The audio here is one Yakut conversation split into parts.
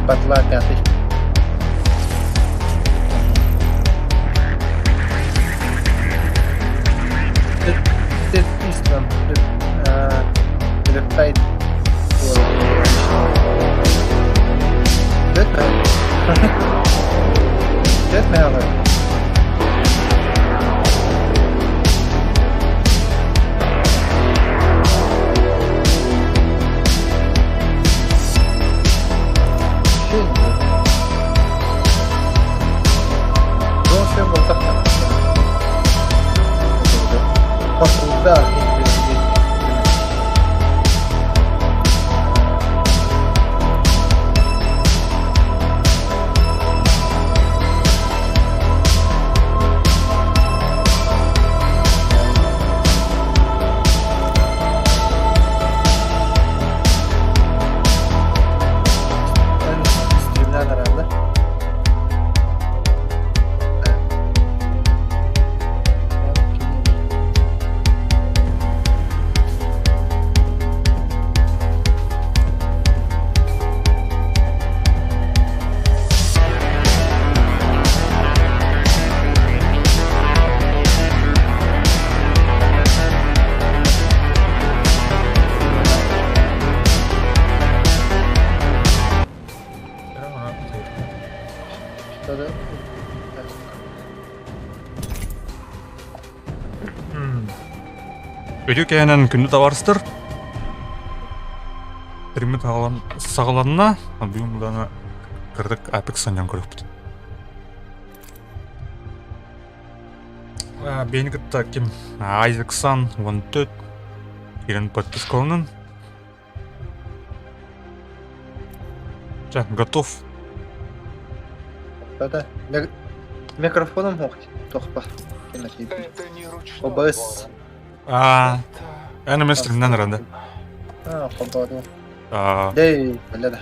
Батла пятый. Riptide Deathmatch. Стримнен herhalde. Үтүө кэһэнэн күндү табаарыстар Триммит саҕаланна бүгүн булана кырдык Apex санньан көрүөхпүт. Бэйэни кытта ким Isaac Сан 14 кирен подпискаланын Чэ, готов. Да-да. Микрофоном тохпа. ОБС. А, эн эмес стримнен ыранда. А, холбоодум. А. Дэй, бля да.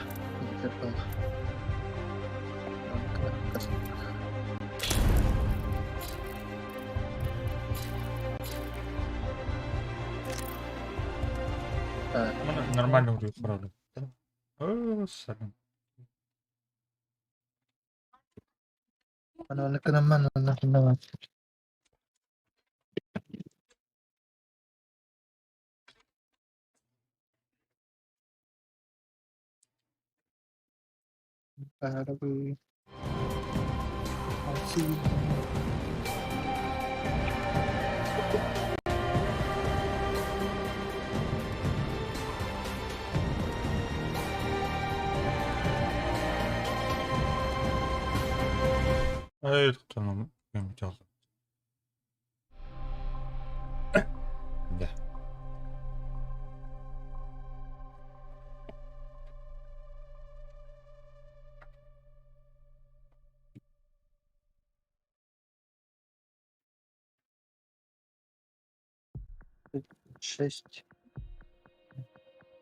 Нормально вроде правда. Сорян. Эй, там Да. Шесть.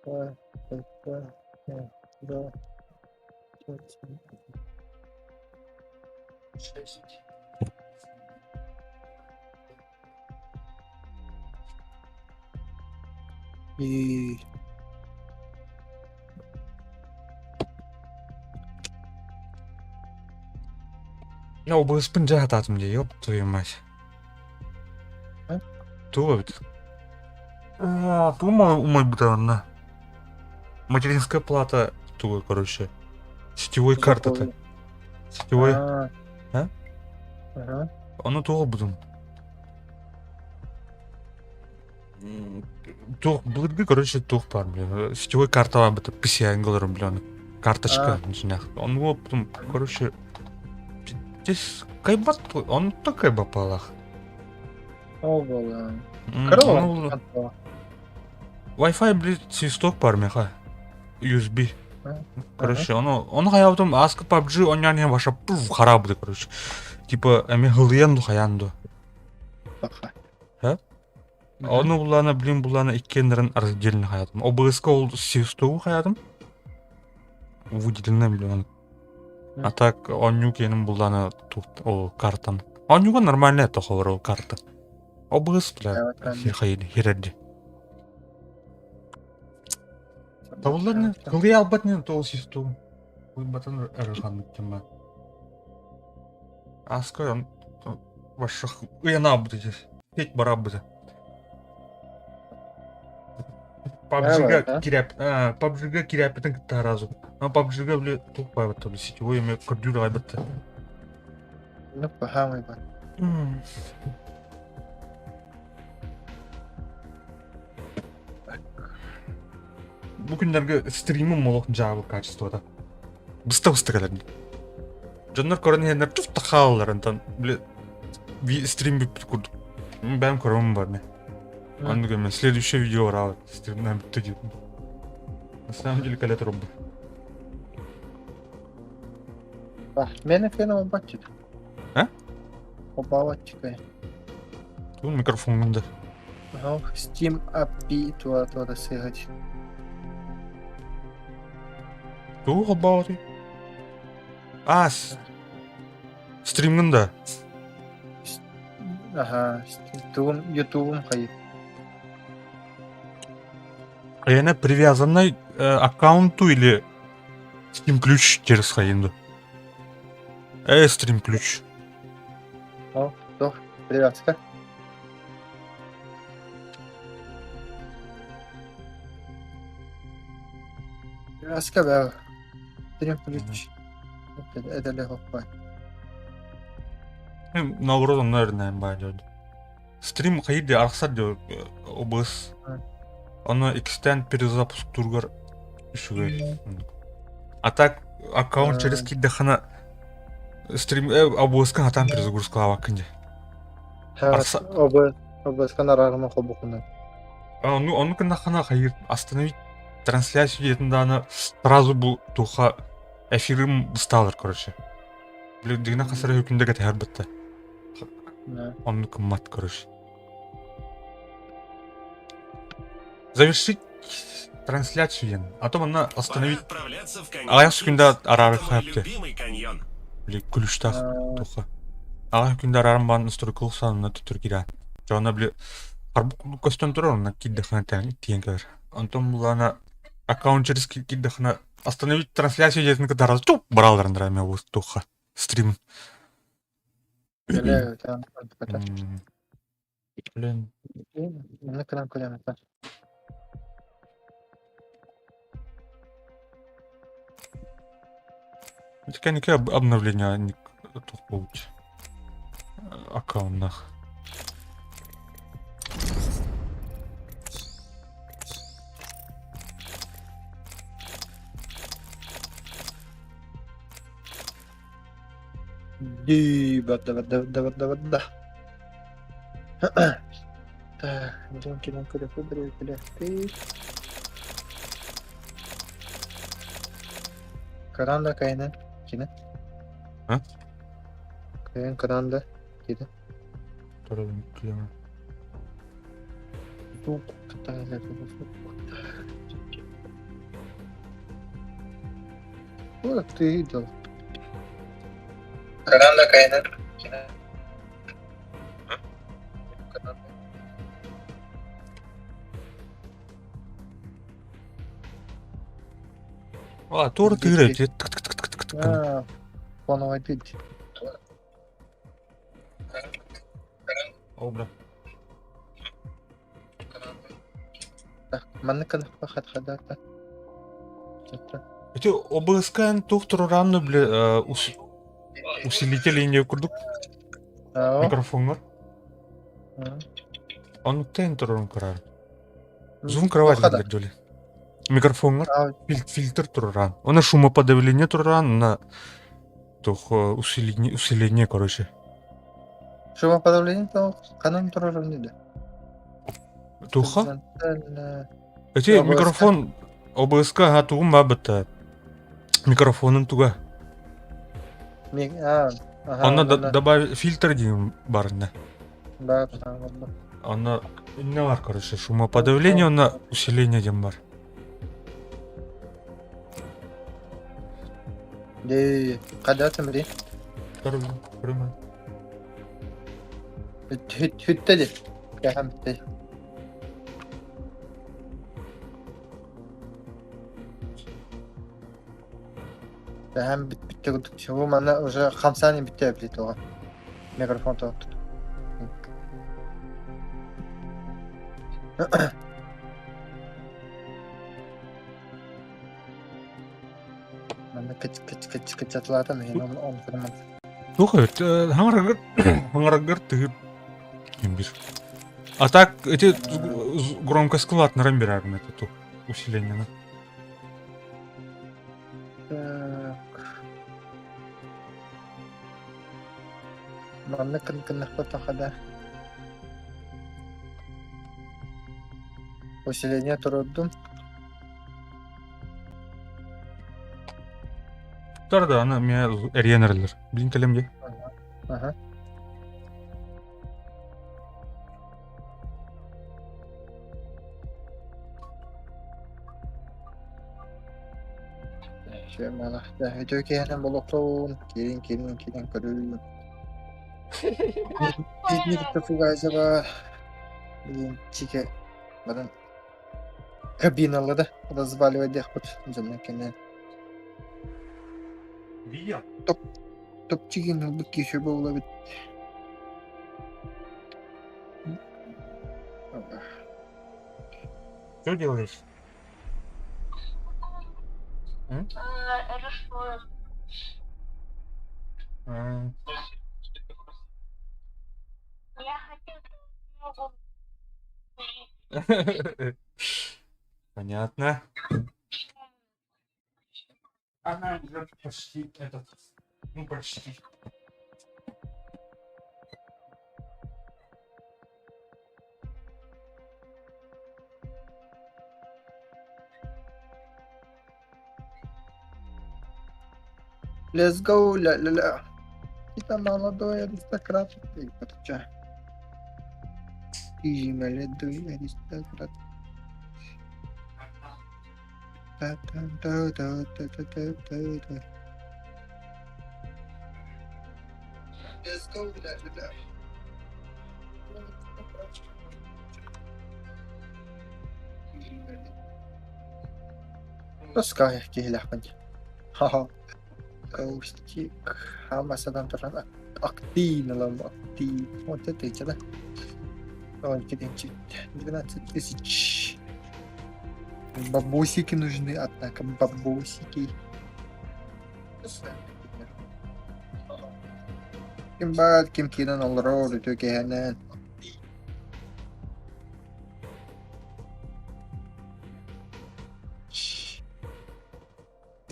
Два, два, два, пять, шесть. И Я обыспын дьэ сатаатым дии, ёп твою мать. Туох эбит? Тугум умайбыта Материнская плата тугу, короче. Сетевой картата. Сетевой... А? Ага. Ону туох будум? Туох былыргы, короче, туох бар, блин. Сетевой картаға бітіп PCI говорю, блин. Карточка, Ону потом, короче, здесь кайбат, он такой бапалах. Ол буолла. Кыра Wi-Fi, блин, свисток бар меха. USB. Короче, ону ону хайаабытым ааска PUBG оонньоон иһэн ваша пуф хараабыта короче. Типа эми хылыйан ду хайаан ду. Ону буллаана блин буллаана иккиэннэрин раздельно хайаатым. ОБС-ка ол свистогу хайаатым. Выделенный блин. А так оонньуу киэнин буллаана ол картан. Оонньууга нормально это ол карта. ОБС бля хирерди. Табыллар не? Кылый албат не то ол свистогу. Уйбатын эрэ ханнык ким Аска ваших ыйанаабыт ити. Петь бараабыта. PUBG-га кирэп, PUBG-га кирэппитин кытта сразу. Но PUBG-га били туох баайбатта били сетевой эме көрдүүр аҕайбатта. Ну, баһаамай бар. Бу күннэргэ стримим олох дьаабы качествота. Быста-быста кэлэр. Дьоннор көрөн иһэннэр туфта хаалаллар онтон били стрим бүппүт курдук. Бэйэм көрөмүн бар мен. Оннук мен следующее видео бараабыт стримнан бүттэ диэтим. На самом деле кэлэ турбут. Мен эфирин обаччыт. А? Обаватчикай. Тут микрофон да. Steam API туа туа сыгать. Туох обааты? А, стримҥын да? Аха, тугум, ютубум хайы. Эйэнэ привязанный аккаунту или Steam ключ через хайынду? Стрим ключ. О, туох, привязка. Привязка бää. Стрим ключ. Эдэлэ хоппай. Наоборот, онно эрнээн баа дьон. Стрим хайыр де арахсар дьон OBS. Оно иккистээн перезапуск тургар үчүгэй. А так аккаунт через киирдэххинэ стрим OBS-ка хатаан перезагрузкалаабаккын дии. OBS-ка нараарыма холбукунан. Ну, ону гыннаххына хайыр остановить трансляцию диэтин даҕаны сразу бу туха эфирым быстаалар короче. Били дигинэ хасара хүкүндэ кэтэһэр бытта. Оннук кыммат короче. Завершить трансляцию диэн. А то манна остановить аҕыйах секунда араары хайапты. Били күлүштээх туха. Аҕыйах күндэ арааран баан настройкалык саанына төттөрү киирэ. Дьэ онно били харбык көстөн турар онно киирдэххинэ тиийэн кэлэр. Онтон булаана аккаунт через киирдэххинэ остановить трансляцию диэтин кытары туп баралларын эмэ туха стрим. Блин. Кэнники обновление туох буолбут аккауннах. Дии, бада бада бада бада бада. Так, дьон кэлэн көрө кэлэхтии. Каранда кайна кини. А? Кайын каранда кини. Торабын клема. Вот ты идол. Каранда кайна кини. А, туора тыырай тик тик тик тик тик тик. А, фоновый пить. О, бля. Так, маннык хат хадата. Эти ОБСК туох турураанны бile усилитель инде курдук микрофонгор. Оннуктан турурун көрөр. Звук кровать дьоли. Микрофонгор фильтр туруран. Она шумоподавление туруран на туох усиление, усиление, короче. Шумоподавление то ханан турурун диде. Туха? Эти микрофон ОБСК ха тугум бабыта. Микрофонун туга. Онно добавить фильтр диэн барына. Да, Онно инне бар, короче, шумоподавление, онно усиление диэн бар. Дии, хадатым ри. Көрүмэ. Хүттэ ди. Кэхэм бүтте. Дэһэн бүттэ курдук. Бу манна уже хамсаан бүттэ эбит тоҕо. Микрофон тоҕо. Манна кыч кыч кыч кычатлаатан иһин он кырман. Туох эбит хаҥарагыр хаҥарагыр тыһып имбир. А так эти громкость кылаатнаран берарым это ту усилениені. Так. Манна кын-кыннахпатаха да. Усиление турурдум. Тур да, аны миэ эрийэн эрэллэр. Билин кэлем дии. Аха. Үтүө киһинэн болуохтун, киирин киирин киирин көрүү. Итини кытта фугайзаба блин чике баран кабиналары да разваливать диэхпит дьонно кэннэ. Видео? Топ топчигин ылбыт киһи буолла эбит. Что делаешь? М? Рисую. А. Я хотел ногу. Понятно. Она уже почти этот, ну почти. Let's go, ля-ля-ля. Это молодой аристократ. Ты, короче. Ты молодой аристократ. Та-та-та-та-та-та-та-та. Let's go, ля-ля-ля. Пускай киһилээхпин. Ха-ха. Каустик. Хамасадан туран активно актив. Вот это и да? 12 тысяч. Бабосики нужны, однако, бабосики. Ким баар, ким киирэн олорор, үтүө киэһэнэн.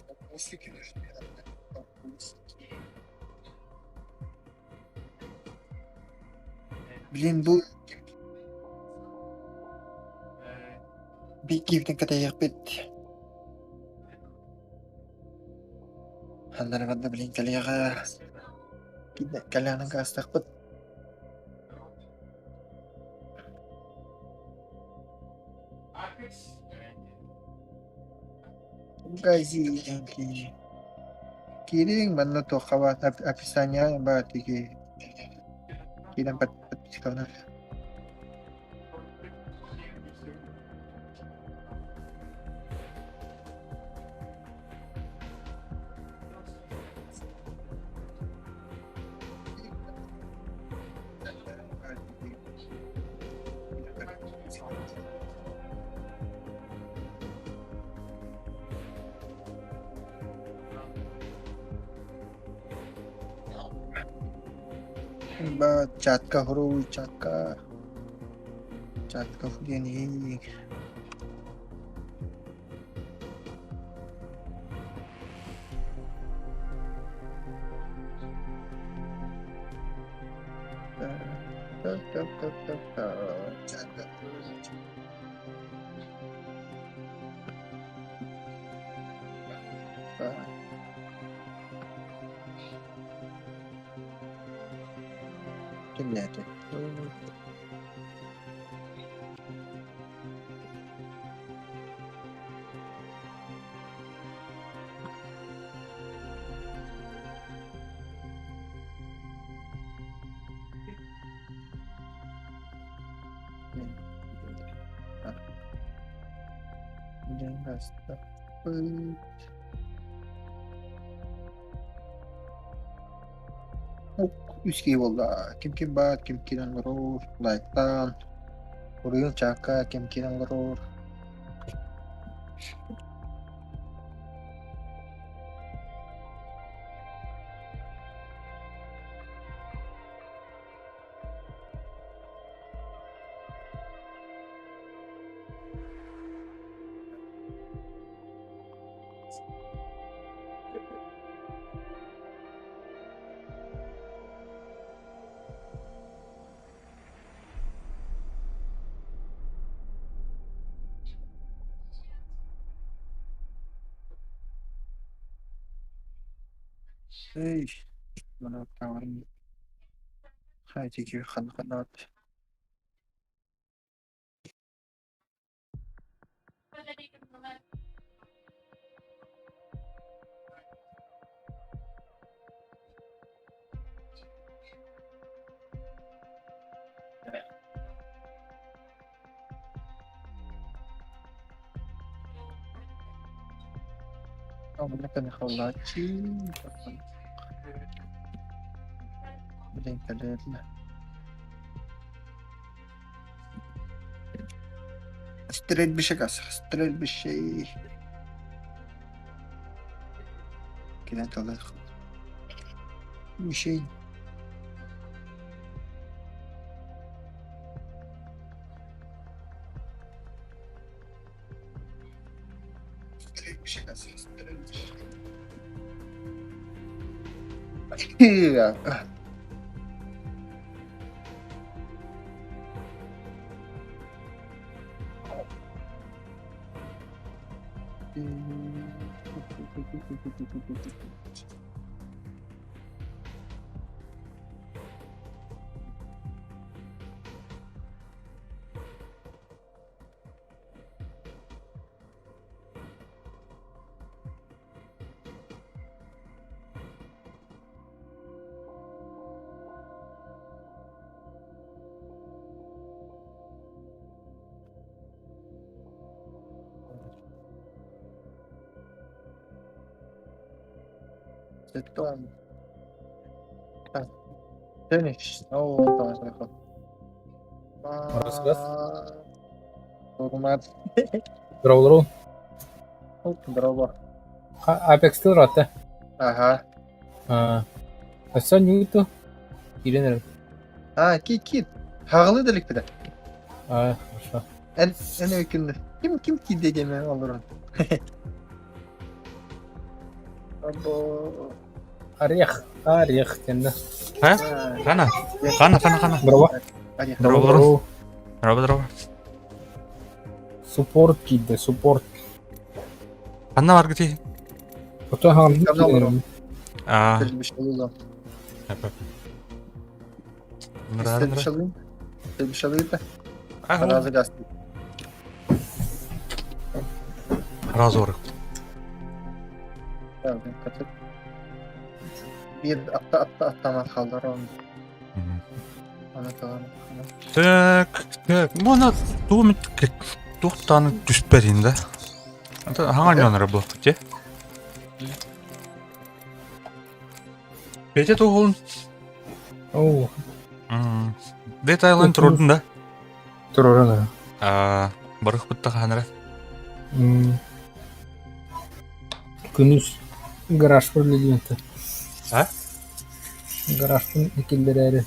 Бабосики нужны, однако, бабосики. Блин, бу биир кэтэһиэхпит. Ханнарыгар да блин кэлиэҕэ. Кэлээнэн каастахпыт. Гази Киириҥ манна туохха баар описание баар тиги киирэн подпискаланар. Чатка хоруй, чатка. Чатка диэн иһин. Кимнээтэ? Үс киһи буолла. Ким ким баар, ким киирэн олорор, лайктаан, уруйун чаакка ким киирэн олорор. Эй, ханна Стрельбище стрельбище. Кэлэн Мишень. Finish. Раз, раз. Формат. Здорово, Здорово. Apex турата. Ага. Өссө ньууту киирэн эрэр. А, кит кит. Хаҕылыы да иликпитэ. А, хорошо. Эн эн өйкүннэ. Ким ким киирдэ диэмэ олорон. Або. Орех, орех тенна. А? Хана, хана, хана, хана. Здорово. Орех. Здорово, здорово. Здорово, здорово. Суппорт киирдэ, суппорт. Ханна баргытый? Ото хаҕылыы Давно киирэн олорон. А, Стрельбище Нра, нра. Стрельбище Ага. Разы газ. Разор. Биир атта атта аттаман хааллар он аны талан Так, так, мона тугу туохтааны түспэтин да. Хаҥа ньонора буолбут дии. Петя туһун. Оо, Dead Island турдун да? турорун Аа, барыхпытта хаанара. Күнүс гаражпар үлэлиэн А? Гаражпын киллэрээри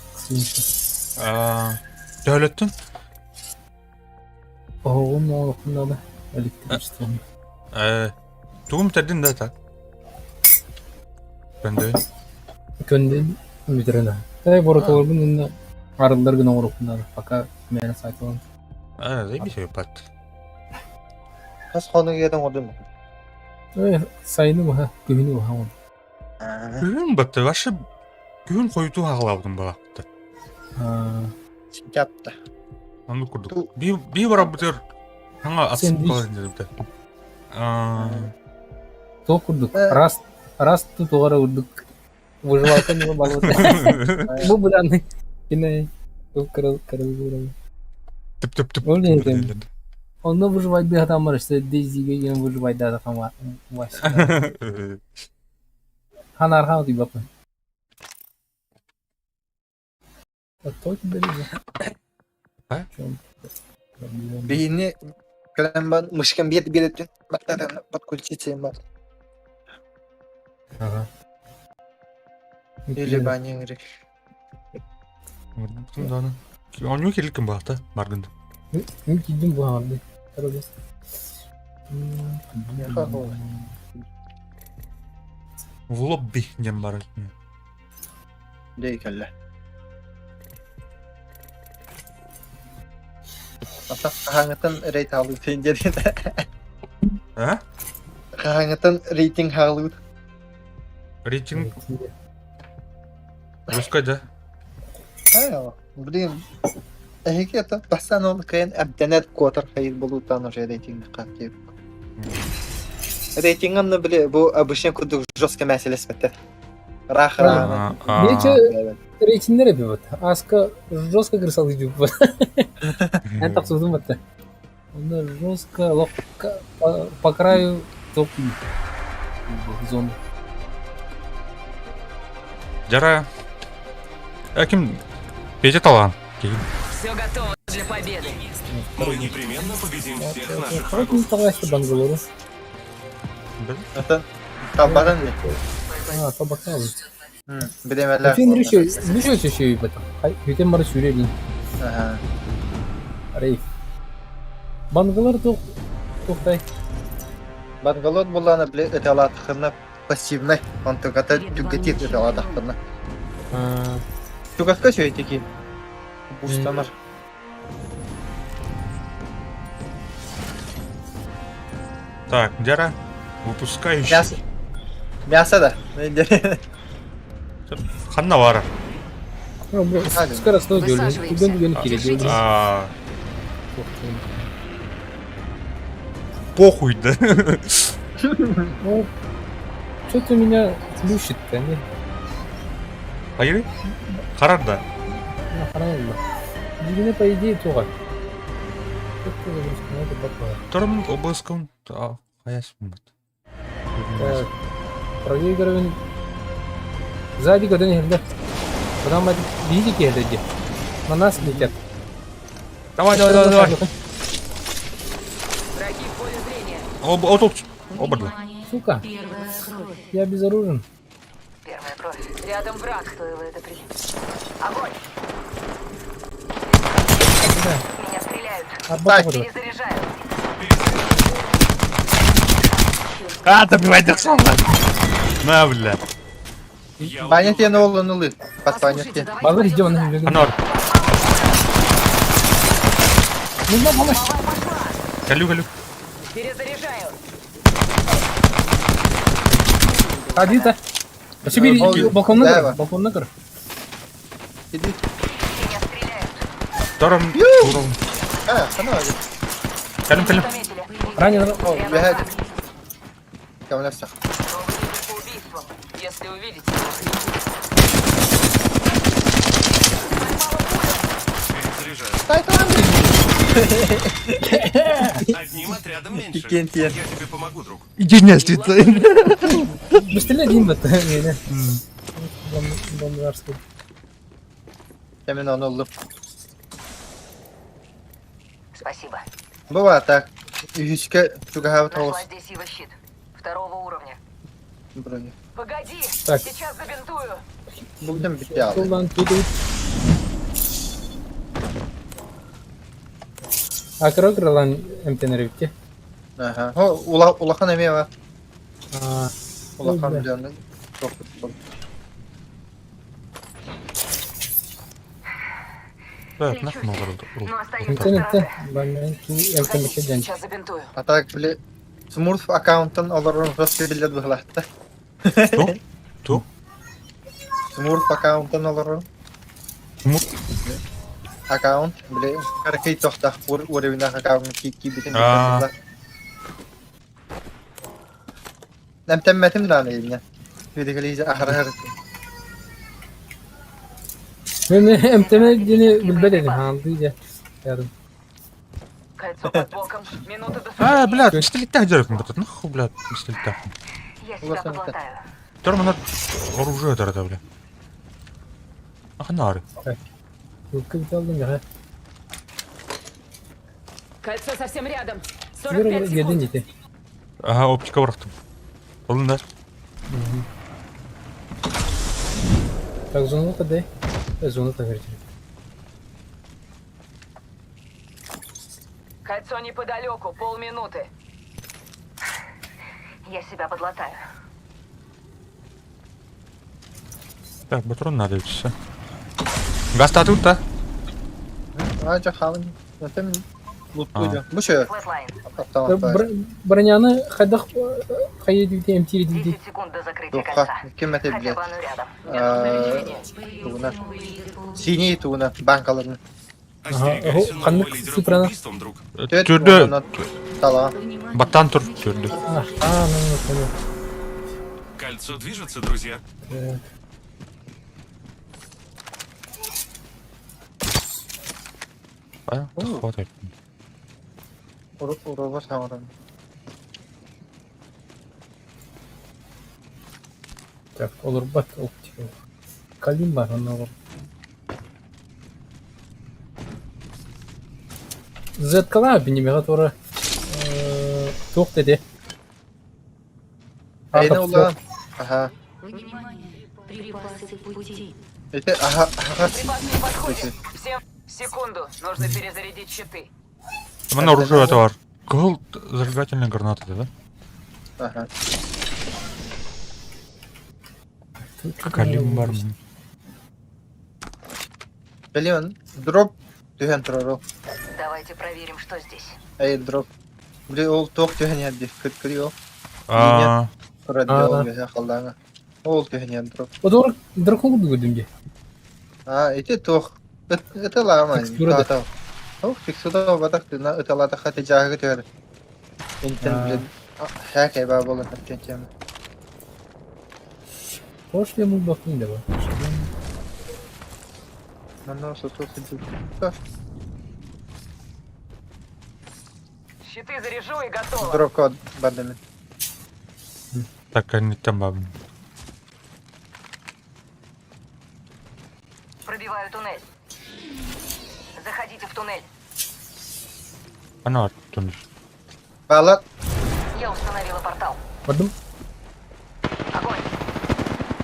Аа, төһөлөттүн? Оһоҕум оҥоруохпун наада электричествоны. Э, тугум тэрдин да так? Көндө. Көндүн бүтэрэн Тэй боротолорбун уонна арыллар гына оҥоруохпун наада пока мээнэ сайталан. Э, заебись пат. Хас хонук иэтэн оҥордум. Э, сайыны быһа, күһүнү быһа оҥордум. Күһүн батты, вообще күһүн хойутуу хаалаабытым балаакта. Синтяпта. Оннук курдук. Би би барабытыр хаҥа Сэндвич. ас Аа, Туох курдук, раз раз тутугара курдук выживалка ньыма балыта. Бу быданный кине кырыл кырыл Түп түп түп. Ол не екен? Онно выживайды хатамар işte Дейзиге ген выживайды атам Ханар хан түйбаппын. Оттон били. А? В чем проблема? Биһини кэлэн баран мышкам биэр биэрэтин баттатан подключиться бар. Ага. Или баня ыҥырык. Оонньуу киирилкин баата баргын. Мин киирдим бу хаарды. Короче. В лобби диэн баар. Дэй кэллэ. Ата хаһааҥҥыттан рейд хаалыытын диэн. А? Хаһааҥҥыттан рейтинг хаалыыт. Рейтинг русская, да? Аа, блин. Эһиги это бастаан ол кыайан эмтэнэр куотар хайыр булуутаан уже рейтинг хааттыыр. Рейтинг онно били бу обычный курдук жестко мәселеспеттер. Рах рах. Нече рейтингнер эбит. Аска жестко кырсалыы дьуппут. Эн тахсыбытым батта. Онно жестко лох по, по краю топ зоны. Жара. Ким Петя Талан. Все готово для победы. Мы непременно победим всех наших Как не врагов. талайсы Бангалору? Ата табаран не? А, табакал. Билемелер. Фин решил, решил еще и это. Бүтен бары сүрелин. Ага. Рейф. Бангалар тух тухтай. Бангалор булланы биле ыталаатхына пассивнай, онтуката түгэтир ыталаатахтына. Чугаска сөйтеки. Бустанар. Так, Дяра, выпускающий. Мясо. Мясо да. Ханна баар. Скоростной Высаживаемся. Күгөн күгөн кире. А, похуй, да? Ну, что-то меня плющит-то, не? Хайыры? Харар да. Охрана. Дигене, по идее, туга. Загрузка, надо пока. Вторым обыском. Хаяс. Так, проигрываем. Сзади когда не да. Потом видите, это где? На нас летят. Давай, давай, давай, давай. Враги в поле зрения. Оба, о, тут. Оба, да. Сука, я безоружен. Первая кровь. Рядом враг. Стоило это при... Огонь! Да. Меня стреляют. Арбат Перезаряжаю. А, добивай до На, бля. Баня тиэн уолун ылыы. Бас баня тиэн. Балыр иди он бегает. Анор, Нужна помощь. калю, калю. Перезаряжаю. Ходи-то. Себе балкон на Да, балкон на кыр. Иди. Меня стреляют. Втором. Урон. А, хана. Калю, калю. Заметили. Ранен. О, бэһэт. Кэмэлэсэ. Новый по убийствам. Если увидите. Перезаряжаю. Одним отрядом меньше. Кикен тиэн. Я тебе помогу, друг. Иди не Быстрее один бат. Бомжарский. Кэмин ону ыллым. Спасибо. Бу так. Үһүскэ чугаһаабыт Нашла оҕус. здесь его щит. Второго уровня. Броня. Погоди! Так. Сейчас забинтую. Бүгүн бүтэ аалы. Сулдан кидут. Акыры кырылан эмтенер битте. Аха. Хо ула улахан эмиэ бар. А, Улахан Ой, бля. дьону тохтотон. Да, нахуй много Но остаюсь эмтен на эмтен. страже. Бамен ту эмтен Погоди, битте ден. сейчас забинтую. А так били Смурф аккаунтын олорон рос биллер быһылаахта. Ту? Ту? Смурф аккаунтын олорон. Смурф? Аккаунт били каракей тохтах ур уровенах аккаунт ки ки битин. Аа. Нэмтэммэтим дааны илне. Видигали ахарахар. Мен эмтеме дени билбет эдим. Ханды же. Ярым. Кольцо под боком. Минута до А, бля, пистолеттах дерг, нахуй, бля, пистолеттах. Я себя подлатаю. Втором она оружие тогда, бля. Ах, нары. Ылка бүтэлдин гаха. Кольцо совсем рядом. Сигар 45 гедин секунд. дите. Ага, оптика бырахтым. Олун да. Так зону каде? Зону таверти. Кольцо неподалеку, полминуты. Я себя подлатаю. Так, патрон надо все. Газ тут, да? Ача халын. Өтем луттуйда. Бу шö. Флетлайн. Автомат. Броняны хайдах хайы дите МТ дите. 10 секунд до закрытия Тухха. кольца. Ким эте Хотя билет. бы оно рядом. Тугуна. Синий тугуна банкаларын. Остерегайся нового Ханнык лидера по цифраны. убийствам, друг. Төт Түрді. онон тала. Баттан тұр, түрді. А, а, ну, ну, понял. Кольцо движется, друзья. Так. А, хватает. Уроба саңырын. Так, олорбат оптика. Калим бар, онно олор. Зеткала бинимеға тура туох деди. Айна улан. Аха. Внимание! Припасы в пути. Эте аха аха. Припасы не подходят. Всем секунду. Нужно перезарядить щиты. У меня оружие это бар. Гол зажигательная граната, да? Аха. Калим бар. Билион. Дроп түһэн турар. Давайте проверим, что здесь. Эй, дроп. Били ол туох түһэн ядди. Күт ол. А, Турар Аа. ол бэһэ халлаanga. Ол түһэн яд дроп. Одор дракон курдук көдүмге. А, эти туох. Это лама. Текстура да. Та. Ох, текстура батак на это лата хаты жаагы түһэр. Интен Аа. билет. Хәкә ба болан тем. Хош ли мул бакын да бар. Манна соту сидит. Щиты заряжу и готово. Дроп код бардами. так, они там бабы. Пробиваю туннель. Заходите в туннель. Ана туннель. Бала Я установила портал. Бардым. Огонь.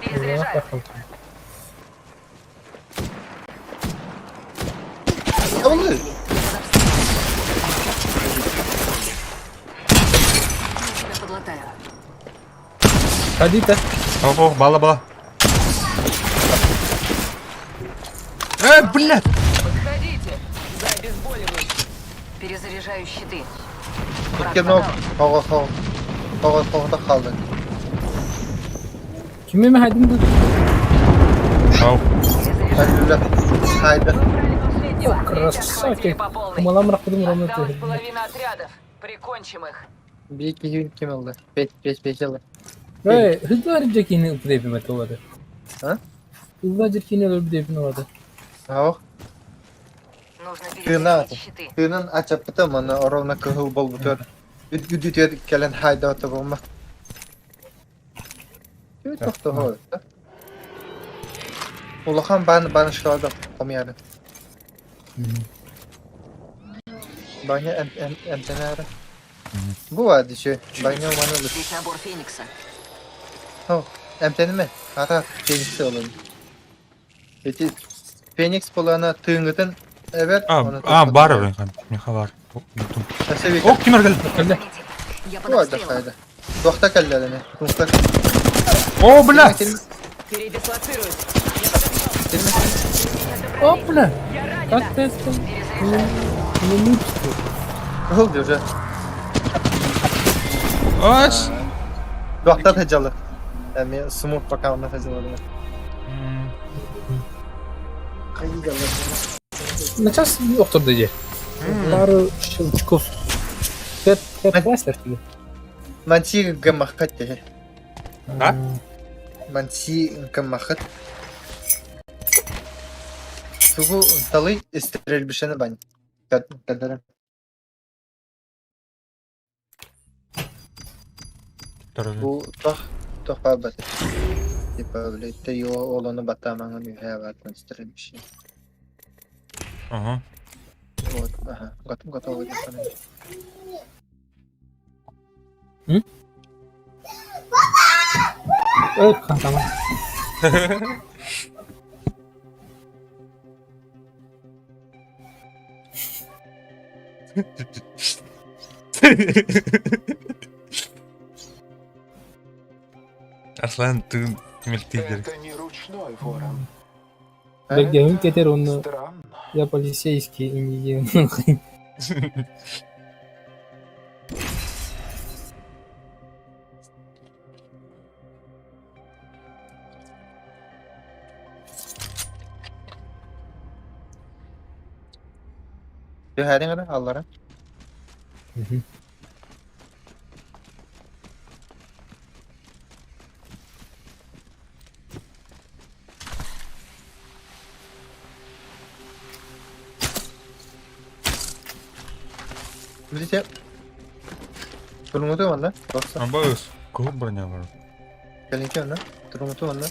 Перезаряжаю. Олы. Я тебя подлатаю. Хадита. О, бала, бала. Блядь! Подходите. За обезболивающим. Перезаряжаю щиты. Враг Икки ног. нокаут. Хого хого. Хого хого қалды. Кимме хадим бу? Ау. Перезаряжаю. Хайда. Хайда. Мы убрали последнего. Эти Красавчик. отхватили по полной. Маламрак кудум ромна Осталась половина отрядов. Прикончим их. Bir iki gün kim oldu? Beş beş beş oldu. Эй, hızlı жекини үпдепим это олады. А? Hızlı жекини үпдепим олады. Ау. Нужно Ты на. перезарядить щиты. Тыынын ачаппытым, аны ровно кыһыл болбутур. Үт үдүтүөр кэлэн хайда болма. Тү тохто Улахан бан банышкалады комьяры. Баня эмтенары. Бу бар диши. Баня маны Здесь набор Феникса. О, эмтенime. Ата Феникс olun. Эти Феникс болана тыыңытын evet. А, а, бар, меха бар. О, кимер кел. Кэллэ. Я под Бу да обстрелом. хайда. Туохта кэллэрини. Туохта. О, блядь! Передислоцируюсь. Опля! Я ранена. Как ты это? Перезаряжаю. Не мучься. Oldu уже. Ас! Туохта тажалы. Эми смурт пока онна тажалы. На час доктор деді. Пару щелчков. Пять, пять классов тебе. Манси гамахат те. А? Манси гамахат. Тугу талы стрельбишени бань. Кадары. Бу тох тох бабат. Типа, блядь, ты его олону батамаңын үйе батман стрельбиши. Ага. Вот, ага, готово диэн Ök tamam. Арслан тыын мелтиир. Это не ручной ворон. Бэггэһин кэтэр уонна Странно. я полицейский иньин. Түһээриҥ эрэ аллара. Видите? Турмуту манна просто. Абаас, куһун броня бар. Кэлинки онно. Турмуту манна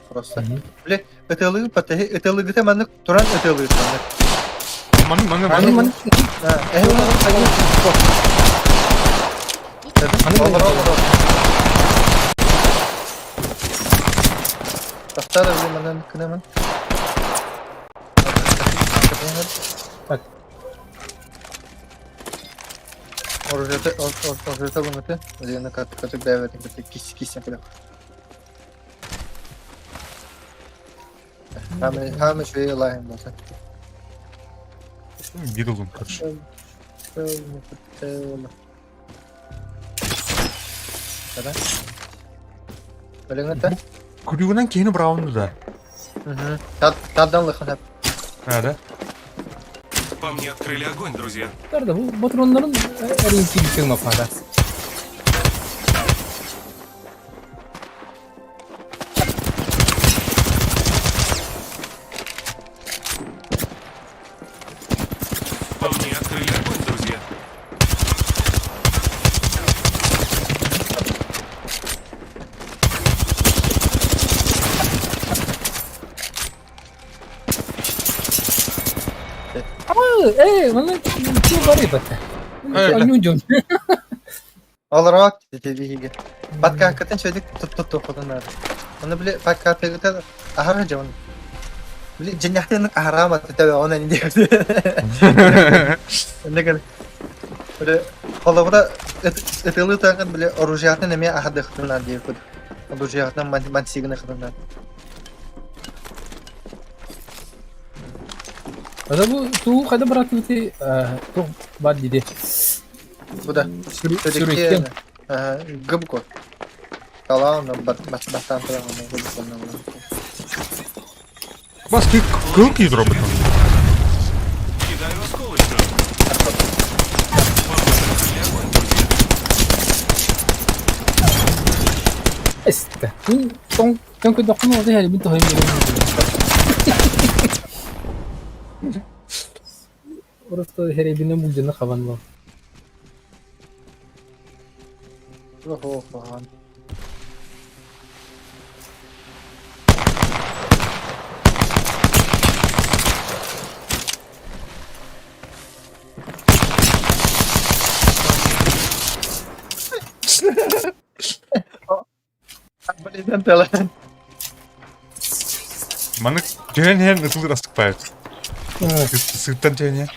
просто. Бile ытылыы патаһы ытылыгыта маннык туран ытылыы маннык. Маны маны Маны маны. Эһи хайы. Олор олор. Тахтар бile манан кынамын. Так. Оружие оружие бұныты. Лена кат бәвәтин кат кис кис килеп. Хаме хаме шуй лайм болса. Бир короче. Да? Билиңите? Күрүгүнэн киһини браунду да. Тадан лыхан А, да? По мне открыли огонь, друзья. Nerede bu patronların erinki bir şey mapara. По мне открыли огонь, друзья. Aa, bana şu var ya bak. Anne Алрак телевиге. Подкакатын чөдик тут тут тухудунар. Оны биле подкатыгыта ахара жаман. Биле женяхтын ахарама тәбе оны не дип. Леген. Биле холобра этылы тагын биле оружиятын эме ахадыхтынан дип. Оружиятын мансигин хытынан. Ада bu tu kada bırakıntı tu var dedi. Бу да. Sürükken. Гыбко. Калаун бат бат баттан туран гыбко. Бас ты кылки зробит. Кидаю осколочную. По мне открыли огонь, друзья. Este. Ton ton köy dokun oldu her bir tohum Orası da her evinin bulcunu kavan var. Охо, Блин, тела. Маны түһэн иһэн ытылыр астыкпайт. Сыттан түһэн иһэн.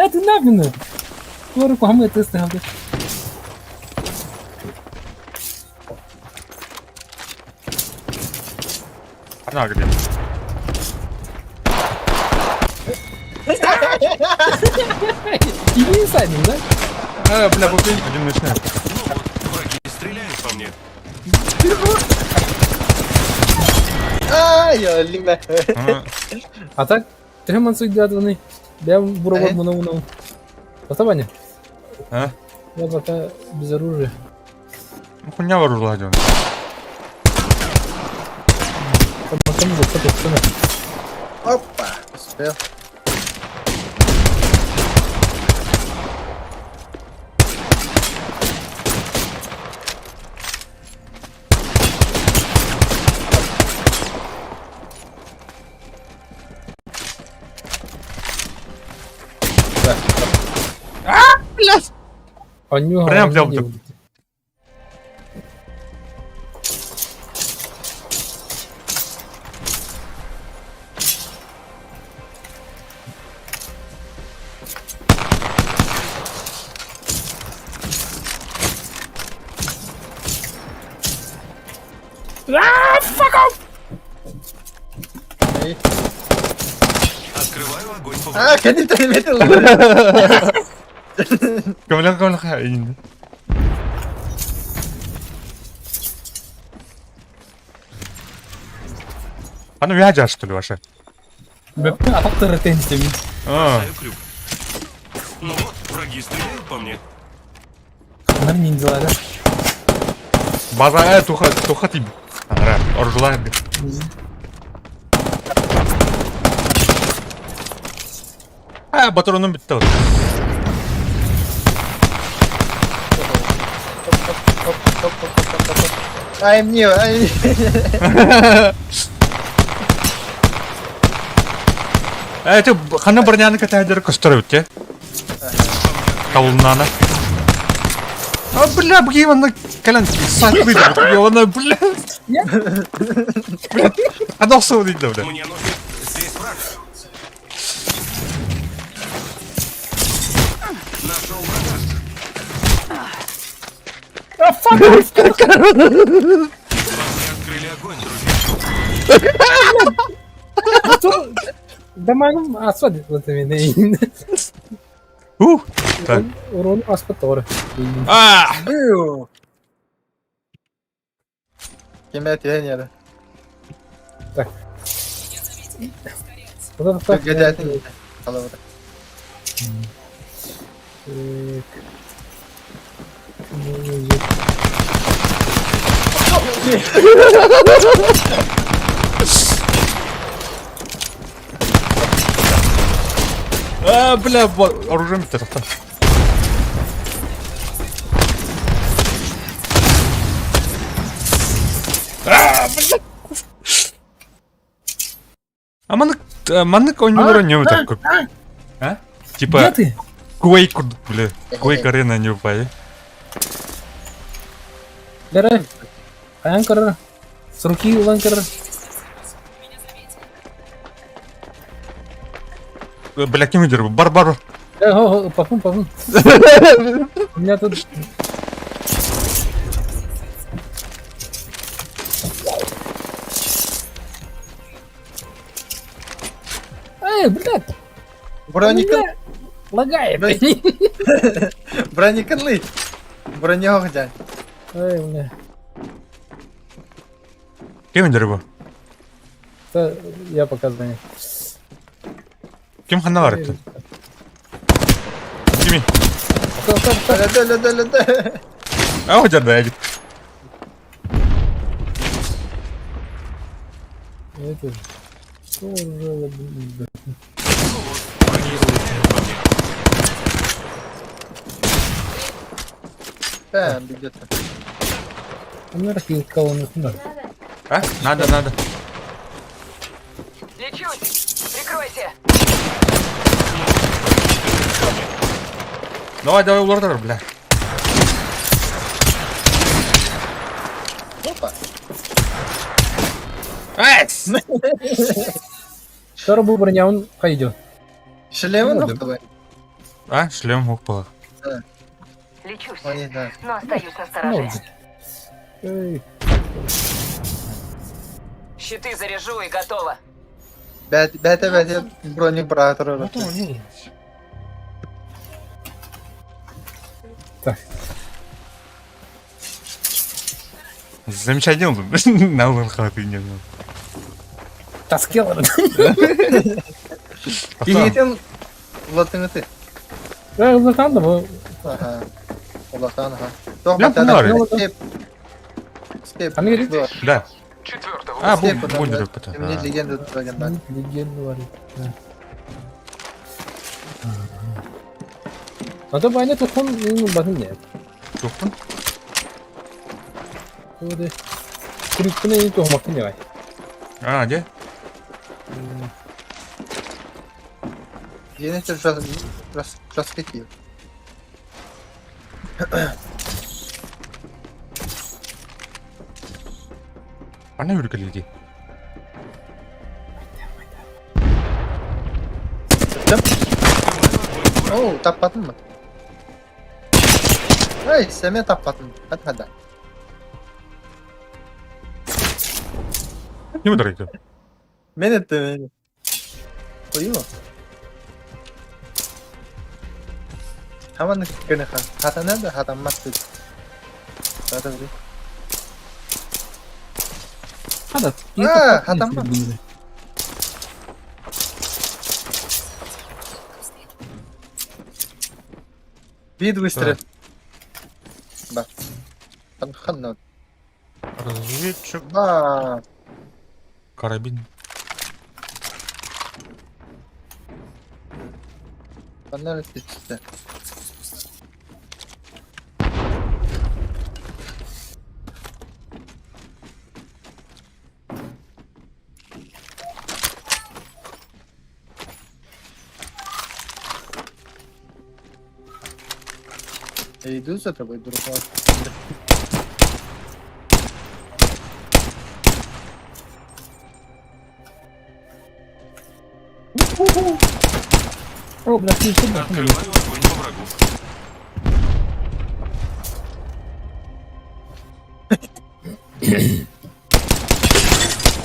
Это набины. Doğru kuhamı test yaptı. Ана где? İyi saydım da. А, бля, бу один начинает. Ну вот, враги стреляют по мне. Ай, лиме. А так, Трemан суйдадваны. Я буробот муна муна. Поставаня. А? Я пока без оружия. Ну хуйня вооружила один. Опа, успел. Онньуу Прям хаалан взял диэбит. Открываю огонь по А, кэнниттэн эбэтэр Көмөлөх көмөлөх инде. Аны вя жар что ли ваша? Бөппүн атах тырытын истэмин. А, Бросаю крюк. Ну вот, враги стреляют по мне. Ханар ниндзялара. база туха туха тип. Ара, оржулар. А, батроным битте. I'm new, I'm new. Это хана барняны катайдер костер битте. Калунана. А, бля, бги, он кален сат выйдет, он, бля. Бля, а выйдет, бля. Мне нужно... Здесь враг. Нашел врага. По мне открыли огонь, друзья. Даманым асвад латымин. Ух, так. Урон аспатор. А! Бу. Кеме тиэн Так. Вот это так. Алабыта. Так. А, бля, оружие битте, тоқта. А, бля. А маннык, маннык ойнуулара не так. А? Типа Где ты? Quake, бля. Quake Arena не упали. Бәрі. Аян көрір. С руки улан көрір. Бля, ким өйдер? Бар, бар. Э, папун, папун. У меня тут... Эй, блядь! Броникын, Лагает! броникынлый. Бронёк дьэн. Эй, бля. Ким өйдер бу? Это я пока занят. Ким ханна бар этти? Кими? Стоп, стоп, стоп. Лөдө, лөдө, лөдө. А, өйдер да, Эдик. Это что уже, блин, Враги стреляют по мне. Бэм, где-то. У меня хилка, он их надо. А? Надо, надо. Лечусь! Прикройте! Давай, давай, улардар, бля. Опа. Эй! Второй был броня, он пойдет. Шлемы Ну, нохтовый. А, шлем укпала. Лечусь, Они, да. но остаюсь настороже. Эй, Щиты заряжу и готово. Бәт, бәте, бәте, броник братыр. так. Замечание был. На улын хаты не знаю. Таскел. Киһитин улаттыҥыты. Да, там, да, Аха. Улахан, аха. Туох Бля, бата- бунары. Степ. Степ. Аны керек? Дуо. Да. А, Степ, бу да, будет да. потом. Мне легенда легенда. Легенду варит. Да. А то байна тухон энэ батын нет. Тухтун? Туды. Күрүккүнэ энэ тухмаккын давай. А, где? Дьиэни раскетиев. Ханна үргэлиди? Түптüm. Оо, таппатын mı? Эй, сэмэ таппатын. Хат хада. Не ударите. Мен эттим мен. Ойу. Хаман кene ха. Хатана да хатаммат дед. Хата бри. Хада. А, хатаммат. Вид выстрел. Ба. Ханна. Разведчик. Ба. Карабин. Ханна түстэ. Иду за тобой, друг. О, бля, ты что Открываю огонь по врагу.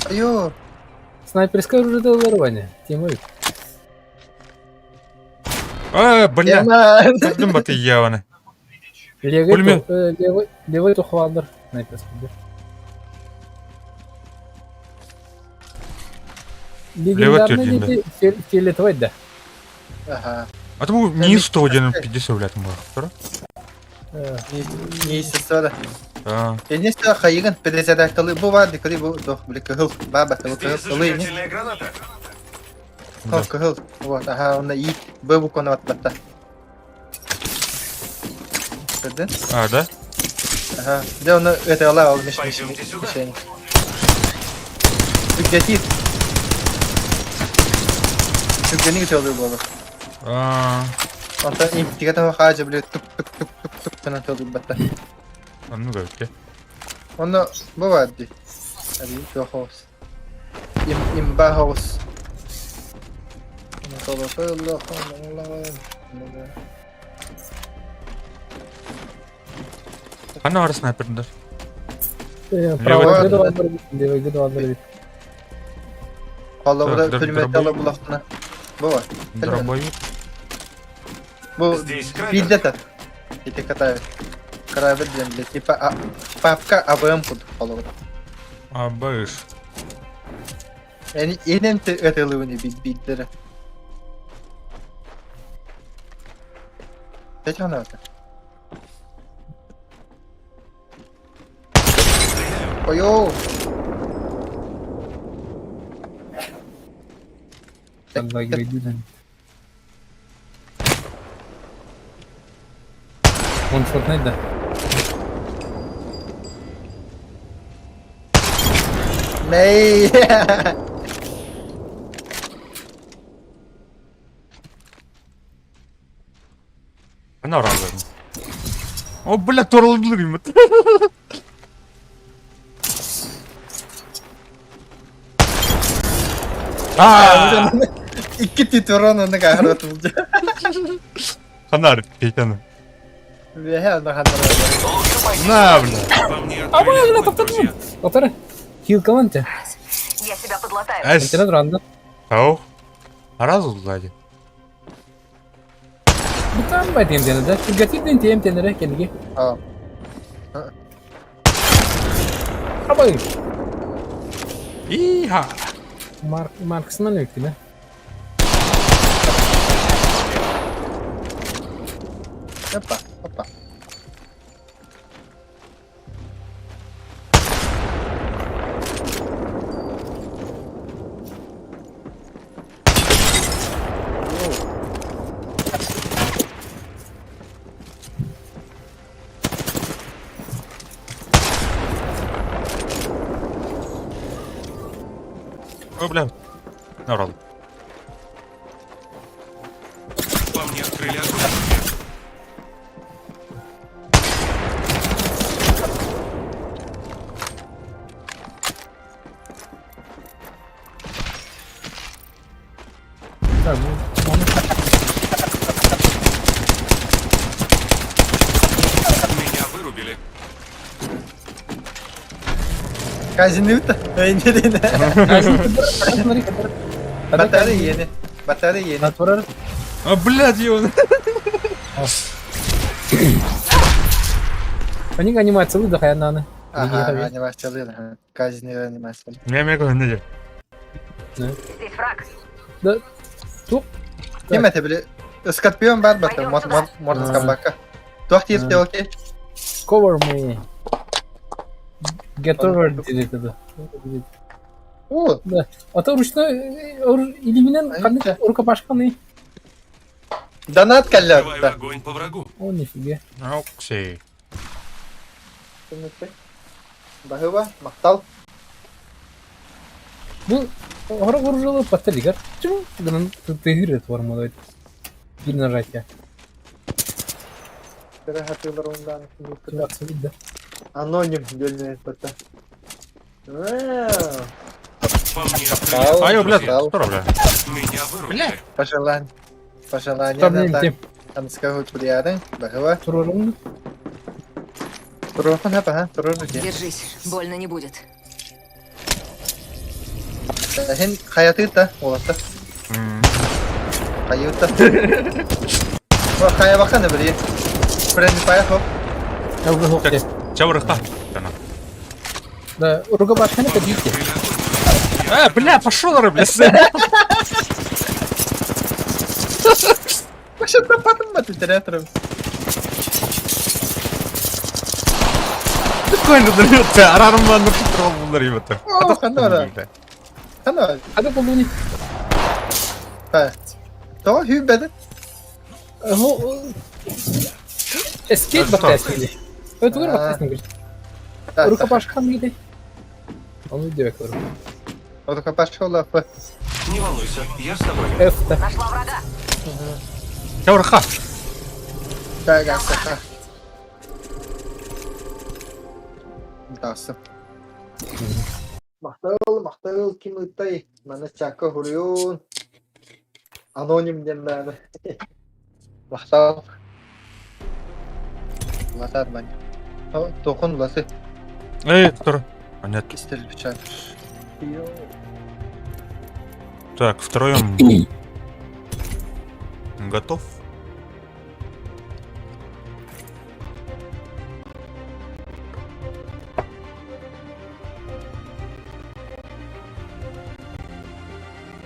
Айо! Снайперское оружие это вырвание. Тема ведь. А, бля. Тема! Көрдүм баты яваны. Левый, Пулемет. левый, левый тухвадр. Снайперский. да. Легендарный түрден бе? дети фиолетовый, да. Ага. А то бу не 100 диэн 50 блядь бар. Не естественно. А, Енесте хайыгын председателы бу бар дикри бу дох били кыһыл баба бу Здесь кыһыл ылы не зажигательная граната. да. кыһыл вот ага онна и б букваны атпатта. Көрдүн? А, да? Ага. Де оны это ала ол меш меш Пойдемте сюда. мишень. Үгдетит. Үгдени өтөлү болу. А, Онтон имтиге хаажы били тук тук тук тук тук гына төлү батта. ну көрүккэ. Онно бу бар ди. Аби хоос. Им имба хоос. Ханна бар снайпердер. Правый Левый. где левый где левый. Холлобуда Так, пулемет дробовик. ала булахтына. Бу бар. Дробовик. Бу Здесь крабер. билдета. Эти катают. Крабер диэн бile типа а, папка АВМ курдук холлобуда. А, быш. Yani энем те өтөлүнү бит биттер. Петя она. Ойо! Там два гига. Он Fortnite, да? Мэй! Ханна бар алар. О, бля, торылдыр им. А, Икки титурон оны кахарат булды. Ханна Петяны. Бэхэ оны ханнар. Лучше пойти. На, бля. По мне А открыли бля, огонь, топтадым. друзья. Отары. Хилкалан те. Я себя подлатаю. Эс. Интернет ранда. Ау. Аразу сзади. Бутан бай тем да. Гатит тем тенере кенге. А. Абай. Иха. Марк Марксман өйткені. да? Опа, опа. О, бля. Нарал. По мне открыли огонь, друзья. Да, ну, он Меня вырубили. Казинута. Батарея yeni. Батарея yeni. Турар. А, блядь, его. Они анимация да хаянаны. Ага, анимациялы. Казни анимациялы. Не, мне говорю, Здесь враг. Да. Тук. Ким это били? Скорпион бар бата, Mortal Kombat'ка. Туох тиэртэ окей. Cover me. Get over диэт это. О, Да. А то ручной илиминен ханнык рукопашканы. донат Открываю кэллэ. огонь по врагу. О, нифига. Оксей. Баһыба, махтал. Бу хора оружие патталигар. Чему? Гынан тыгыры твар Bir нажатие. Аноним дельный это. По мне стреляют. Айо, блядь, Махтал. здорово, бля. Меня вырубили. Пожелание. Пожелание Там на не так. тем. Там скажут приятно. Баһыба. Турорун. Турухан ха, туруру же. Держись, больно не будет. Хин хаятыта, олата. Хайыта. О, хая баканы били. Friendly fire хоп. Чаврыха. Да, рукопашканы побейте. А, бля, пошел, бля. Вообще потом это театром. Такой арарман трол ребята. О, ханора. Ханора. Hadi kolunu. Ha. То хүбэд. Escape баттайсың. Өтүгөр баттайсың говорит. Рукопашкан дейді. Оны деп көрім. Рукопашка лапы. Не волнуйся, я с тобой. F-та. Нашла врага. Чаврыха. Так, ага. Тасы. Махтал, махтал ким ыттай. Мана чакка хуруйун. Аноним дем бәрі. Махтал. Латар бань. Тоқын ласы. Эй, тур. А нет. Кистел печаль. Так, втроем. Готов?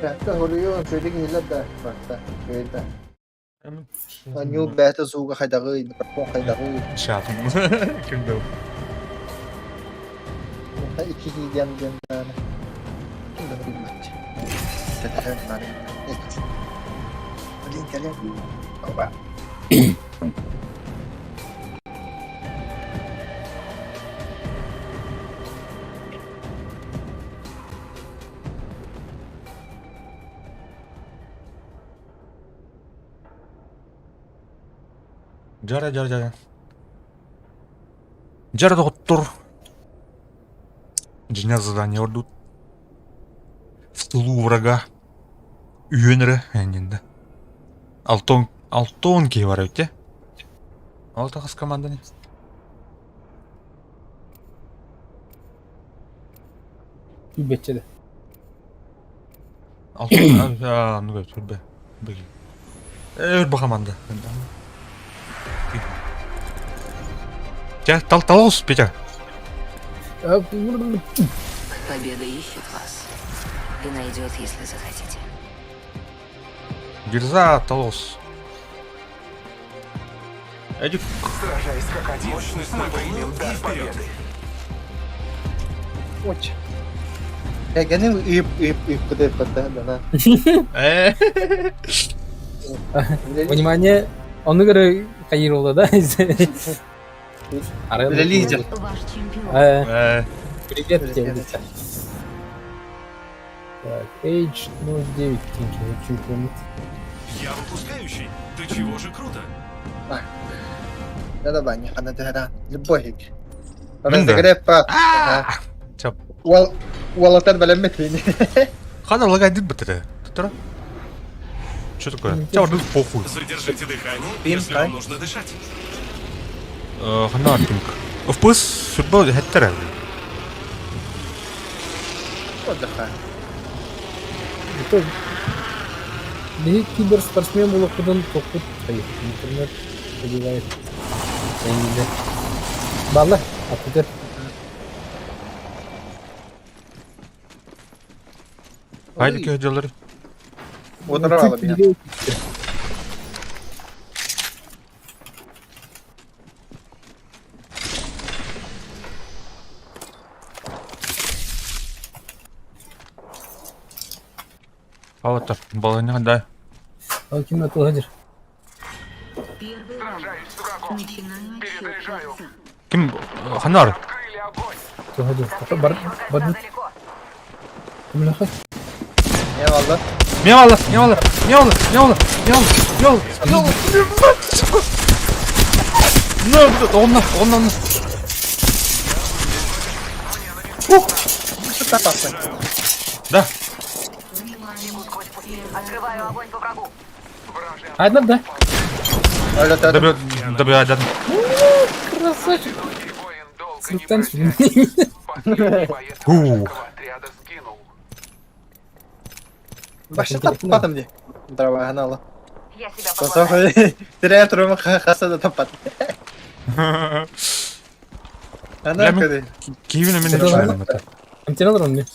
Чакка хуруйун. Шөйдік хилі да. Бақта. Шөйді. Нью бәті зуға хайдағы, микрофон хайдағы. Чат. Кімді? İki giygen gönderme. Kim de bilmez. Telefon var. Evet. Блин, gelin. Оба. Жара, жара, жара. Жара доктор. Дня задание ордут. В тылу врага. Үйенірі, әненді. Алтон, Алтон кей бар өте. Алта қыз команда не? Үбетчеді. Алтон, а, ну түрбе. Өрбі команда. Тя, тал, талаус, Петя. Победа ищет вас. И найдет, если захотите. Гирза, Талос. Эдик. Сражаясь как один, Мощность мы на полную примем дар и вперед. победы. Оч. Я геним ип ип ип куда пата да Э. Внимание, он говорит, Каирулда, да? Лидер. Ваш чемпион. Э, Э. Привет тебе, Витя. Так, H09 чемпион. Я выпускающий. Да чего же круто. Да да баня, она да Любовь. Мен да. Разогрев па. Чап. Уал уалатар баламмет бини. Хана лагайдыт бітірі. Тұтыра. Что такое? Тебя вот похуй. Задержите дыхание, Пин, если ай. вам нужно дышать. Ханна пинг. FPS футбол хэттэр. Отдыхай. Это биһи киберспортсмен буолуохпутун тохпут интернет убивает. Эйиилэр. Балла, аттытыр. Хайды көһдьөлөр. Отыра ала бия. Алаттар, балыны да. Ал ким атылыдыр? Первый раунд. Начинаю отсчет конца. Ким ханар? Туһадыр. Бар бар Далеко. кимлэхэ? Не алды? Не алла, не алла, не алла, не алла, не алла, не алла, не алла. Ну, онна, онна, онна. Что тапасың? Да. Открываю огонь по врагу. Айдам да. Өлө төдө. Добре, добре, да. Красавчик. Султан Гу. Башы таппатым ди. Дрова анала. Я себя подлатаю. Сосын тирә турым хаса да таппат. Ана Бля, көдө. Киевин мен Это чайным это. Антенналар он не.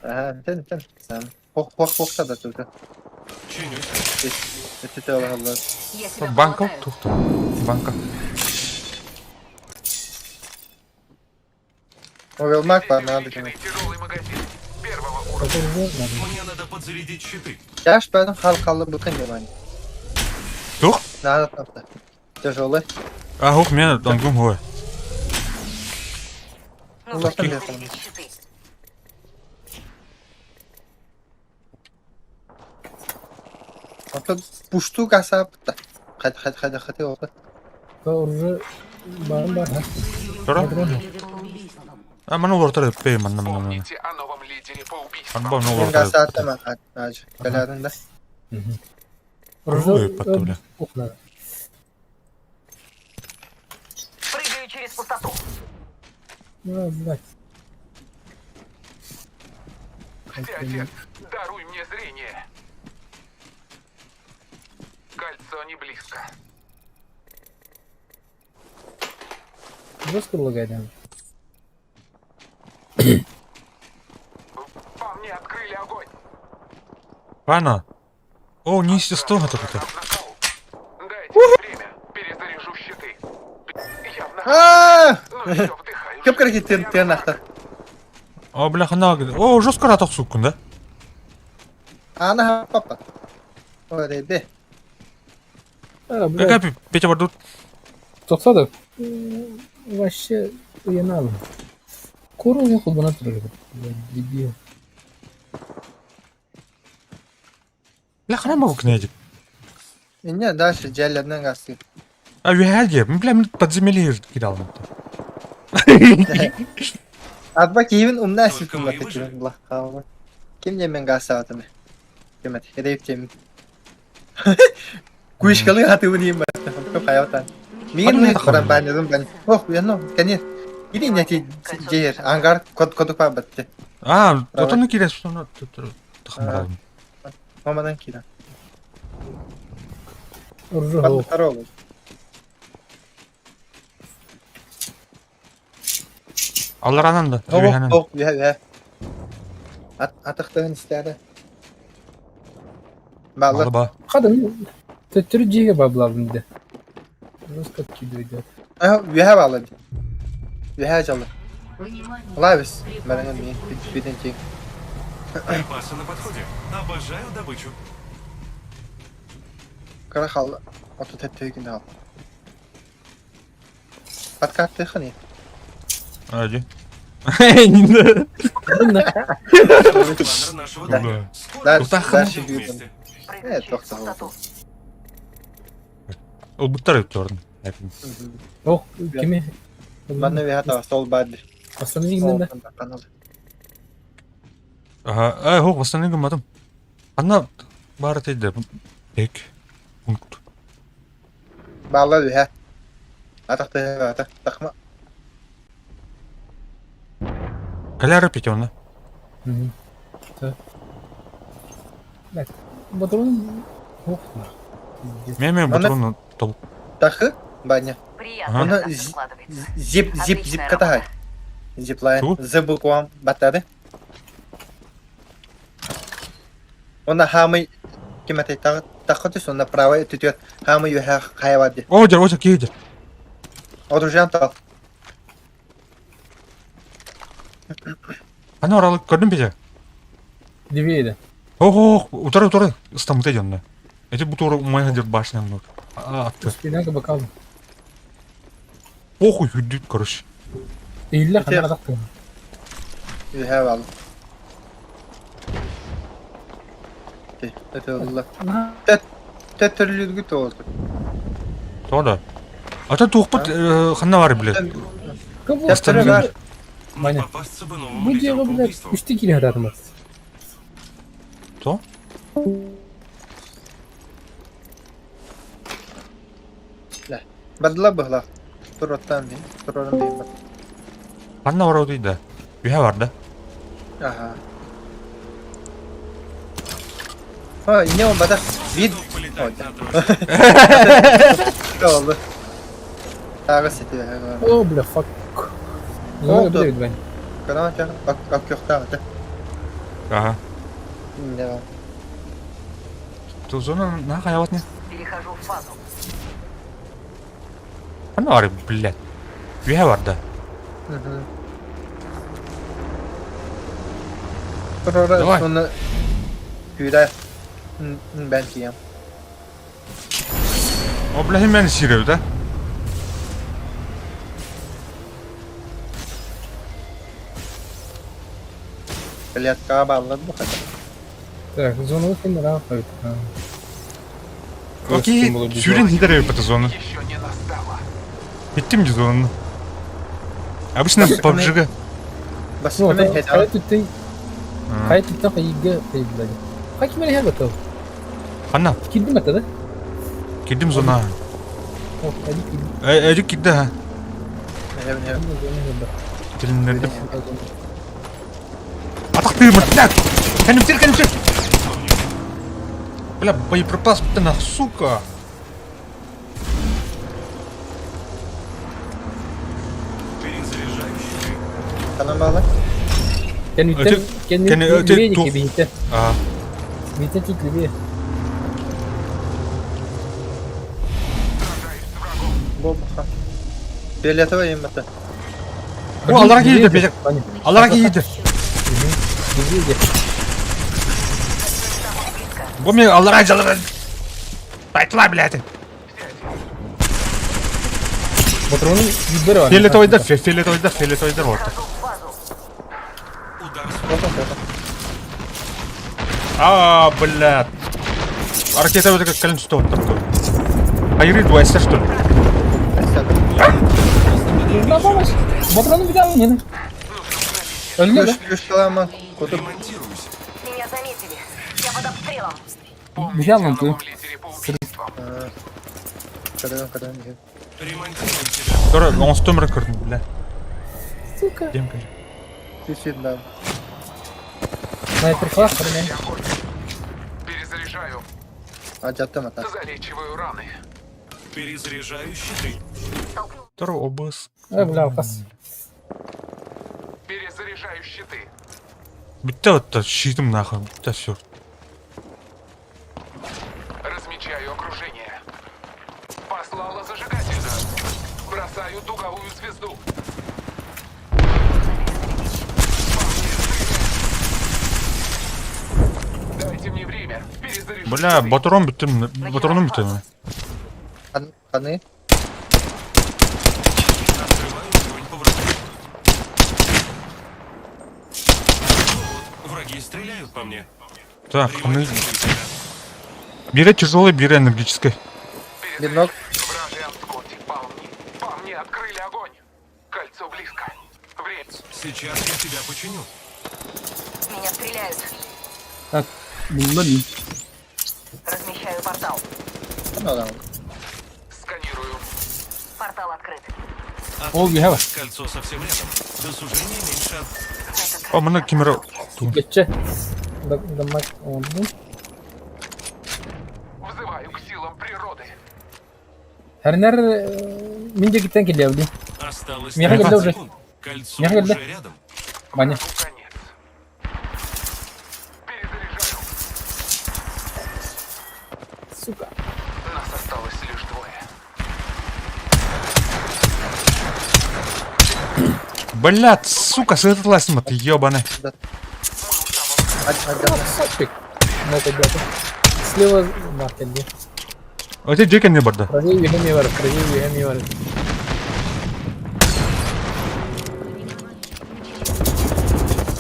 Ага, тен тен. Сам. Хох хох хох та да Чинюсь. Это алла. Я себя Банка, подлатаю. тухта. Банка. Ой, мак па надо кеме. Мне надо подзарядить щиты. Яш бәдім халқалы бүкін деман. Тух? Надо тапты. Тяжелый. А, хух, мен дангум хой. Нужно Таких. подзарядить щиты. Ото пушту касап та. Хат хат хат хат олды. Уже бар бар. ха. Тура? А, мана ортар пей, манна, манна. Помните о новом лидере по убийствам. Анба, ну Мен ортар. касаттым аж. Калядын да. Ой, потом, Уже Прыгаю через пустоту. блядь. Отец, даруй мне зрение. Кольцо не близко. Жестко лагает. По мне открыли огонь. Пана. О, не сто это это. Нокаут. Дайте мне время. Перезаряжу щиты. Я в нокауте, Аа! но еще вдыхаю. Көп керек тен тен ахта. О, бля, хана. О, жестко раток суккун, да? Ана папа. Ой, бе. А, блядь. Какая Петя бардут? Тоқтады. Вообще, я надо. Куру холбана турар. Дебил. Бля, хана могу князик. Не, дальше жәллерден касты. А, вяде, бля, мен подземелье кидал. Адба кийин умна Только мы и ситуация выжили. кийин блах калды. Ким мен касатым. Ким эт? Хедеп тем. Куишкалы хаты уним. Көп хаятан. Мин не құран бан бан. Ох, яно, кәне. Иди не ти жер ангар код код па бітті. А, отаны кирес, соны тахмаралым. Мамадан кира. Уже Под второго. Алларанан да. Ох, ох, я, я. Ат атықтығын істеді. Балы. Алаба. Қадым. Төттірі жеге бабладым де. Жестко кидывает. Ühe балы. Ühe жалы. Внимание! Лавис. Бәріңе мен биден тең. Припасы на подходе. Обожаю добычу. Кара хал. Ото тәттігін ал. Подкатты хани. Ади. Не Баннер нашего Да. друга. Скоро Да, Устах дальше будем видно. вместе. Прыгаю Э, через тоқтау. пустоту. Ол буттар өттөрдүм. Ох, кеме? Манна вихата сол бады. Останови да. Ага, э, хок, восстанови матым. Анна бар тейді. Так. Пункт. Бааллар үһэ. Атах тыһа тахма. Каляра Петровна. Так. Батрон Ох, Меме батрону тол. Тахы, Баня. Приятно, Она как складывается. Зип, зип, зип катаһай. Зиплайн. Ту? З буквам баттады. Онна хаамый ким этэй тахы түс, онна правый өттүтүгэр хаамый үөһэ хайа бар дии. О, дьэр, о, киһи дьэр. Оружиан тал. Аны оралык көрдүм Петя. Левее. Ох, утары утары ыстамыта дьонно. Эти бутуру умай хадыр башня много. Атты. Спина бакал. Похуй хүддүт, короче. Илле ханар атак. Үөһэ бал. Это Төттөрүлүргүт олду. Тода. Ата туохпут ханна бар билет. Төттөрү бар. Не Ваня. попасться бы новому Бу лидеру диэҕэ по блядь, убийствам. үстэ киирэ сатаатым. То? Бардылар быһлах. Туруттан дии. Турорун дии. Ханна бар да. Үһэ бар да. Ага. А, не он бата. Вид. Готов полетать Ой, на троссе. Oldu. Тағы сети. О, бля, fuck. Ну, Oldu. блядь, Вань. Канал ча ак ак тағы. Ага. Не. Ту зона на хаяват не. Перехожу в фазу. Ханна бар, блядь. Үһэ бар да. Турора Давай. соны күйрә. Бен киям. О, бля, мен сирев, да? Клетка баллар бу хата. Так, зона выхода на Окей, сүүрэн хидэр эбит зона. Еще не настало. Иттим же зону. Обычно PUBG-га. Ну, Баскымен хет. хайа түттен хайа түттен хайыга хайыга. Хаким эле хабат. Ханна, Кирдим ата да? кирдим зона. О, hadi кирдим. Эдик кирди ха. Тилиннердим. Атах ты, блядь! Кәнімтер, кәнімтер! Бля, боеприпас, ты нах, сука! Перезаряжаю щиты. Канал баллар. Кен үттен кен Кен өте левее тух. бихите. А, Бихите чуть левее. Сражаюсь с врагом. Бу бу. Фиолетовый им бата. О, алара кииди, бежек. Алара кииди. Левее. Бу мен алара жалара. Айтла, блядь. Патроны бир бар. Фиолетовыйдар, фиолетовыйдар, фиолетовыйдар вот. Перехожу в фазу. Удар с А, блядь. Ракета вот как колен что вот там. Айры дуайся, что ли? На помощь. Патроны бир алын не. Өлдү да. Күш күш калама. Кутуп. Ремонтируюсь. Меня заметили. Я под обстрелом. Помните Бир о алын новом лидере по убийствам. Кадын кадын. Ремонтирую себя. Тора, он стомер көрдім, бля. Сука. Дем, конечно. Сүт да. Снайпер класс, парень. Огонь. Перезаряжаю. А жаттым ата. Залечиваю раны. Перезаряжаю щиты. Тора, обыс. Э, бля, алкас. Перезаряжаю щиты. Бітті вот щитым нахуй. Да все. Размечаю окружение. Послала зажигательную. Бросаю дуговую звезду. По мне стреляют. Дайте мне время. Перезаряжу Бля, щиты. батырон біттім, батыроным біттім. Каны. Открываю огонь по врагу. Ну вот, враги стреляют по мне. Так, мы... Ремонтирую себя. Бере тяжелый, бере энергический. Бинок. Вражий антскотик по мне. По мне открыли огонь. Кольцо близко. Время. Сейчас я тебя починю. Меня стреляют. Так, булла ми. Размещаю портал. Ханна Сканирую. Портал открыт. Ол үһэ бар. Кольцо совсем рядом. До сужения меньше от... Это О, мына кемере. Кетче. Даммак оңордум. Взываю к силам природы. Хэрнер мин диэкиттэн кэлиэбин. Осталось Миха 30 келді уже. секунд. Кольцо Миха келді. уже рядом. Ваня. Врагу конец. Перезаряжаю. Сука. Нас осталось лишь двое. Блядь, сука, сытыласың ты ебаный. Мы у самого Красавчик. Ну это ребята. Слева бар келди. Өте жеке не барды. Правее үһэ бар, правее үһэ бар.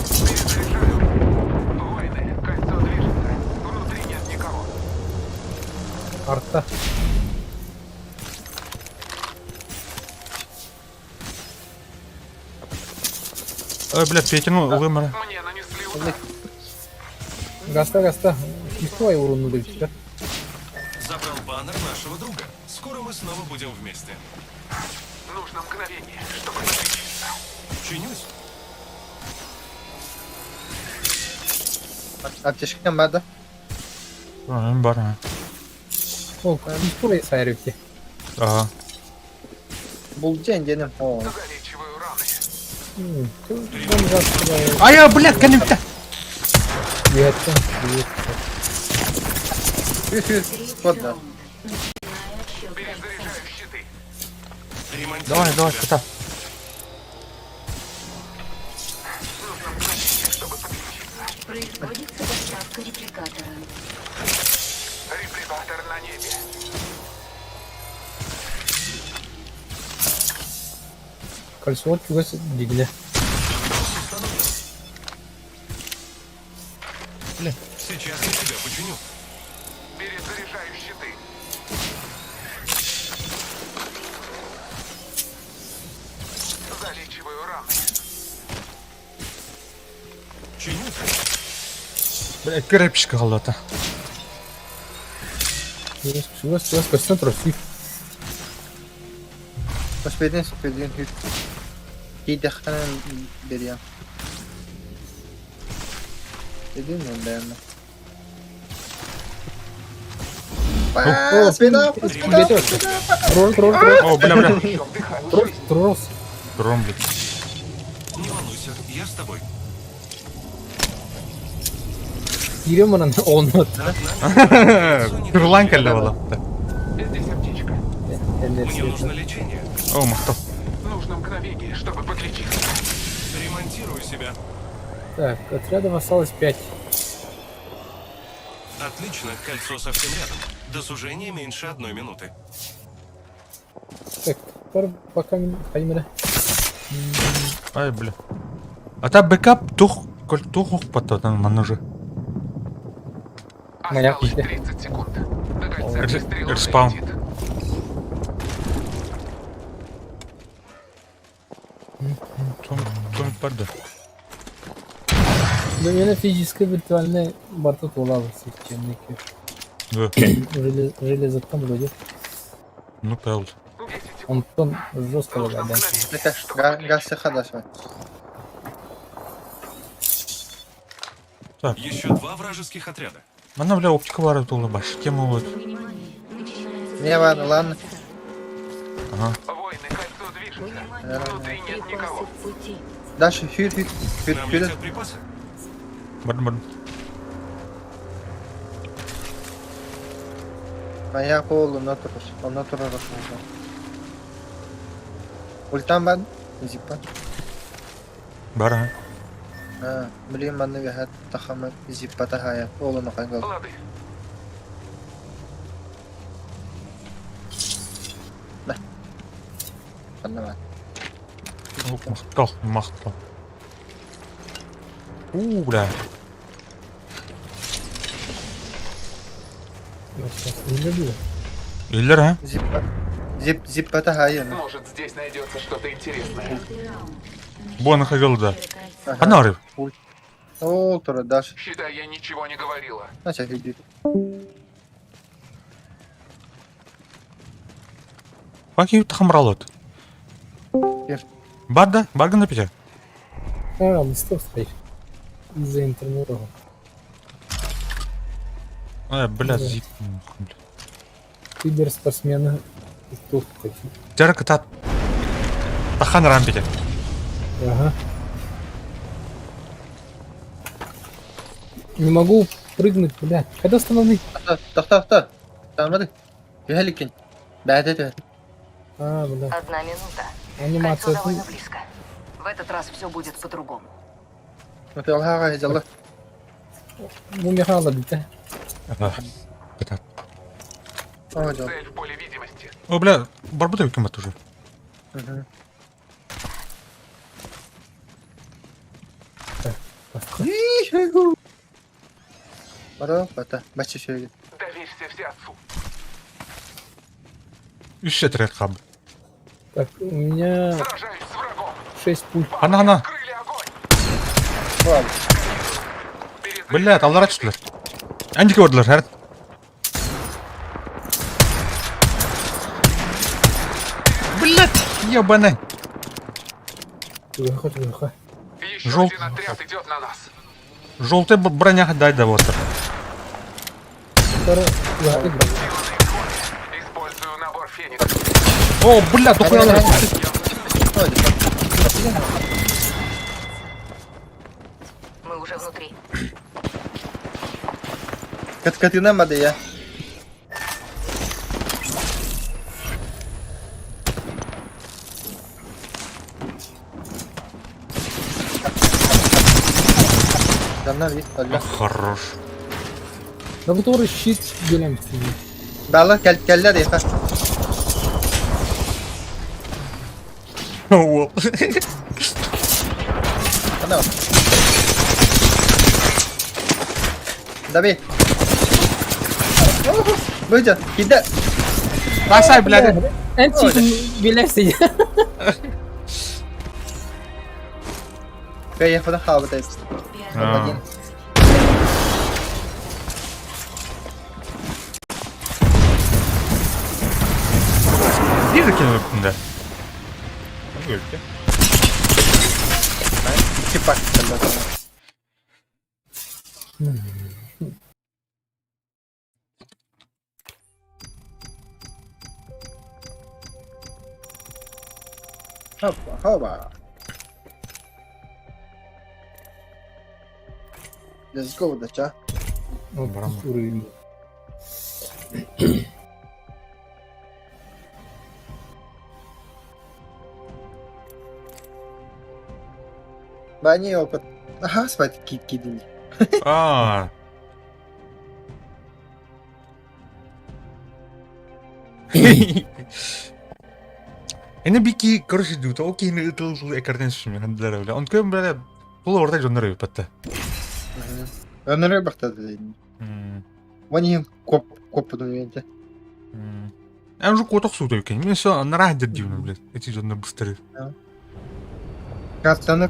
Перезаряжаю. Воины, кольцо движется. Внутри нет никого. Артта. Ой, блядь, Петину ылымара. Мне нанесли удар. Гаста, гаста. Кистой урунну деп çıkar. Забрал баннер нашего друга. Скоро мы снова будем вместе. Нужно мгновение, чтобы подлечиться. Чинюсь. Аптечкам бар да. Бар. а. Ол кистой сайрыпти. Ага. Бул ден денем. О. Залечиваю раны. Ая, блядь, кәнемті. Үһэттен. Үһэттен. Үс үс. Вот да. Перезаряжаю щиты. Ремонтирую Давай, давай, себя. кота. Нужно мгновение, чтобы подлечиться. Производится доставка репликатора. Репликатор на небе. Кольцо чугас дигиле. Сейчас я тебя починю. Перезаряжаю щиты. Залечиваю раны. Чинюсь. Блядь, крепчик қалды. Чугас, чугас, көстөн турар. Сүй. Успедин, успедин. Кийдэххэнэ бериэм. Дедин мен бэйэм. О, Спина, спина. Трор, трор, трор. О, бля, бля. Еще вдыхаю Трор, жизнь. тророс. Дрон, блядь. Не волнуйся, я с тобой. Киирем манан ооннот. Кырлан кәлі бала. Здесь аптечка. Мне нужно лечение. О, мақтал. Нужно мгновение, чтобы подлечиться. Ремонтирую себя. Так, отрядов осталось 5. Отлично, кольцо совсем рядом. До сужения меньше одной минуты. Так, теперь пока хаймера. Ай, бля. А та бэкап тух, коль тух потом манужи. Маяк Осталось где? 30 секунд. До кольца стрела Респаун. долетит. Том, том барды. Ну, меня физическое виртуальное барта тула системники. Да. Железоттан вроде. Ну, правда. 10 секунд. Он тон жестко Нужно лагает, да. мгновение, чтобы Газ хадаш. Еще два вражеских отряда. Мана, бля, оптика бар тула баш. Кем ол? Не ладно, ладно. Ага. Воины, кольцо движется. Внутри нет никого. Припасы в пути. Дальше хюр хюр хюр Нам хюр. летят припасы. Барды, барды. Моя полу на турус. Он на турус. Ультам бан. Зипа. Бар, а. А, блин, манны вихат тахама зипа тахая. Олу на кангал. Лады. Аннама. Мақтал, мақтал. У, бля. Не люблю. Үйлер, а? Зипа. Зип зипа тахая. Может, здесь найдется что-то интересное. Буаны хагал да. Ана арып. Ол тура дальше. Считай, я ничего не говорила. Начал хюр. Факи хамралот. Бар да? Бар гына пите? А, листов стоит. Из-за интернета. Э, бля, зип. Киберспортсмены тут такие. Дьара кытаат. Тахан рампите. Ага. Не могу прыгнуть, бля. Когда остановить? Тохто, тохто. Тамады. Түһэликин. Бэйэтэ түһэ. А, бля. Одна минута. Анимация. Кольцо довольно близко. В этот раз все будет по-другому. Матыалһааҕа дьалла. Бу Михайло бите. Ага. Кытаат. Оҥо дьол. Цель в поле видимости. О, бля, барбыта ким уже. Бара бата. Бачча шөйгө. Доверься всеотцу. Үс отряд хаб. Так, у меня Сражаюсь с врагом. 6 пуль. По Хана мне хана. Открыли огонь. Бар. Блядь, аллара түстүлэр. Андики ордулар, хәрт. Блядь, ебаный. Тихо, тихо. Еще Жел- один отряд идет на нас. Желтый броня дай да вот. Второй. Использую набор Феникс. О, бля, дохуя аллара. Мы уже внутри. Кыткытынан бады я. Даннар бит, алла. Хорош. На который щит делаем. Бала кел келлер яха. О. Ана. Дави. Быжа, киде. Бросай, блядь. Энти билесе. Кая хода хабытай. А. Один. Bir кинули да. İki pak келлер. Hoppa, hoppa. Let's go, дача. Вот уровень. Бани опыт. Ага, спать кит кидини. А. Эне бики, короче, дута, окей, не ытыл экерден сүмө хандлар бля. Он көм бля, бул орда жоннор өпөттө. Өнөрө бактады дейм. Вани коп коп дументе. Я уже коток суу экен. Мен все нарах дедим, блядь. Эти жоннор быстрее. Картаны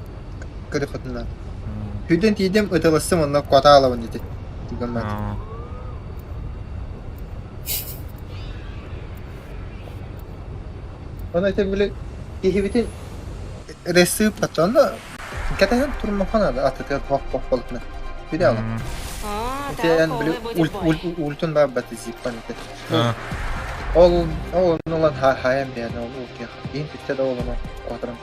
кырыхытына. Хүден тиидем ытылысым онна куатаалабын дити. Түгэммат. Оны это били кихибитин ресып патона катахан турмахана атытыгар хох хох болтуна. Хүдэ ала. А, Итен так, били будет ульт бой. ульт ультун бар баты зиппан ите. Ол ол нулан ха хаям биян ол ултия. Ин питте да олоно куатарам.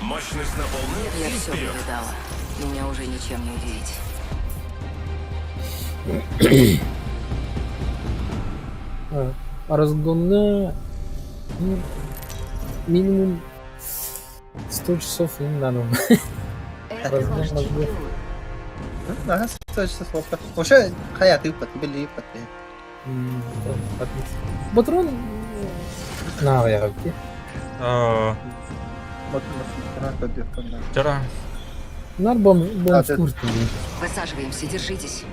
Мощность на полную Я и все вперед. повидала. Меня уже ничем не удивить. А разгонна ну, минимум 100 часов им надо. Это Разгон ваш мозгов. чемпион. Ага, сочно слопа. Ошо хаяты паты били паты. Патрон на я где? Вот на Жара. Нар бом бом А, ты- курт. Высаживаемся, держитесь.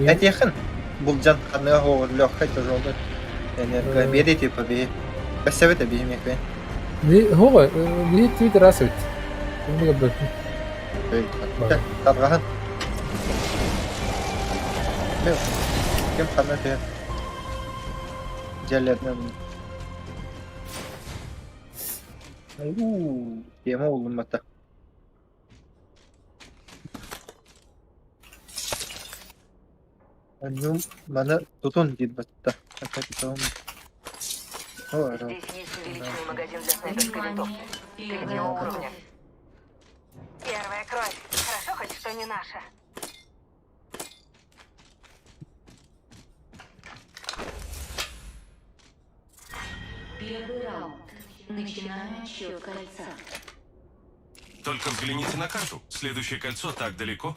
Этиэхэн булдьан ханныга хоҕурлуохха тожоллор. Энерго биэри типа би. Бэсэбит биһимиэкпин. Хова, би твиттер асыт. Тарҕаһан. Ким ханна түһэн дьиэлэринэн Уу, тема булунмата. Анньум маны тутун диир батта. Здесь есть увеличенный магазин для снайперской винтовки. Третьего уровня. Первая кровь. Хорошо хоть, что не наша. Первый раунд. Начинаем отсчет кольца. Только взгляните на карту. Следующее кольцо так далеко.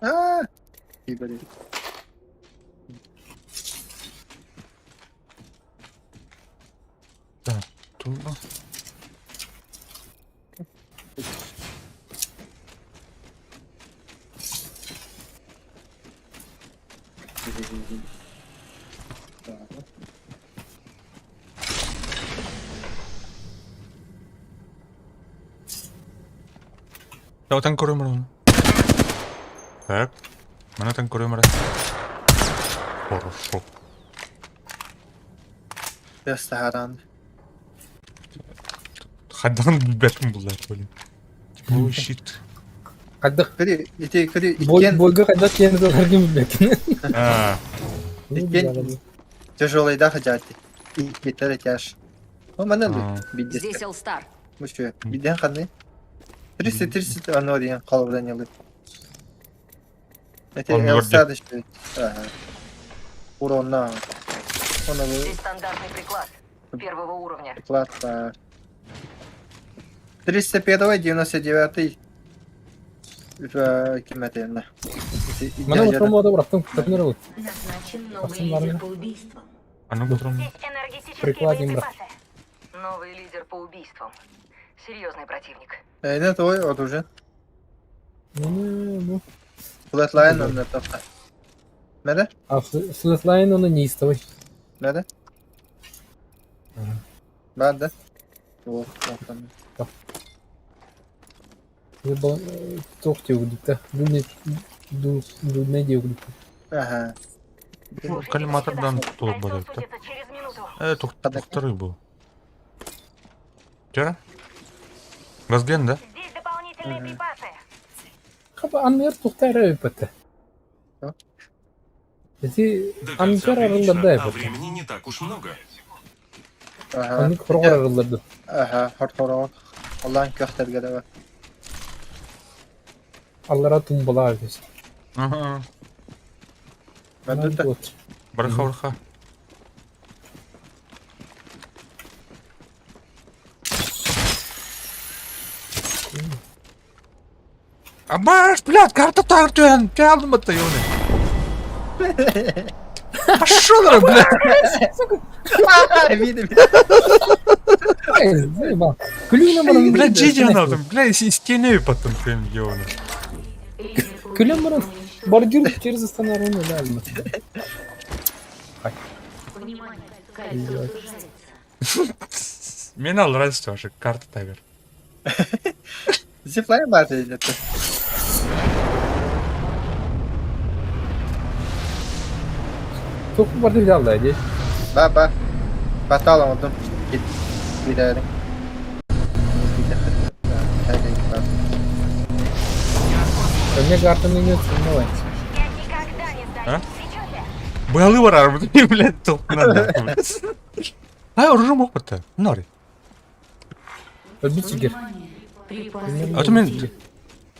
Аа, блин. Так, турбо. Я танкорю мрон. Так. Мене танкорю мре. Хорошо. Тестаһаран. Хайдан билбэтим буллар, блин. Типа, ой, щит. Хайдах Кыри, ити кыри иккен бойга хайдах киэн ыларгын билбэккин. А, иккен тяжелыйдаах дьаати. Иккитэр этяж. О, маны А. биддес. Здесь Элстар. Мүчү. Бидден ханны. 330 оно диэн холобурдан ылы. Эти Он мөрдө. Элстар еще. Ага. Урона. Он Здесь стандартный приклад. Первого уровня. приклад. 301 99 ким этенна. Мана утрамада бырахтым кытын ылы. Назначен новый Пацан, лидер нормально. по убийствам. а ну утром. Здесь энергетические Прикладим, брат. боеприпасы. Новый лидер по убийствам. Серьезный противник. Эйне той оружие. Ну, Flatline онна топта. Мэре? а флетлайн оны неистовый. Мэре? Ага. Баар да? Вот, вот там. Туох диэбитэ. Дуднай диэбитэ. Ага. Слушайте Коллиматордан сюда. туох Кольцо барар, да? сузится через минуту. Э, тухтары был. Вчера? Газген, да? Здесь дополнительные Мгм. припасы. Хаба аннер тухтара эпэтэ. А? Эти До кольца анкар прилично, арылларда а эпэтэ. времени не так уж много. Ага. Аннык хоргор арылларда. Ага, хор-хорон. Аллаһын көхтәргә дә бар. Аллара тумбала эбит. Ага. Мәдүтә. Барха, барха. Абаш, блядь, карта тартуэн, тялым это юны. Пошел, блядь. Видно, Блядь, джиджи она там, блядь, из стены потом прям ёна. Күлэн баран бордюр через остановку да. Внимание, кольцо сужается. Мне надо нравится ваша карта тагер. Зиплайн бар диде. Туох бордюр ялла ди. Ба ба. Батал ондum. Git. Giderim. Мне картаны нет, давай. Я никогда не А? сдаюсь. Сечете? Балы барар, блядь, топ надо. Ай, оружие мог бы-то. Нори. Өлбүт сигер. Внимание, припасы. А то мен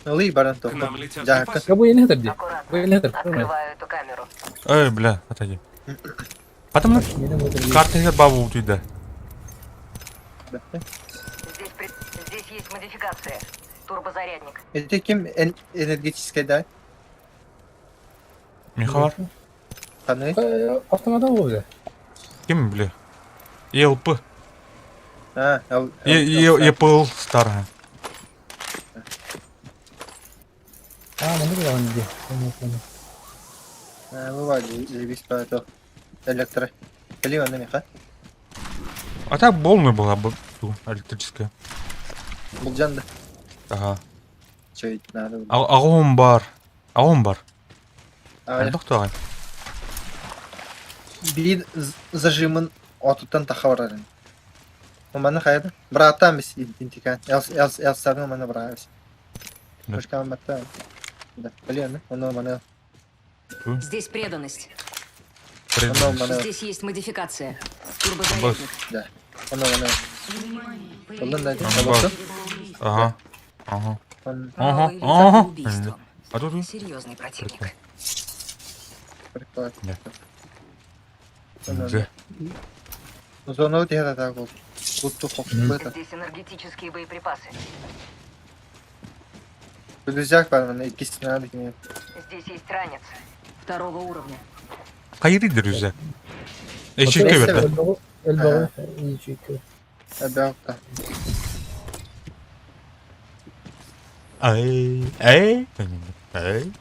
Ылый баран К топ. нам летят Жака. припасы. Кабы не хатыр ди. Аккуратно. Бу не хатыр. Открываю эту камеру. Эй, бля, отойди. Потом карта бабу утуйда. Здесь, при... Здесь есть модификация. Турбозарядник. Это ким энергетический да? Михавар? Ханы? Автомата болду. Ким, бля? ЕЛП. А, Л. ЕПЛ старая. А, маны булган ди. А, бывает, заебись по это электро. Кали на меха. А так полная была бы электрическая. Булжан да. Ага. Че ведь надо. Агом бар. Аҕам бар. Элбэх туоҕай? Биир зажимын отуттан таха барарын. Маны хайда? Братан бис интикан. Элсабын маны браабис. Башка матта. Да, блин, оно маны. Здесь преданность. Оно маны. Здесь есть модификация. Турбозарядник. Да. Оно маны. Онон да Ага. Ага. Ага. Ага. А тут Серьезный противник. Прикольно. Да. Дьэ. Зону тиһэ так ол. Кутту хохсубата. Здесь энергетические боеприпасы. Рюкзак бар мана иккис надо кини. Здесь есть ранец. Второго уровня. Хайырый рюкзак. Эчикке берді. Элбэҕи ячейка. Эбэҕэ. Ай, ай, ай.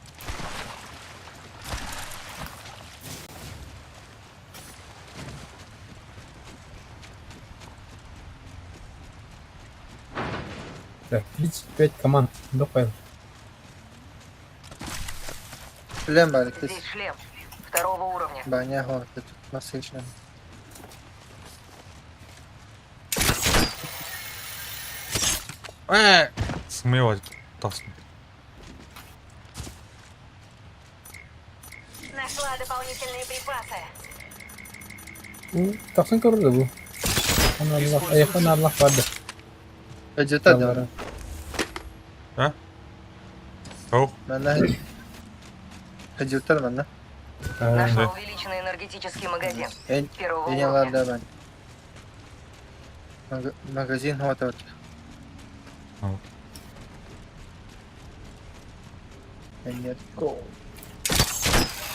Так, 35 команд. Дохуя. Шлем бар иккис. Здесь шлем. Второго уровня. Баня хор тут насыщен. Э, Смело тасны. Нашла дополнительные припасы. Бу тахсан көрөр да бу. Аналлах, айахан аллах барды. Эжета да. Оу. Манна. Эжета манна. Нашла увеличенный энергетический магазин. Эн Первого Эне уровня. да бан. Магазин хватает. Ау. Энерго.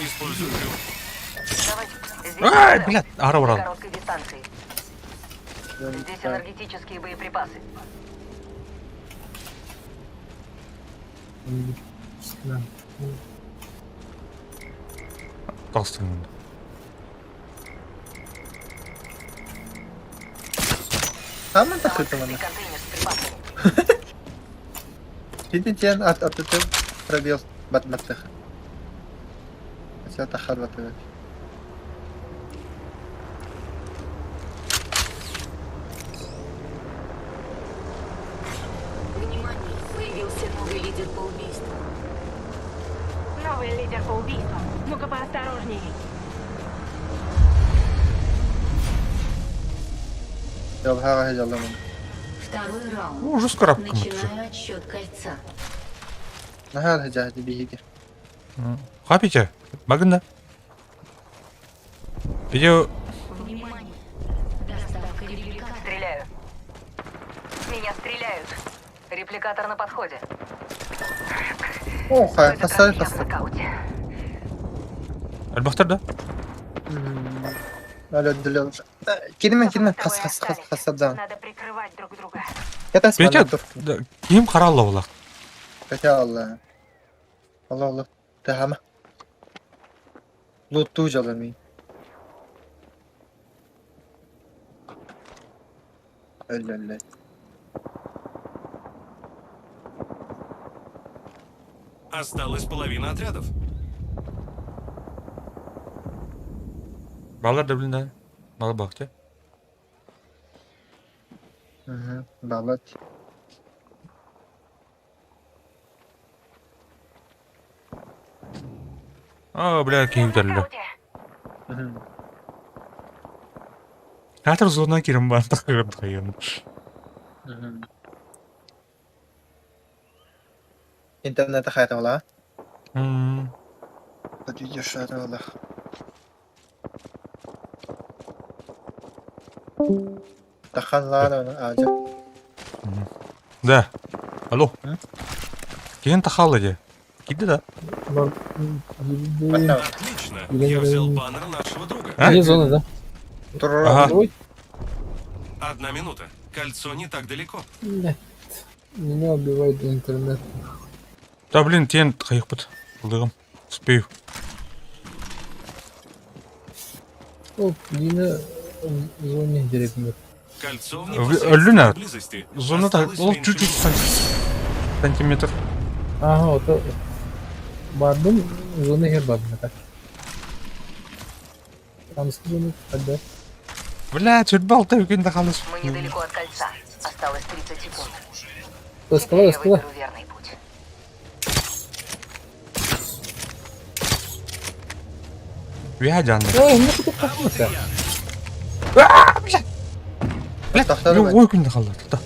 Использую крюк. Давайте. Здесь Ай, прицел. блядь, ара На брал. короткой дистанции. Здесь энергетические боеприпасы. Толстый. Хаман Там тахыты открытый мана. контейнер с припасами. Видите, от от от пробел бат баттых. Хотя тахар баттых. Внимание! Появился новый лидер по убийству. Новый лидер по убийствам. Ну-ка поосторожнее. Ялха хажалламан. Второй раунд. Ну, уже скоро кому-то. Начинаю отсчет кольца. Нахар хажахди биһиги. Хапите? Багында. Видео Внимание! Доставка репликатора. Стреляю. Меня стреляют. Репликатор на подходе. О, В хай, этот раз хасар я в хасар. нокауте. Альбахтар да? Алло, дөлө. Кирме, кирме, Мы с тобой хас хас хас остались. хасадан. Надо прикрывать друг друга. Кэтас Петя, мана тур. да, ким харалла була. Кэтя Алла. Алла Алла. Тахама. Лутту жалами. Әллә әллә. Осталась половина отрядов. Балар да блин да. Бала бакты. Мгм. Балат. А, бля, Я ким в үтәлле. нокауте. Мгм. Хатыр зона кирим бар тахырым тахырым. Мгм. Интернет хайта ола. М. Подвидишь это ола. Тахан лара ажа. Да. Алло. М? Ким тахалла де? Киди да. Баттау. Отлично. Или Я взял не- баннер нашего друга. А? Где зона, да? Тура. Ага. Ой, Одна минута. Кольцо не так далеко. нет. Меня убивает интернет. Да, блин, тен хайыппыт. Булдыгым. Успею. О, Дина в зоне деревни. Кольцо в В- непосредственной Лена, близости. Зона так, Осталось ол меньше чуть-чуть минуты. сантиметр. Ага, вот это. Бардым, зона иһэр бардым это. Тамская зона тогда. Бля, чуть алта күн да халыс. Мы недалеко от кольца. Осталось 30 секунд. Ыскала, Теперь я ыскала. выберу верный путь. Үһэ дьаанна. Эй, ну кутук тахмаса. Бля! Бля, Тахтары ой күн да халла. Та.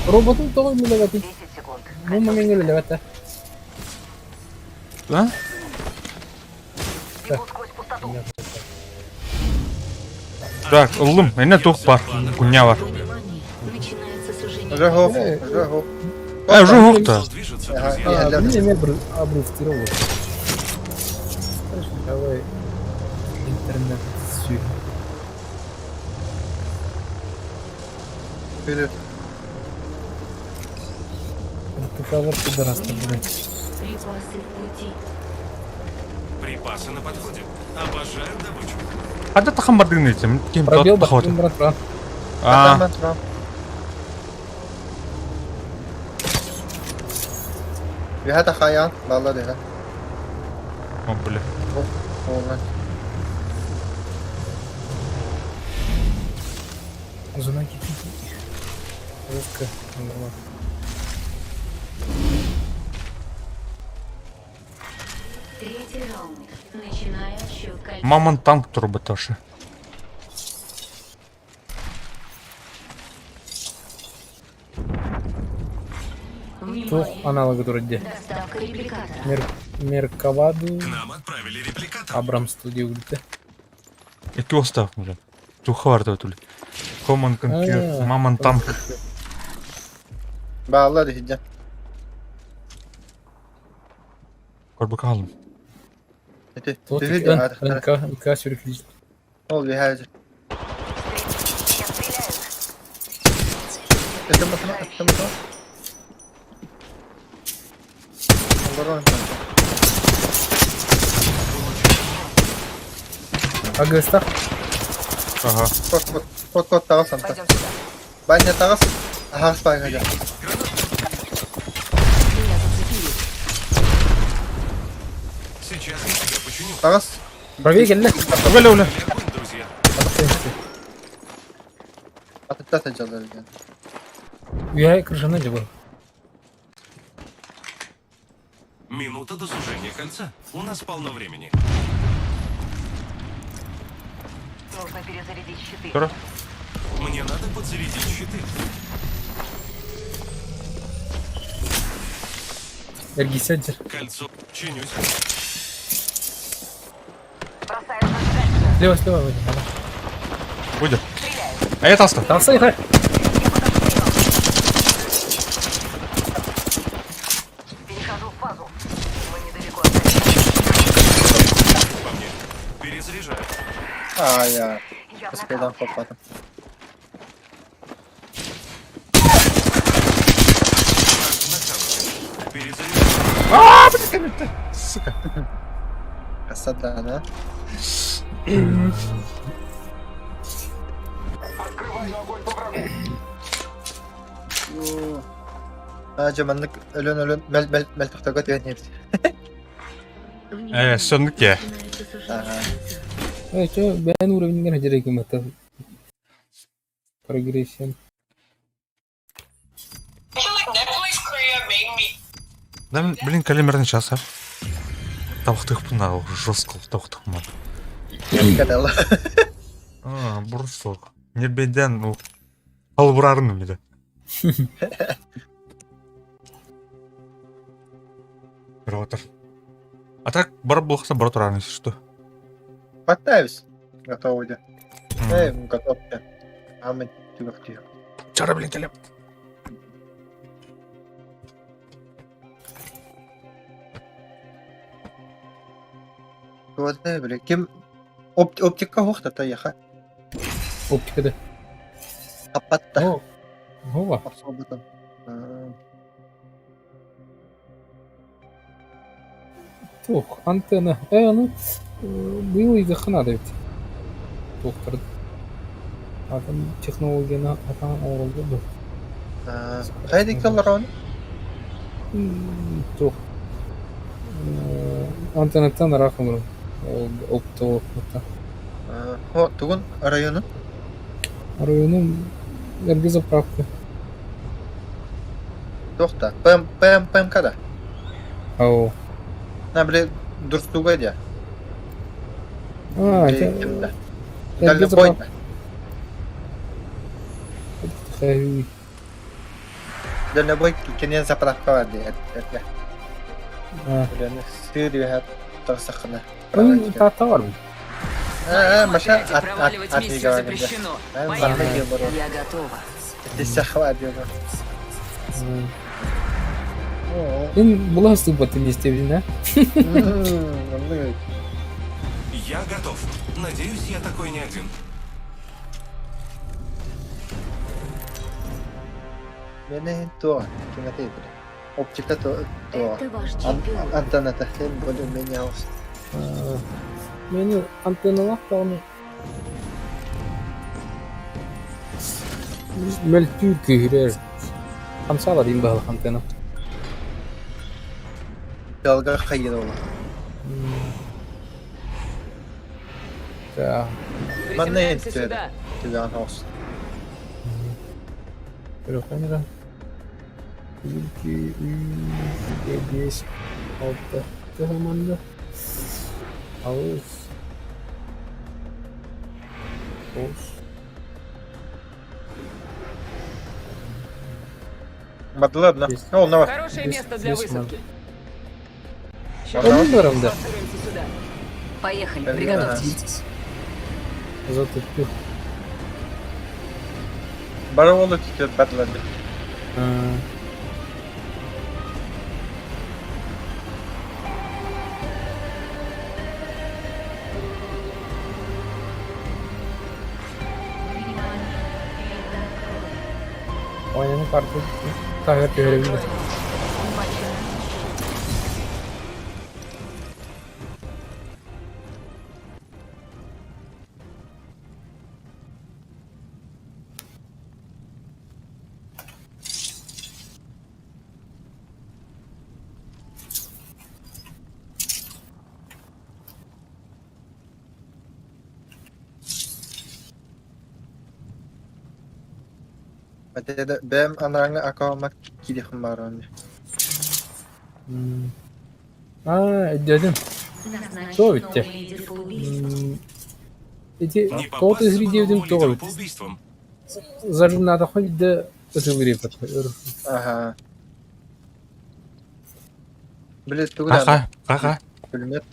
Роботун тоҕо үлэлэбэтий? 10 секунд. Бу момент үлэлэбэт А? Бегу сквозь пустоту. Так, ыллым. Эне тух бар. Куня бар. Внимание! Начинается сужение. Уже хоп, уже хоп. Э, уже хохта. Движется, Ага. друзья. А, блин, я обрывтировал. Давай интернет сүй. Вперед. Тукалар пидорасты, блядь. Припасы в пути. Припасы на подходе. Обожаю добычу. Хада тахан бардыгын этим. Кем Пробел тахот. баттым, брат, брат. А, Үһэ тахайан, балла дыха. о, бля. Оҕан. Зона кипит. Жестко. Нормально. Третий раунд. Начинаю отсчет кольца. Мамон танк турбаташы. Тух аналогы турде. Доставка репликатора. Мер... Меркаваду К нам отправили репликатор. Абрам студия улиты. Эки остав, бля. Тухар да тули. Common Conquer, А, Мамон танк. Балла дыхидя. Корбакалым. Ити. Тут Дыхидя. НК, НК сюрприз. Ол бихажы. Меня стреляют. Это матма, это матма. Оборона. АГС-та? Ага. Кот кот кот кот тағас анта. Пойдем сюда. Баня тағас. Ахас байга. Меня зацепили. Сейчас я тебя починю. Тағас. Правее келді. Уля, уля. Огонь, друзья. Атытта сажалар екен. Уя крышана жабы. Минута до сужения кольца. У нас полно времени. Нужно перезарядить щиты. Тура. Мне надо подзарядить щиты. Эргисяджер. Кольцо. Чинюсь. Бросаю зажигательную. Слева, слева, выйди. Будет. А я таста. Талсай, хай. Перехожу в фазу. Мы недалеко от кольца. По мне. Перезаряжаю. А, я. Я в Успедан нокауте. попадым. В нокауте. Перезаряжаю. А, блин, сука. Асадана. Открываю огонь по врагу. А, жаманнык өлөн өлөн мел мел мел тохтого түһэн иһэр. Э, соннук я. Начинается сужение Ага. кольца. Эй, чё, бэйэн уровеньгэр хадьар это. Прогрессия. Да, блин, калимерный час, а. Тавхтых пнал, жестко тавхтых мал. Кадала. А, бурсок. Не беден, ну. Албурарын мида. Ротор. А так, бар булхса бар турарын, если что. Подставись. Готово де. Эй, готов я. А мы түгөх Чара, блин, келеп. Вот, бля, ким оптика хохта та яха. Оптика да. Апатта. О, Ова. Особо там. Тух, антенна. Э, ну, было и заханада ведь. Доктор. Адам технологияны атан оңролду. Хайды кыллар оны? Тух. Антеннаттан ыраах олорон. Ол оптоволокноттан. О, тугун районун? Районум эргэ заправка. Туох да? ПМ, ПМ, ПМК да? Ау. На, били, Дурстуга дия. А, Или это ким да? эргэ Дальнобой заправка. да. Дальнобой кинен заправка бар дии эргэ. Үлэни сыыр үөһэ тахсаххына. Onun tahta var mı? Э, маша Отряде от проваливать от миссию запрещено. Поехали. Я готова. Эн була сылбатын истэбин, а? Я готов. Надеюсь, я такой не один. Мені то, кінотеатр. Оптика то, то. Это ваш чемпион. Антенна хем более-менее Мени антенналаах даҕаны мөлтүүр күүһүрэр. Хамсаалар иин баһылык антенна. Далга хайыр ола. Да. Манна Приземляемся этти сюда. Түгэн хос. Көрөххө 1, 2, 3, 5, 6 тыһыманна. Алыс. Ос. Ладно. О, на. Хорошее место для высадки. Onun барымда. Дислоцируемся сюда. Поехали, Ага. приготовьтесь. Затыппы. Бары олу түтөт бадлады. Ойнаны карты таһыгар түһэрэбин. Бэм анараңа акаама кири хыммарон. Аа, өйдөөтүм. Что Назначен ведь? новый лидер по убийству. Эти Не тоҕо попасться изри бы диэбитим новому тоҕо лидеру эбит. по убийствам. Зажимнаатахха биирдэ ытылыыр Ага. Билет тугу да Ха, ха, ха. Пулемет.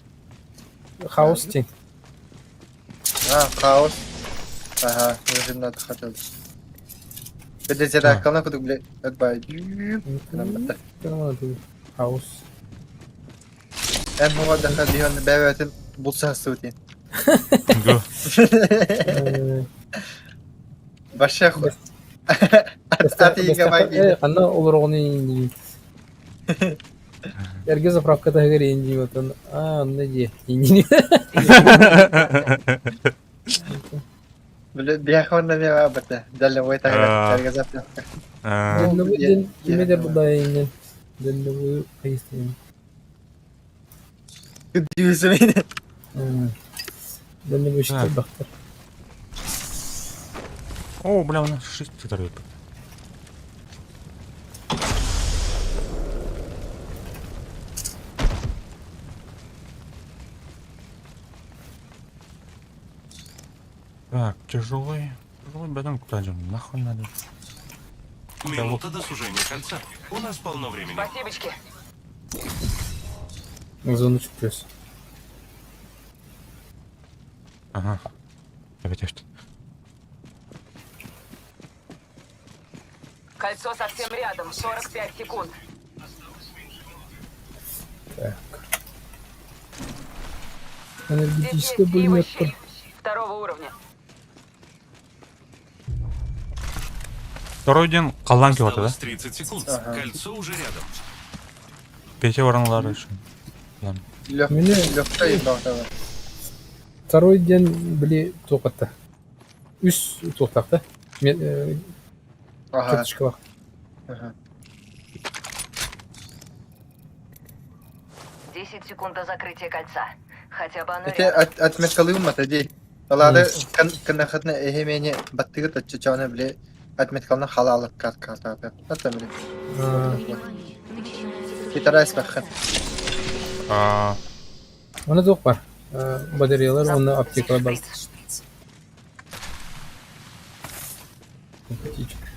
Хаос диэн. А, хаос. Ага, зажимнаатахха хотел. Бедезеракална кудук билет. Отбай. Хаос. Эм хуга даха дион бэбэтин булса сутин. Го. Баша ху. Ати габай. Ханна олороҕун Эргэ заправка таһыгар иин отон аа онно дии иин Билет бияхонна ме бата. Дале вой А. тагра заправка. А, Дэннобу диэн кимэ да булаа ииннэн дэннобу хайыстыйын Күдүүсү Дэннобу иште бахтар О, бля, у нас шесть цитарит. Так, тяжелый. Тяжелый бетон куда идем? Нахуй надо. Минута до сужения кольца. У нас полно времени. Спасибочки. Зону чуктуес. Ага. Опять что. Кольцо совсем рядом. 45 секунд. Так. Здесь Энергетический есть его пулемет. щит. Второго уровня. Второй день Каланки вот, да? Осталось 30 секунд. Ага. Кольцо уже рядом. Петя воронлар еще. Ладно. Мені- Легкий бахтава. Второй день били туохатта. Үс туохтаахта. Ага. Карточкалаах. Ага. 10 секунд до закрытия кольца. Хотя бы оно Ити рядом. отметкалыым ата дии. Алаары кынахытна эһимени баттыгыт оччочоона били отметкална халаалык каатаата. Ата били. Китарайс баххын. Оны туох бар? Батареялар уонна аптекалар бар. Птичка.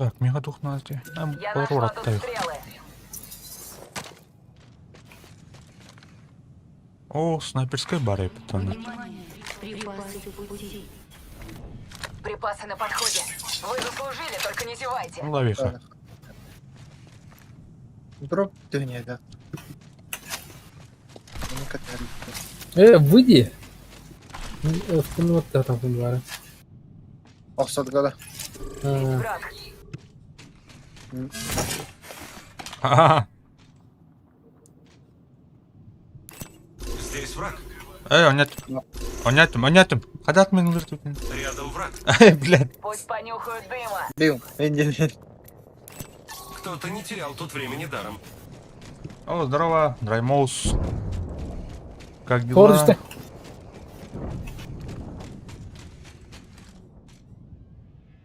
Так, мега тухнати. Я нашла тут стрелы. О, снайперская бара питана. Припасы на подходе. Вы заслужили, только не зевайте. Ловиха. Дроп түһүнүө Выйди. Бара. Охсотгала. Враг. Ха-ха. Здесь враг. Эй, онят. Онятым, онятым. Хадат мен өлтүрдүм. Рядом враг. Эй, блядь. Пусть понюхают дыма. Бил. Мен Кто-то не терял тут времени даром. О, здорово, Драймоус. Как дела? Короче.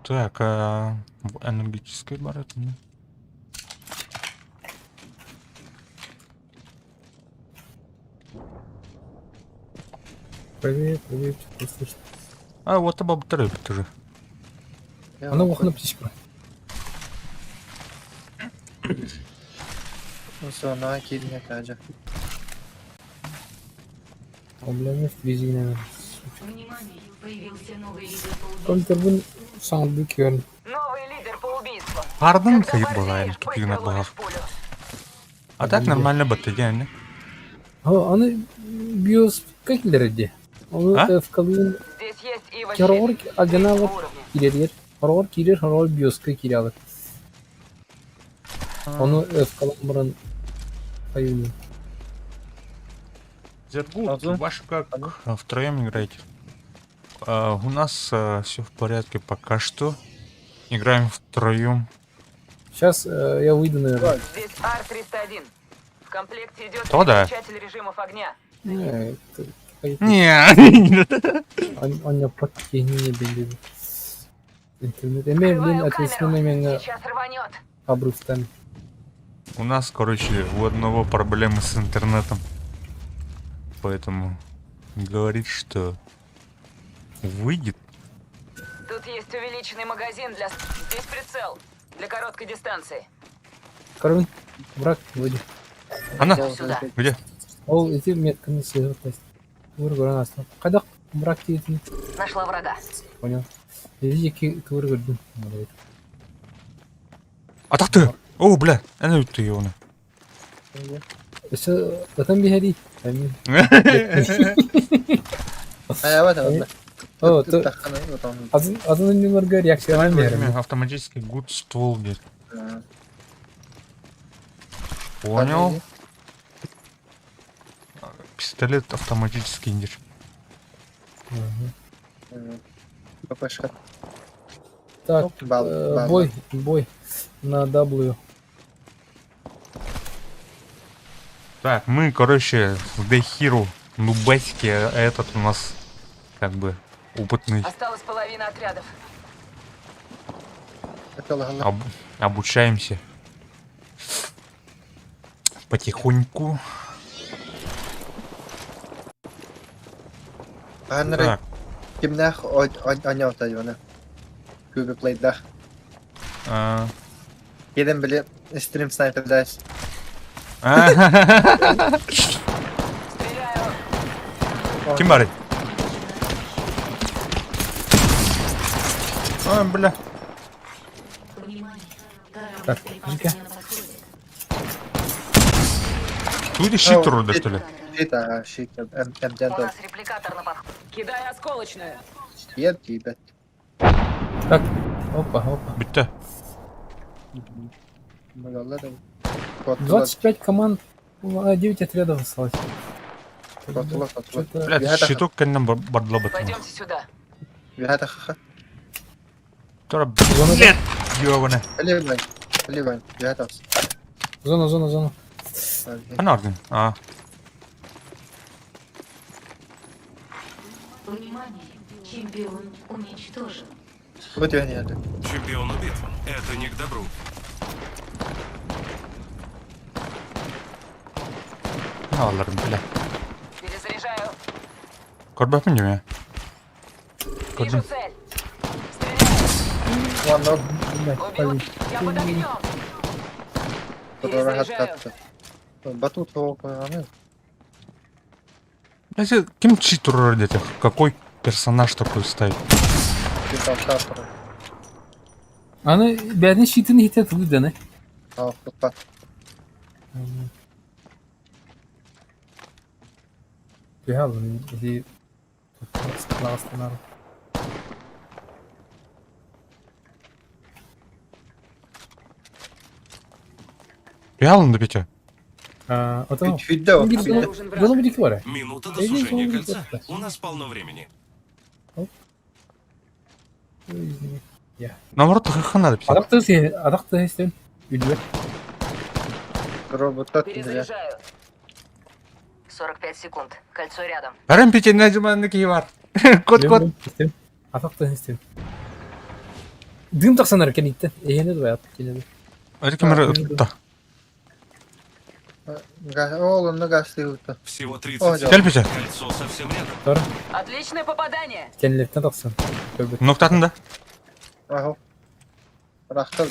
Так, а, в энергетической бар это не? Привет, привет, что слышно. А, вот оба батарея тоже. Она ухна птичка. Sonra киирне кажа. Проблемы в резине. Внимание, появился новый лидер по убийству. Компьютер саңды көрін. Новый лидер по убийствам. Пардон, Когда кайып была, борзеешь, тупигна быстро была. ловишь пулю. А так нормально батарея, не? Аны биос килерди. Оны А? вкалын Здесь есть Ива Кероор щит. агенавар Третьего уровня. кирер. Хороор кирер, хороор биоска кире Оны вкалан бұрын аюны. Зергут, Азу. ваш как втроем играете? А, у нас все в порядке пока что. Играем втроем. Сейчас я выйду, наверное. Здесь Ар-301. В комплекте идет То да. переключатель режимов огня. Не, это- Не. Аня не бенди. Интернет. Эме, блин, Открываю ответственно камеру. меня Сейчас рванет. обрывтан. У нас, короче, у одного проблемы с интернетом. Поэтому говорит, что выйдет. Тут есть увеличенный магазин для... Здесь прицел. Для короткой дистанции. Карвин, враг, выйди. Она? Сюда. Где? Ол эти метканы сезіп Тур көрін астына. Қайда враг дейтін? Нашла врага. Понял. Эти екі тур көрдім. Молодец. А так ты! О, бля, она ты его. Өсө отан биһэри. Амин. Ая вот. О, то азын азын нюларга реакциялар берем. Автоматический гуд ствол где. Понял. Пистолет автоматический индир. ППшка. Так, Бал, бал. бой, бой на W. Так, мы, короче, в The Hero нубасики, а этот у нас как бы опытный. Осталась половина отрядов. Обучаемся. Потихоньку. Анры кимнах онёта юна. Күбі плейдах. Еден біле стрим снайпер даш. Стреляю. Ким бар? А, бля. Так, жика. Тут и щит вроде, что ли? Щит, ага, щит. М У нас репликатор на подходе. Кидай осколочную. Ед, ебет. Так, опа, опа. Бітті. 25 команд, 9 отрядов осталось. Хотула, хотула. Блядь, Үөһэ тахха. щиток кэннэ бардыла бытына. Пойдемте сюда. Үөһэ тахха. Тура, блядь, ёбана. Ливань. Ливань. Үөһэ тахса. Зона, зона, зона. Хана ардын? А. Внимание! Чемпион уничтожен. Бу түһэн иһэллэр. Чемпион убит. Это не к добру. Алларым, бля. Перезаряжаю. Көрбөппүн дьэ Вижу Көрдүм. цель. Стреляю. Уонна Убил. Я под огнем. туруора Перезаряжаю. хаттатта. Батут хоҕо Блядь, ким чи турар диэтэх? Какой персонаж такой ставит? Аны бэйэтин щитин иһитэ тылыйданы. Туппат. Түһэ аллым ити лаҕастанар. Реалын да Петя. Ото Хүдде ол. биир Хүдде. Нужен враг. дьоно биир бар. Минута до Эй, сужения эй, кольца. эй. У нас полно времени. Наоборот, тахыха надо Петя. Атах тыс атах тыс истэн. Үдүбэ. Роботтат бля. Перезаряжаю. 45 секунд. Кольцо рядом. Бәрін Петя нәжіманны кей бар. Кот кот. Атах тыс истэн. Дым тахсанар кэнниттэн. Эһиэнэ да баят кинеде. Это кемер да. Ол онно гастыы Всего О, 30 да. секунд. Кел Петя. Кольцо совсем рядом. Тор Отличное попадание. кэннилэттэн тахсан. Көрбүт. Ноктатын да. Аһо. Рахтал.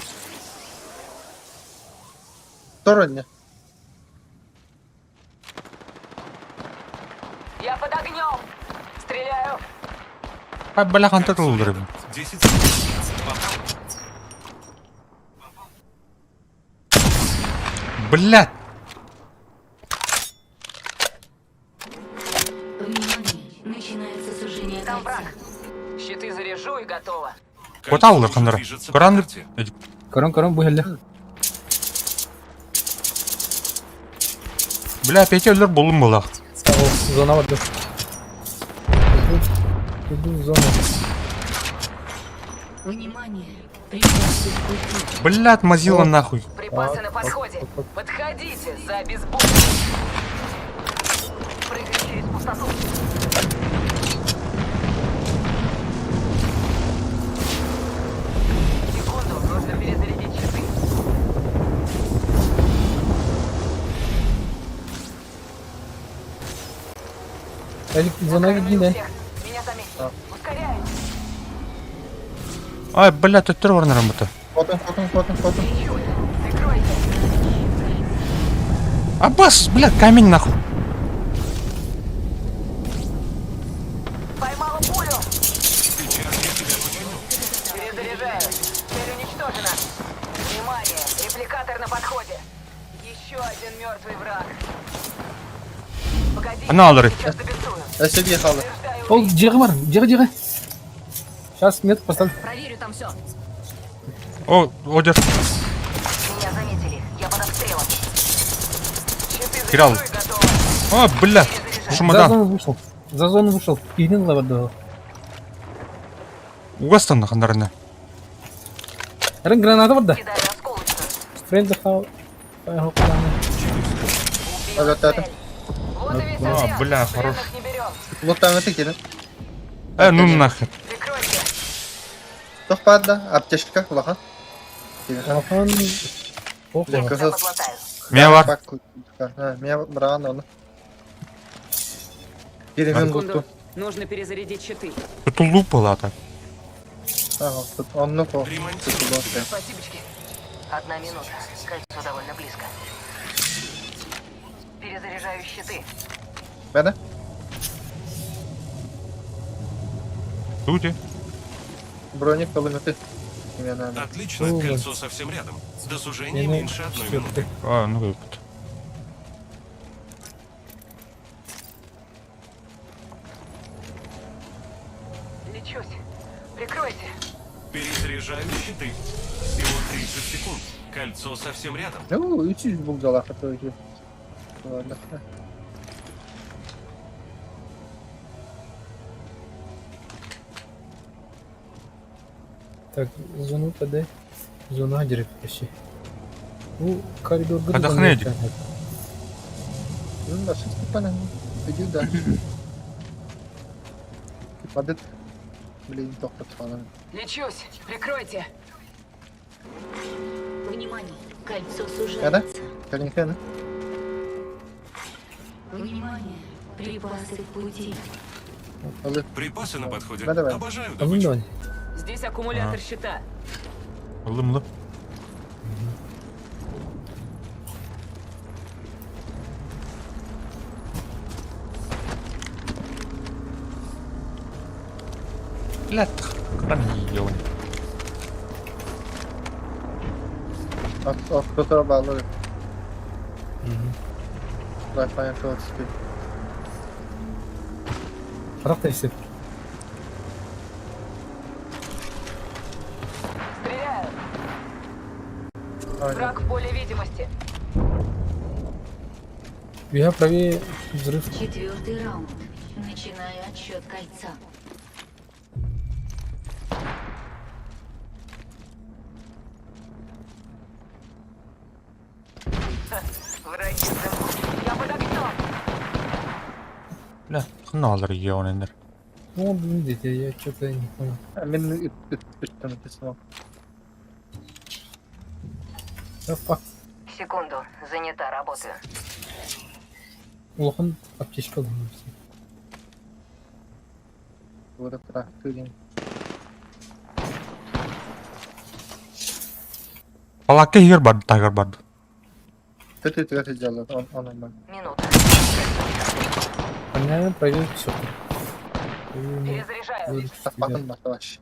Тороння. Я под огнем. Стреляю. А бля ханта тулдырым. 10 секунд. Попал. Блядь. Внимание! Начинается сужение Там кольца. враг. Щиты заряжу и готово. Кот Кольцо аллар уже хандара. движется по Коран карте. Көрөн көрөн бу хэллэ. Бля, Петя өлөр болум болақ. Зона барды. Иду в зону. Внимание! Препятствие в пути. Блядь, мазила нахуй. Припасы Так, на подходе. так, так. Подходите за обезболивающим. Прыгаю через пустоту. Секунду, нужно перезарядить щиты. Элик зона Накормлю видно. всех. Меня заметили. Ускоряюсь. Ай, блядь, өттөр барнарым бұты. Хотун хотун хотун хотун. Лечусь. Прикройте. Аббас, блядь, камень нахуй. Поймала пулю. Сейчас я тебя починю. Перезаряжаю. Цель уничтожена. Внимание! Репликатор на подходе. Еще один мертвый враг. Погоди. Ана алары. Сейчас добинтую. Өссө биир хаалла. Утверждаю Ол убийство. дьиэҕэ бар. Дьиэҕэ дьиэҕэ. Сейчас метку поставлю. Проверю там все. О, одер. Меня заметили. Я под обстрелом. Щиты Киралл. заряжу и готово. О, бля. За Шумадан. зону вышел. За зону вышел. Киһини лабарды. Угастан хандарына. Рын граната барда. Кидаю осколочную. Стрель захал. Убила Ага, цель. Вот и весь А, отряд. бля, хорош. Пленных не берем. Луттаҥҥыты кирин. Э, ну нахер. Прикройте. Туох баар да? Аптечка улахан. Алхан. Ох, Бля, Я кызыл. подлатаю. Меня бар. Меня браҕан оны. Киримин Секунду. лутту. Нужно перезарядить щиты. Это луп была так. Ага, тут оннук ол. Ремонтирую тебя. Спасибочки. Одна минута. Кольцо довольно близко. Перезаряжаю щиты. Бәді? Тут Броник ылыҥыты. Именно надо. Отлично, О. кольцо совсем рядом. До сужения меньше одной минуты. А, ну выпад. Лечусь. Прикройте. Перезаряжаю щиты. Всего 30 секунд. Кольцо совсем рядом. Ну, 300 булдалаах өтө. Ладно. Так, зону подай. Зона директорши. Бу коридорга Отдохни, Эдик. Ну, да, что понятно. Иди дальше. Падет. Блин, только подхвален. Лечусь. Прикройте. Внимание! Кольцо Когда? сужается. Калинка, Внимание! Припасы в пути. Алып. Припасы на подходе. Да, давай. Обожаю Алын добычу. давай. Здесь аккумулятор Ага. щита. Ылым ылым. Блядь, хран ёбаный. Охтотор bağlı. Wi-Fi 32. Харах тайсып. Стреляю. Aynen. Враг в поле видимости. Я правее взрыв. Четвертый раунд. Начинаю отсчет кольца. Враги в дыму. Я под огнем. Бля, хналар ёбаный. Ну, видите, я что-то не понял. Мен үттен написал. Да факт. Секунду. Занята, работаю. Улахан аптечка алым. Burada bıraktı. Палака егер барды, тагыр барды. Kötü kötü canlı. On on ben. Минута. Понятно, правее все. Перезаряжаю. Bakın bak yavaş.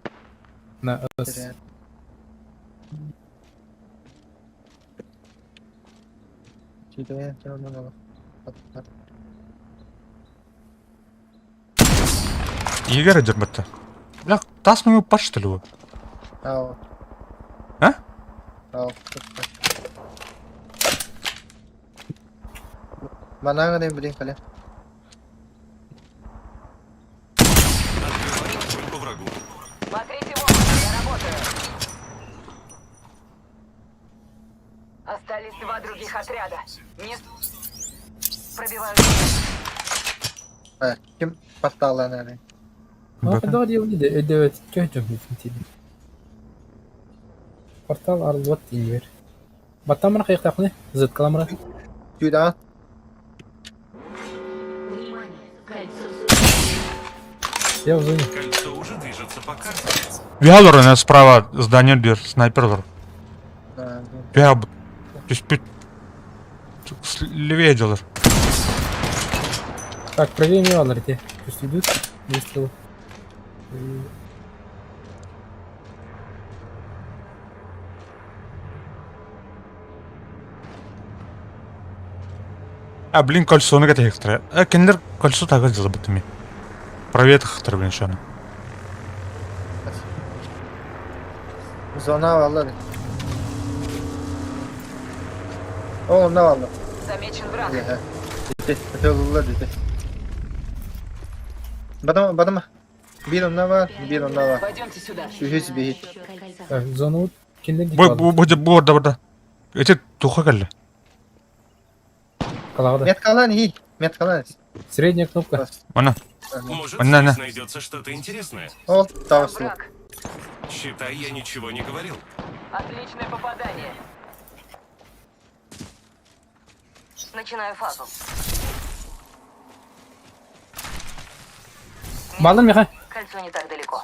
На S. Егер дербетті. Бля, тас мені паш что ли вы? Ау. А? Ау. Bana ne bileyim kale. Открываю огонь по врагу. Смотрите в оба, я работаю. Остались два других отряда. Не... Пробиваю. Ha, kim portallarını yani? Ну, когда делали, это Портал Арлот Инвер. Баттамра каяктакны? Зыткаламра. Tüyden. Внимание! Кольцо сужается. Я в зоне. Кольцо уже движется по карте. Вялор, у справа здание дер, снайпер. Ha, Я то есть левее делар. Так, правее меня те. Пусть идут. Выстрелы. А, блин, кольцо на это А, кендер кольцо так сделал бы ты Правее хтыр, блин, шана. Zona vallahi. O ne vallahi. Замечен враг. Ya. Dedi. Öte dedi. Badama badama. Bir onda var, bir onda var. Пойдемте сюда. Üç bir. Отсчет кольца. Так, зону вот киндер Бу бу бу бу orada burada. Эти туха келді. Калагада. Metkalan iyi. Metkalan. Средняя кнопка. Ана. Может, На, на. здесь найдется что-то интересное. Ol Там tavsiye. враг. Считай, я ничего не говорил. Отличное попадание. Начинаю фазу. Балым меха. Кольцо не так далеко.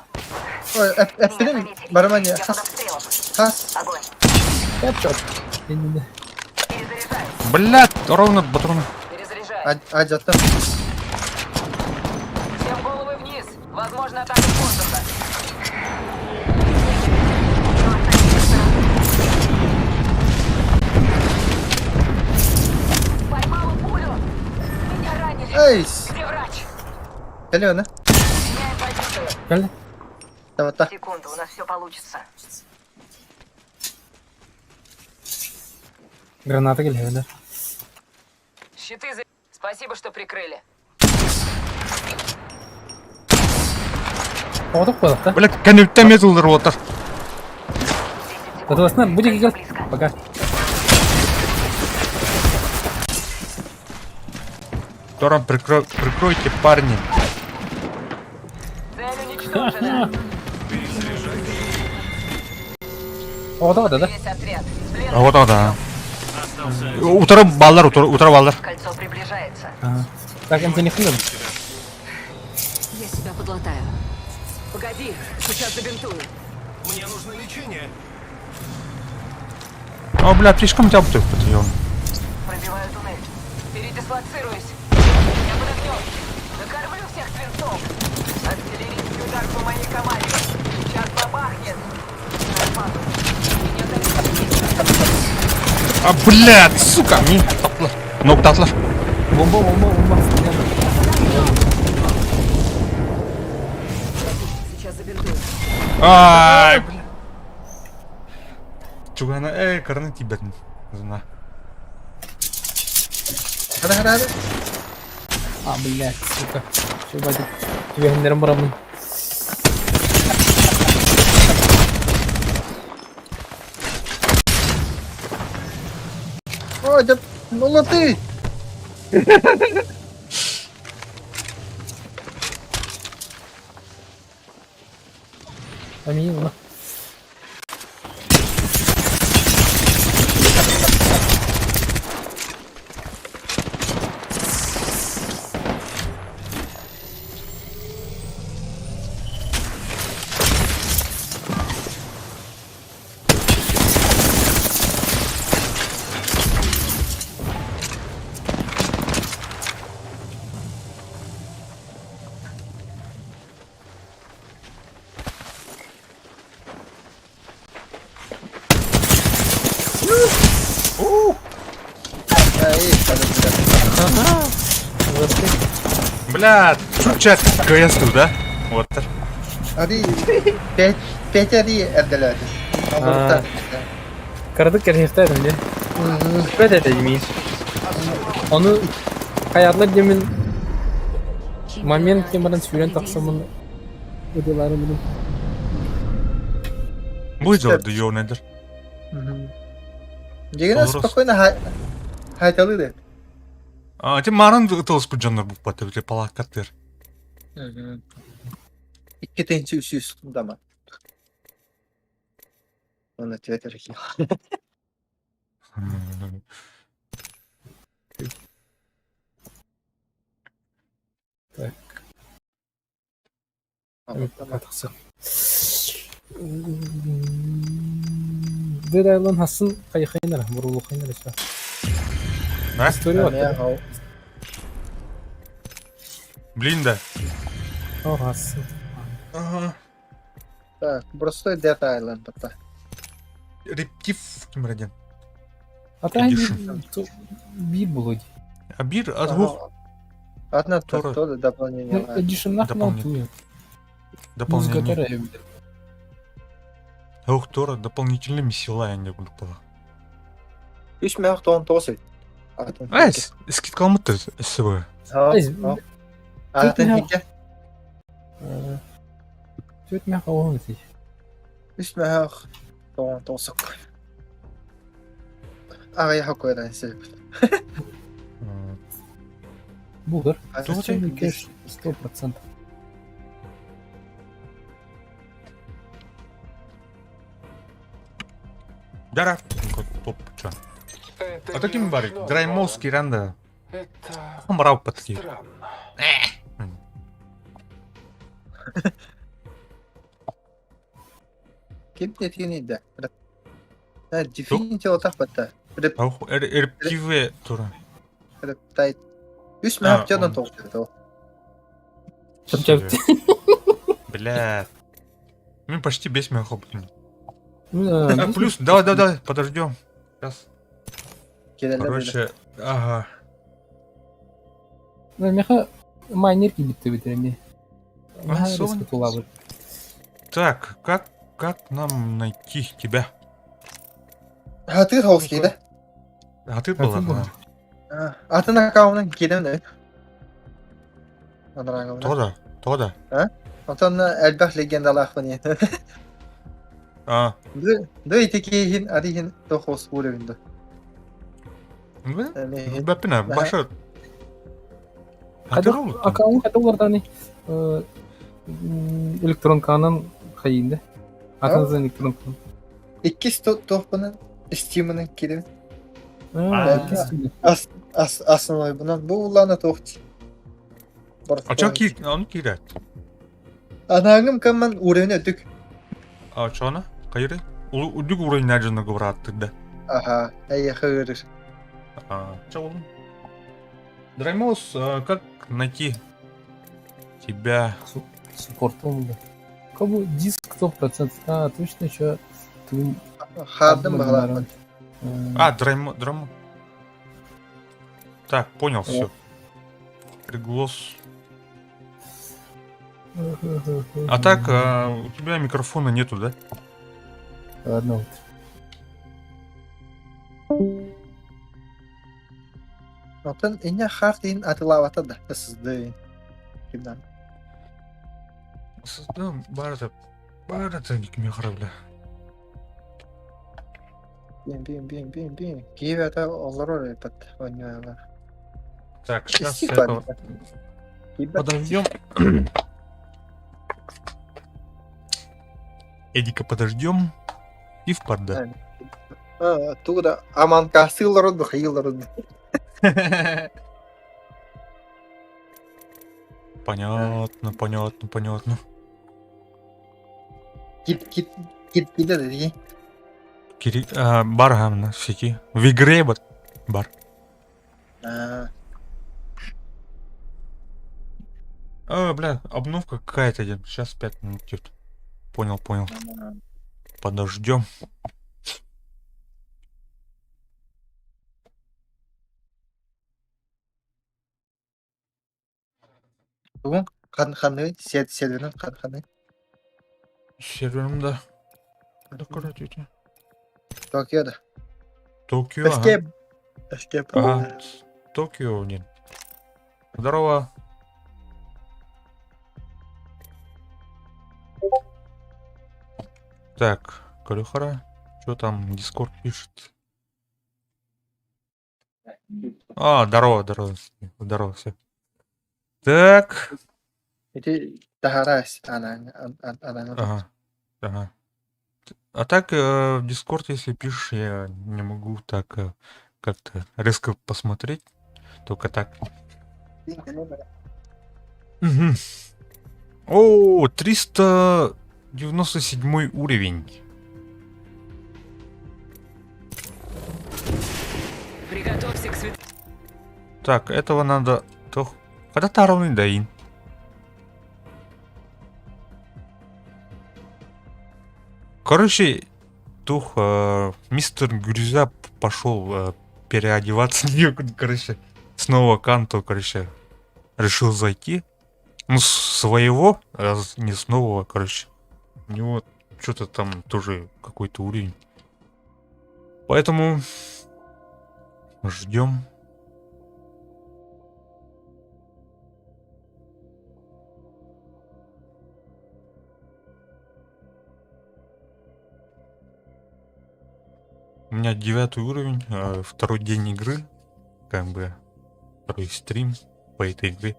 Oy, Меня Ettirin заметили. barman ya. Я под Has обстрелом. has. Огонь. Хедшот. Не-не-не. Перезаряжаю. Блядь, ровно патроны. Перезаряжаю. Acattım. Всем головы вниз. Возможно, атака с воздуха. Поймала пулю. Меня ранили. Ey. Где врач? Geliyor ne? Меняем позицию. Калли. Tamam ta. Секунду, у нас все получится. Граната келе, да. Щиты за... Спасибо, что прикрыли. Оғдық қойдық та. Блядь, кәнептен металлар отыр. Татыласына бу диэки кэл. Близко. Пока. Тором прикройте парни. Цель уничтожена. Оҕото да? Весь отряд. Лен, А вот он, да. Остался один. Утары баллар, утары баллар. Кольцо приближается. Ага. Так, это не хлеб. Я себя подлатаю. Погоди, сейчас забинтую. Мне нужно лечение. О, бля, слишком тяпты подъем. Пробиваю туннель. Передислоцируюсь. Я под огнем. Накормлю всех свинцом. Артиллерийский удар по моей команде. Сейчас бабахнет. Нападу. Меня залетит. А, блядь, сука, мне татлар. Ног татлар. Бомба, бомба, бомба. Сейчас забинтую. Ай, бля. Чугана, эй, карны тебя. Зна. Хара хара хара. А, блядь, сука. Все, батя. Тебе хендерим барамын. Ой, да ну лоты! Амин. Эй, подожди. Бля, чуть-чуть КС да? Вот. Ари, пять, пять ари эрделәде. А. Кырдык кэрһиэхтээдим дии. Бэт этэ димиир. Ону хайаатылар диэмин момент кем баран сүүрэн тахсаммын ытылаары мунум. Будет да ёнедер. Дегене Вопрос. спокойно хайталы А, ти маран ытылыс бу жаннар буппат, бile палакаттыр. да. Икки тенчи үсүс дама. Оны Твиттер Так. Тахса. Dead Island хасын хайхайнара, бурулухайнара са. Да? История бар. Блин, да. О, хасын. Ага. Так, простой Dead Island бата. Рептив ким роден. А та Edition. бир булуди. А бир от двух Одна Тора. то дополнение. Edition нах Дополнение. на дополнение. Ох, Тора дополнительными сила я не буду была. Үс мэх тон тосы. Ай, скидка алмыты СВ. Атын хикке. Түт мэх оғын ти. Үс мэх тон тосок. Ага, я хакуэдан сеп. Булдыр. Тугу Кэш 100%. Дара. Топ, чё. Это А таким не барик, ручной драймовский ранда. голем. Это Хамрау патки. странно. Ким нетини да. Да, Divinity отах бата. Реп Ох, рептиве тура. рептай. Үс А, мэх тон он. тосок. Там Бля. Ну почти без меха, блин. А, плюс, давай, давай, давай, подождем. Сейчас. Короче, ага. Меха майнер кибитти битереми. А, сон. Так, как нам найти тебя? А ты холский, да? А ты была? была. да? Атын аккаунтын кидем да. Адрагы. То да, то да. Отон элбэх легендалаах бани. А. Да ити киһин ариһин тохос уровень да. Бэппинэ, баша. Аккаунт хата уларданы электронканан хайында. Атыныздан электронканан. Иккис туохпунан Steam'ынан киирэн. Ас ас основной бу улаана туох А чё ки он киирээт? Анааҥым камман уровень өтүк. А чоно? Хайыры? Удук уровень дьоно говораттыр да. Ага, эйэхэ ыырыр. А, чё олун? Драмос, как найти тебя? Суппортом да. Кому диск 100%? А, точно еще Хардым баҕалаахпын. А, драймо, драм. Так, понял все. Приглас. А так, а, у тебя микрофона нету, да? Ладно вот. Оттон инньэ харт иһин атылаабата да сыздыы кимнан. Сыздым, барыта, барыта кими харабля. Бин бин бин бин бин. Киев это олорор этот оонньуйалар. Так, сейчас этого подождем. Эдика подождем. И в да. Тугу да аманкасы олорор бухайы олорор. Понятно, понятно, понятно. Кит кит кит кит дии. Кири бар гамна сети. В игре бар. Бар. А, бля, обновка какая-то идет. Сейчас 5 минут идет. Понял, понял. Подождем. Тугун хан ханы сет серверин хан ханы. Серверим да. Да, короче. Токиода. Токио, ага. Escape. Escape. Ага, Токио, нет. Здорово. Так, Калюхара, что там Дискорд пишет? А, здорово, здорово, здорово, все. Так. Ити таһарас анаҥ анаҥ Ага, ага. А так, в Дискорд, если пишешь, я не могу так как-то резко посмотреть. Только так. Угу. О, 397 уровень. Приготовься к свет... Так, этого надо... Когда таровный даин. Короче, тух, мистер Гюрза пошел переодеваться. Короче, снова канту, короче, решил зайти. Ну, с своего, а не с нового, короче. У него что-то там тоже какой-то уровень. Поэтому ждем. У меня девятый уровень, второй день игры, как бы второй стрим по этой игре.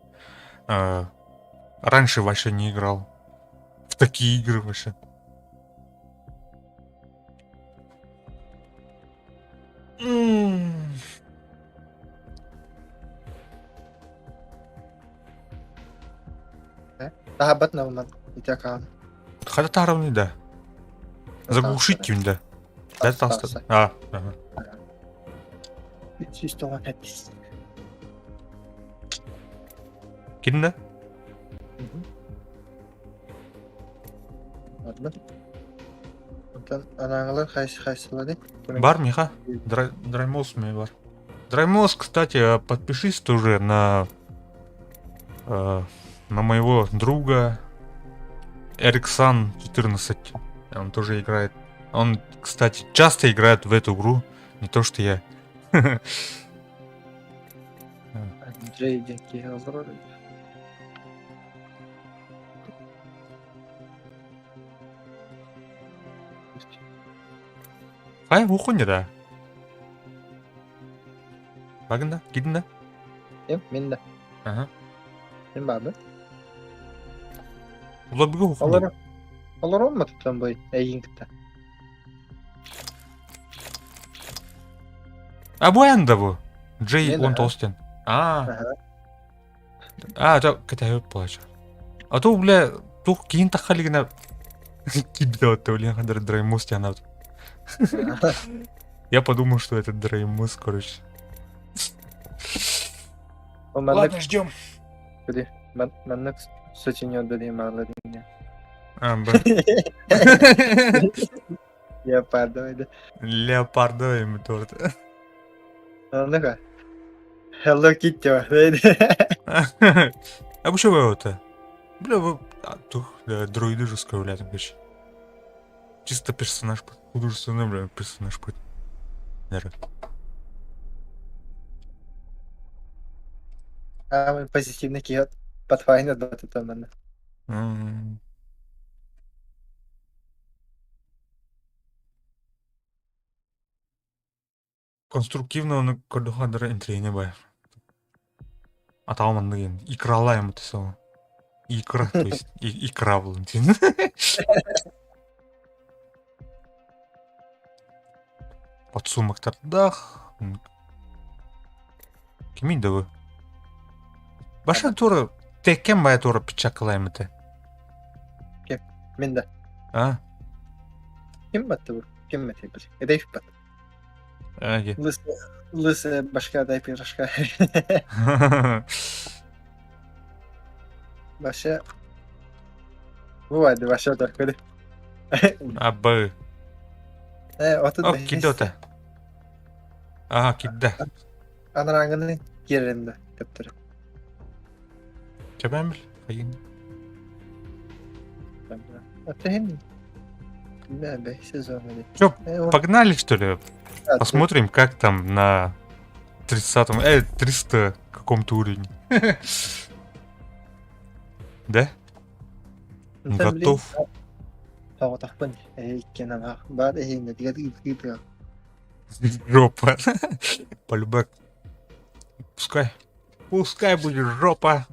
Раньше вообще не играл в такие игры вообще. Таһабат навман ити акаан. Хотя таровный, да. Заглушить да. Да, таста. А, ага. 397. Кирдиҥ да? Ладно. Онтон анаҥалар хайс хайсылары. Бар, Миха? Драймос мне бар. Драймос, кстати, подпишись тоже на моего друга Эриксан 14. Он тоже играет. Он, кстати, часто играет в эту игру. Не то, что я. Андрей диэн киһи олорор. Хай, ухуня да. Багын да, кидин да. Ким? Мин да. Ага. Мин баабын. Уларбыга ухуня. Олор олорон туттан бу эйигин кытта. А бу да бу. Джей Мен, он ага. толстен. А, Ага. а, жа кэтэһэбит буолааччы. А то, бля, туох киин тахха илигинэ киирбитэ блин, хандар Дреймус тянат. Я подумал, что это Дреймус, короче. Маннык ждем. маннык сочинен дадим мало дня. А, б. Я падаю, да. Леопардовый торт. Ну-ка. Hello Kitty. А бу что это? Бля, вы... А, тух, да, дроиды же скавлят, короче. Чисто персонаж, художественный, бля, персонаж будет. Наверное. А, позитивный киот. Pathfinder да, это манна. М. Конструктивно оны көрдөхөдөрө интриэне бай. Атаҕым анныгын икралаем это слово. Икра, то есть икра был. Подсумоктардах. Кимин да вы? Баша тура теккен бая тура пичакалаем это. Мин да. А? Ким батты бу? Ким бат? Эдейф бат. Аге. Лысый, лысая башка, дай пирожка. Вообще... Бывает, вообще так. Абы. Отут О, кидота. Ага, кидда. Анараңыны киэренде төптөрү. Чабамил. Хайын. Атыһын Бә, сезон. Чё, Погнали, что ли? Посмотрим, как там на 30-м, 300 каком-то уровне. Да? Готов. Тоҕотохпун иккенамах бар эһиҥҥэ тигэр Жопа. Полюбак. Пускай. Пускай будет жопа.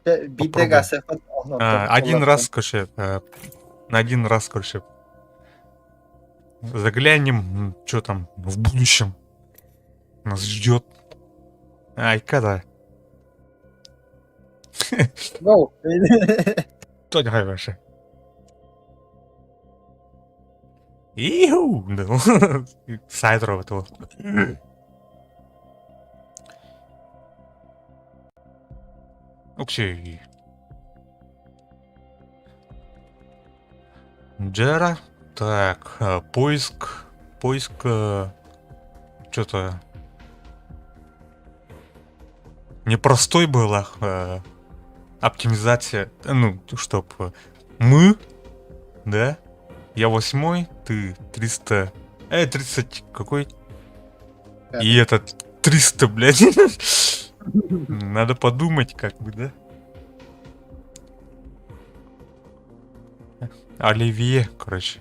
биирдэ Попробуй. гасыппыт А, один раз, короче, на один раз, короче, заглянем, что там в будущем нас ждет. Ай, когда? Go! Тоня хорошая. Иху! Сайдро этого. Окей. Джера. Так, поиск. Поиск. Что-то. Непростой была оптимизация. Ну, чтоб мы, да? Я восьмой, ты 300... 30 какой? И этот 300, блядь. Надо подумать, как бы, да? Оливье, короче.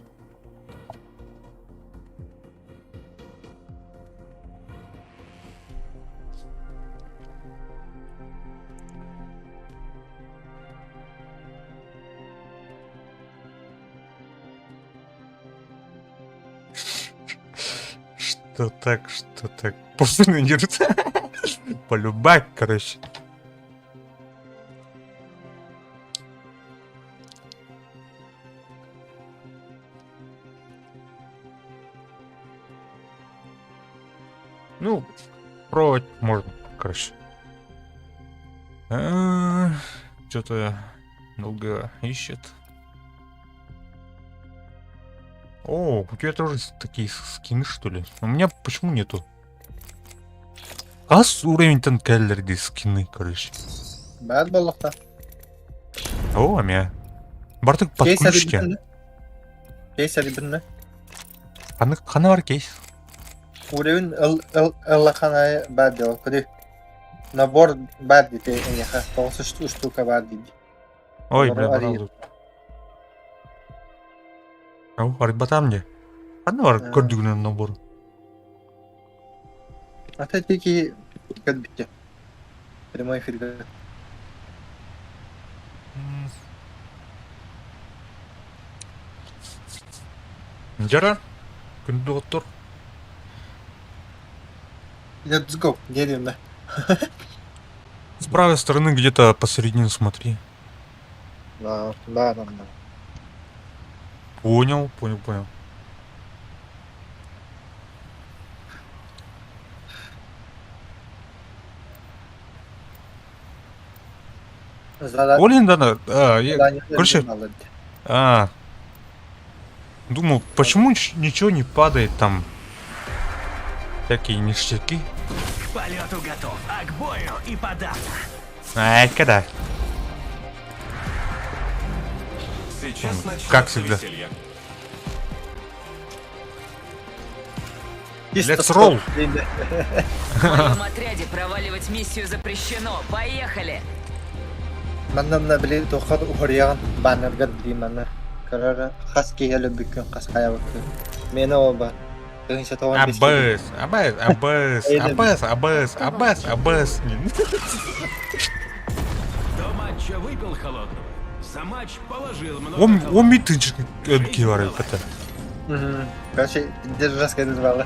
Что так, что так? Пацаны дерутся. Полюбак, короче. Ну, пробовать можно, короче. Что-то долго ищет. О, у тебя тоже такие скины, что ли? У меня почему нету? Ас уровень там кэллерди скины, короче. Баар буоллахта. О, а меня. Бартык под Кейс ключ арыйбытын Кейс арыйбытын Ханы, ханы бар кейс. Уровень ыллаханай баар дела. Куди набор баар дите эйиэхэ. Тоҕус штука баар дии. Ой, Олору бля, арыйар. барал. Ау, арыйбатам мне. Ханна бар көрдүгүнэн набор? Ата тики көрбүттэ. Прямой эфирга. Дьара, күндү доҕоттор. Let's go. Диэдим да. С правой стороны где-то посередине смотри. Да, да, да, да. Понял, понял, понял. Олин, да, да. А, я, короче, а, думал, почему ничего не падает там? Всякие ништяки. К полету готов, а к бою и подавно. Ай, когда? Сейчас Как начнется всегда. веселье. Let's roll. В моем отряде проваливать миссию запрещено. Поехали! Манна мына били туоххар уһуруйаҕын баннергар дии манна көрөр хас киһи өлөрбүккүн хас хайабыккын миэнэ ол баар тыһыынча тоҕон бес киһи АБС, АБС, АБС, АБС, АБС, АБС, АБС. До матча выпил холодного. За матч положил много Он, холодного. он митинчик киһи это. Короче, держи сказала.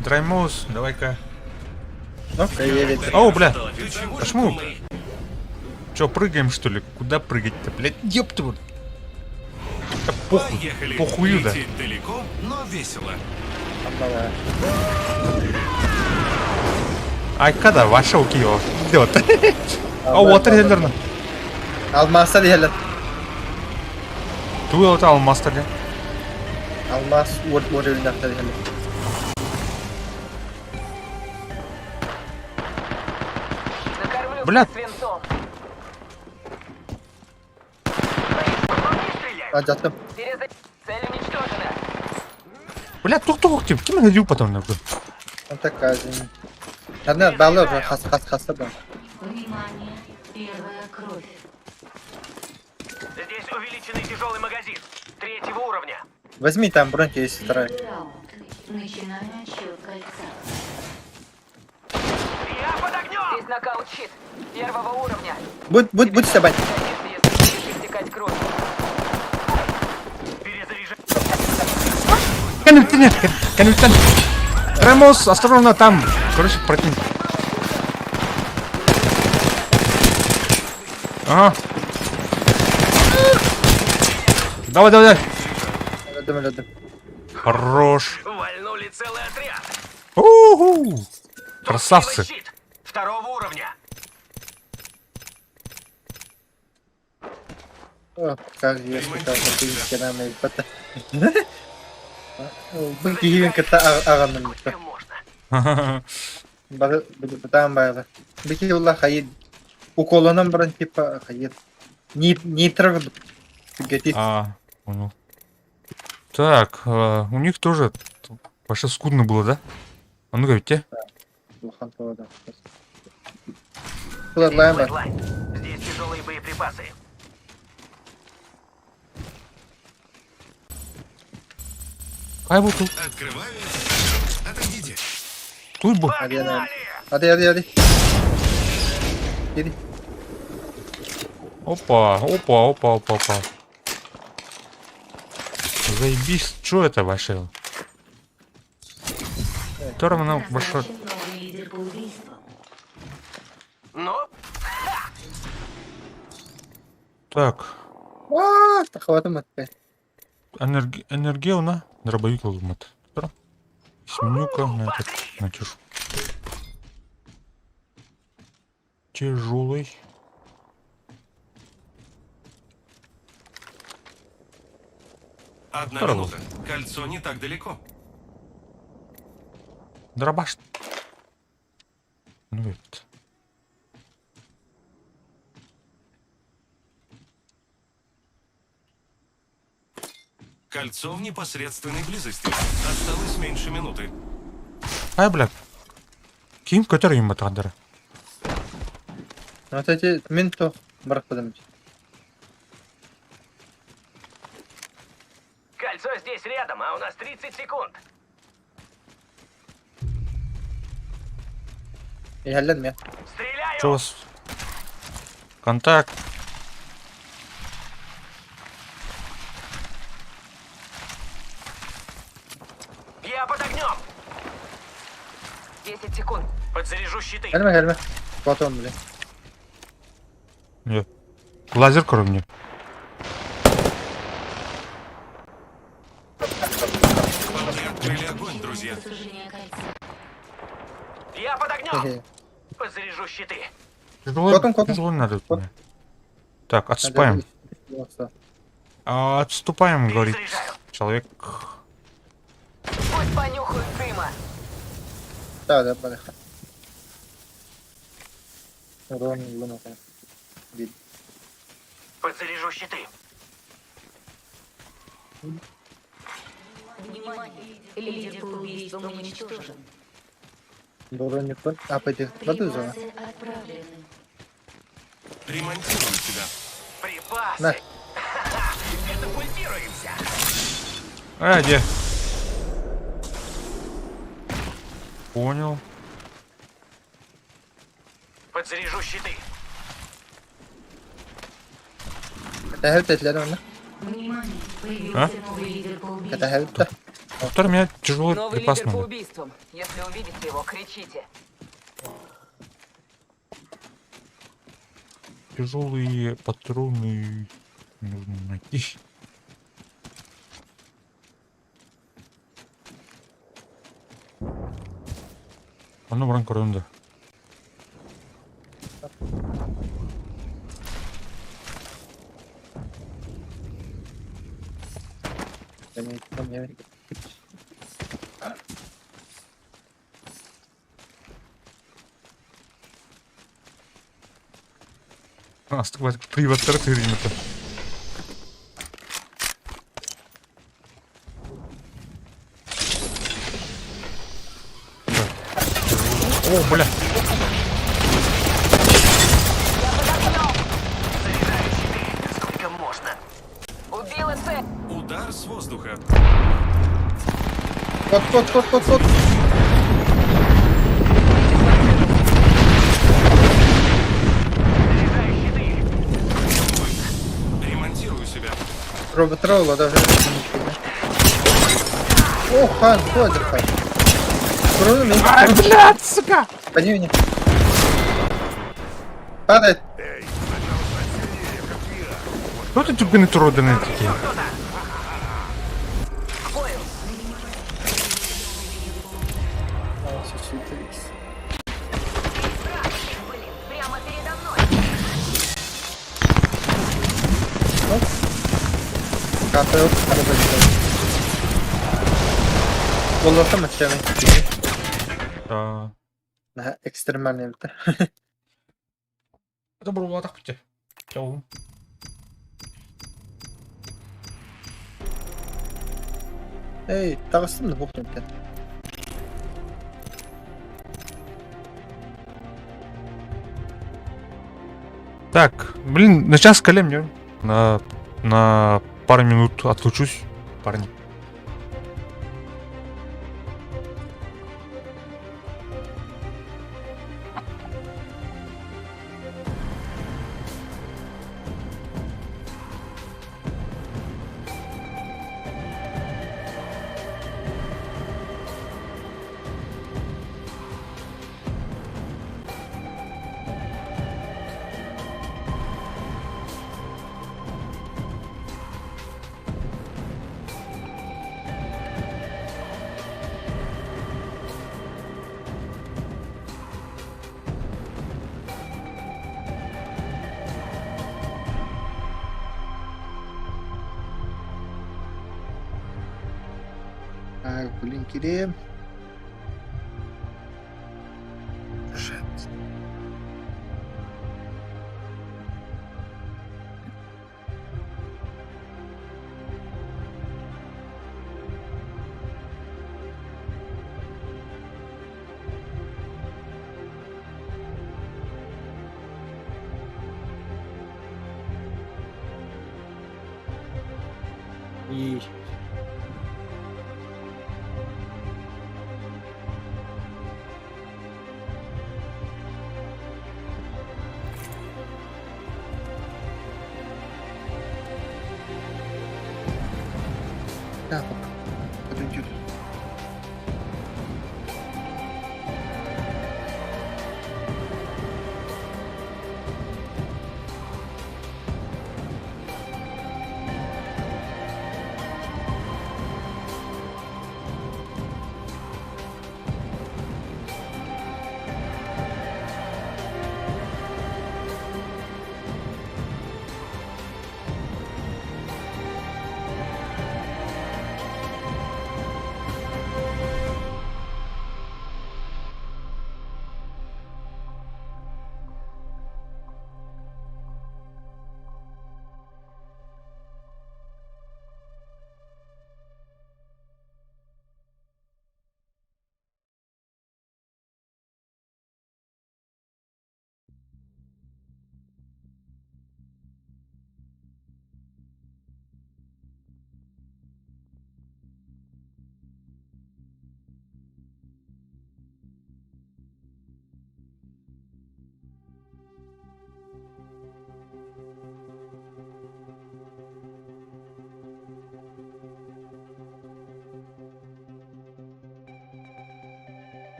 Драймоус, давай-ка. Ну, привет. О, бля. Почему? Че, прыгаем что ли? Куда прыгать-то, блядь? Ёб твою. Да похуй. Поехали. Похую, да. Лететь далеко, но весело. Ай, когда вошел Кио. Идет. А вот тренер. Алмазтар иһэллэр. Ту это алмазтар да? Алмаз уор уор өлүнэхтэр иһэллэр. Накормлю Бля. свинцом. Алдьаттым. Переза... Цель уничтожена. Бля, тух-тух, тип, ким это потом нахуй? Онтон казин. Ханна баллар хас хас хаста бар. Внимание, первая кровь. Здесь увеличенный тяжелый магазин. Третьего уровня. Возьми там броньки, есть вторая. Первый раунд. Начинаю отсчет кольца. Я под огнем! Здесь нокаут-щит. Первого уровня. Будь будь будь собой. Пригодится, если будешь истекать кровью. Перезаряжай. Канютин, канютин. Рамос, осторожно там. Короче, противник. Ага. Давай, давай, давай. Өлөдүм өлөдүм. Хорош. Вальнули целый отряд. Уху. Красавцы. Щит. Второго уровня. О, как я сказал, ты херами бата. Бу киһигин кытта аҕанным. Можно. Бары бытаан байла. Бики улла хайы уколонан баран типа хайы нитро гетит. А, понял. Так, у них тоже вообще скудно было, да? А ну говорите. Улахан туода. Флэтлайн бар. Флэтлайн. Здесь тяжелые боеприпасы. Кай был тут? Открываю. Отойдите. Тут был. Hadi hadi. Hadi hadi hadi. Иди. Опа, опа, опа, опа, опа. Заебись, что это вообще? Которому нам большой. Назначен новый лидер по убийствам. Ну, Так, Аа, тахватым атты. энерги... энергия на дробовик ломат. Сменю-ка на этот, на тяж... Тяжелый. одна Здорово. минута. Кольцо не так далеко. Дробаш. Ну это. Кольцо в непосредственной близости. Осталось меньше минуты. Ай, бля. Ким который им атандера? Вот эти мин то барахпадым. Кольцо здесь рядом, а у нас 30 секунд. Иһэллэр эмиэ. Стреляю! Че у вас? Контакт. Я под огнем! 10 секунд. Подзаряжу щиты. Кэлимэ кэлимэ. Потом блин. Нет. Лазер кроме мне. По мне открыли огонь, друзья. Сужение кольца. Я под огнем! Подзаряжу щиты. Тяжело, Потом, потом. тяжело надо. Потом. Так, отступаем. А, отступаем, говорит Перезаряжаю. человек. Пусть понюхают дыма. Да, да, балеха. Урон луна. Вид. Подзаряжу щиты. Внимание! Лидер по убийствам уничтожен. Броник. А, пойди, воду зона. Припасы отправлены. Ремонтирую себя. Припасы! На. Катапультируемся! А, где? Понял. Подзаряжу щиты. Это онно. Внимание! Появился А? новый лидер по Это убийствам. хелпта. Повтор меня тяжелый Новый припас лидер по надо. убийствам. Если увидите его, кричите. Тяжелые патроны нужно найти. Онно баран көрөм да. Астык приваттары тыырымыты. О, бля. Заряжаю щиты. Сколько можно? Убила цель. Удар с воздуха. Кот, кот, кот, кот, кот. Заряжаю щиты. Ремонтирую себя. Робот Ролла даже. О, хан, кот, хан. Кроме меня. Ай, блядь, сука! Пойди меня. Падает. Кто ты тюрганы туроданы такие? К бою. Блин, прямо передо мной. Капел, Боллота маччами. Да. На экстремальный это. Это было так пути. Чау. Эй, таҕыстым да буохтун экен. Так, блин, на час колем не? На пару минут отлучусь, парни. Так, блин, кириэм. Жет. И Так, подойдет.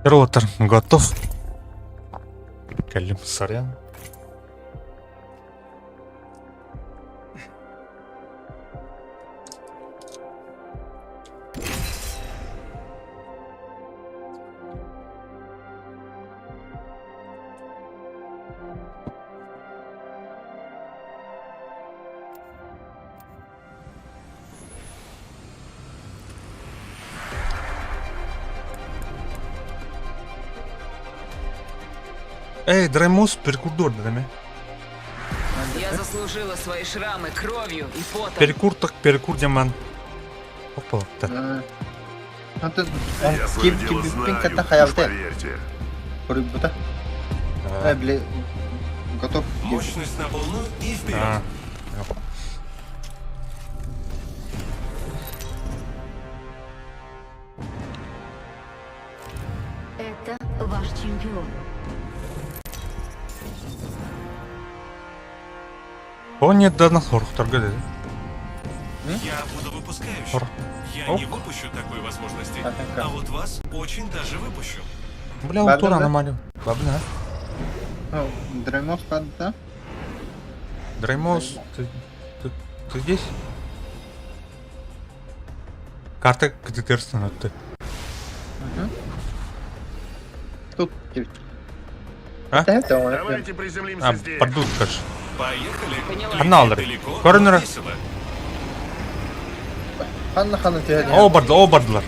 Ротор готов. Кэллим, сорян. Эй, Дремос, перекур даме. Я заслужила свои шрамы кровью и потом. Перекур так перекур деман. Опа, так. Я свое дело знаю, уж поверьте. Бля, готов. Мощность на полную и вперед. Это ваш чемпион. Он недавно хорохторга dedi. Я буду выпускающим. Хор. Я Ок. не выпущу такой возможности. А, так, А вот вас очень даже выпущу. Бля, Бабин, утур да? аномалию. Бабин, а? Дремос да? Драймос, ты, ты, ты здесь? Карта КДТР ты. Тут. А? Давайте приземлимся А, здесь. подут, короче. Поехали. Поняла. Каналдыр. Далеко, но Корнера. весело. Ханна ханна тебе. О, бардла, о, бардла.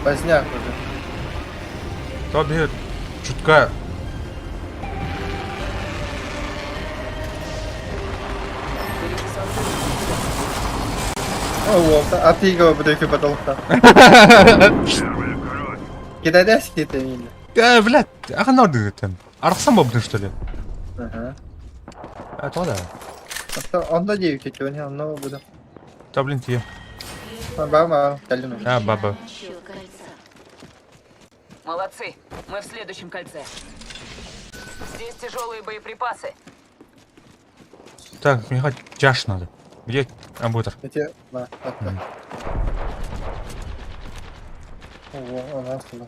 Поздняк уже. Тобі чутка. О, вот, а ты его буду потолка. Первая кровь. Кидай да сидит или? Э, блядь, а канал там. Архсам бабны, что ли? Ага. А то да. Он до 9 у него много буду. Та, блин, тебе. Баба, калину. А, баба. Счет кольца. Молодцы. Мы в следующем кольце. Здесь тяжелые боеприпасы. Так, мне хоть чаш надо. Где амбутер? Эти, на, так. Ого, у нас туда.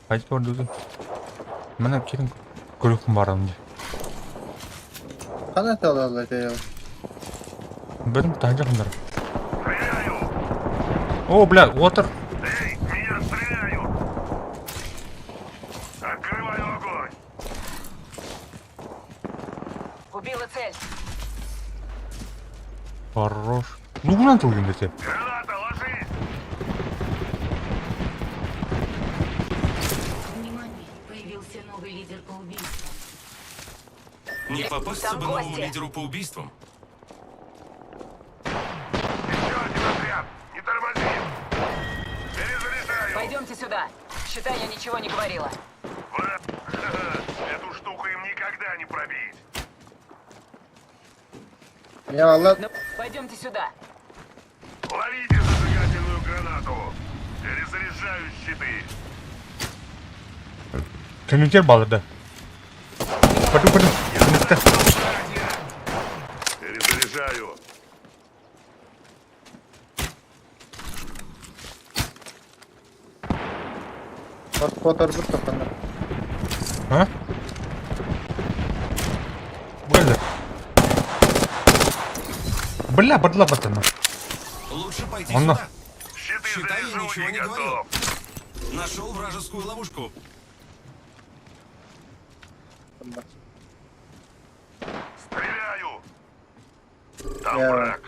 Хайdi көрдү. Менә кирин күрүк бар инде. Хана талалар я. Бер тажакындар. О, бля, water. Эй, меня стреляют! Открываю огонь! Убила цель. Хорош. Лугунан тылгын дэтэ. Граната, ложись! Внимание! Появился новый лидер по убийствам. Не попасться Там бы новому гости. лидеру по убийствам. Еще один отряд! Не тормози! Перезаряжаю! Пойдемте сюда. Считай, я ничего не говорила. Враг! Эту штуку им никогда не пробить! Eyvallah. Ну, пойдемте сюда. Ловите зажигательную гранату! Перезаряжаю щиты! Көнүтер балырда. Пойду, пойду. Көнүттэ. Перезаряжаю! Которбут тохтоннор. А? Бля. Бля, бадла батана. Лучше пойти Он на- сюда. Щиты Считай, я заряжу ничего и не говорил. готов! Нашел вражескую ловушку. Стреляю! Там Я- враг!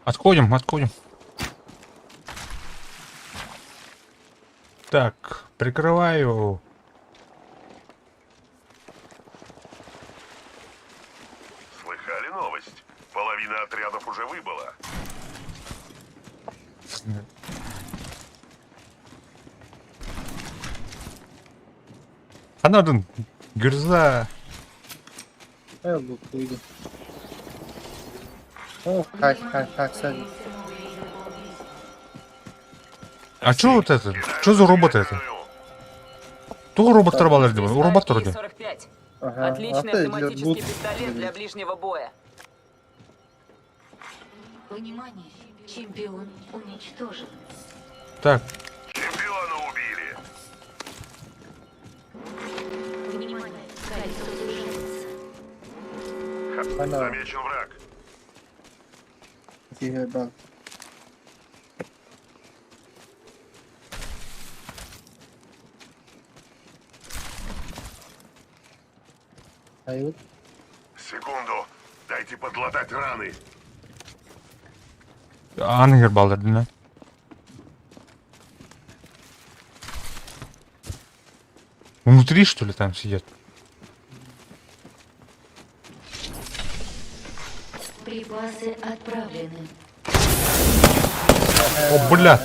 Отходим, отходим. Так, прикрываю. Слыхали новость? Половина отрядов уже выбыла. Анадын. Гюрза. Э, лук уйду. О, хай, хай, хай, садись. А чё вот это? Чё за робот это? Тугу роботтар балар деп. Робот вроде. 45. Ага. Отличный А ты автоматический лут. пистолет для ближнего боя. Внимание! Чемпион уничтожен. Так, Чемпиона убили! Внимание! Кольцо сужается. Ана. Замечен враг. Тихо, бал. Айыл. Секунду. Дайте подлатать раны. Ангер балдар да. Внутри, что ли, там сидят? Припасы отправлены. О, бля!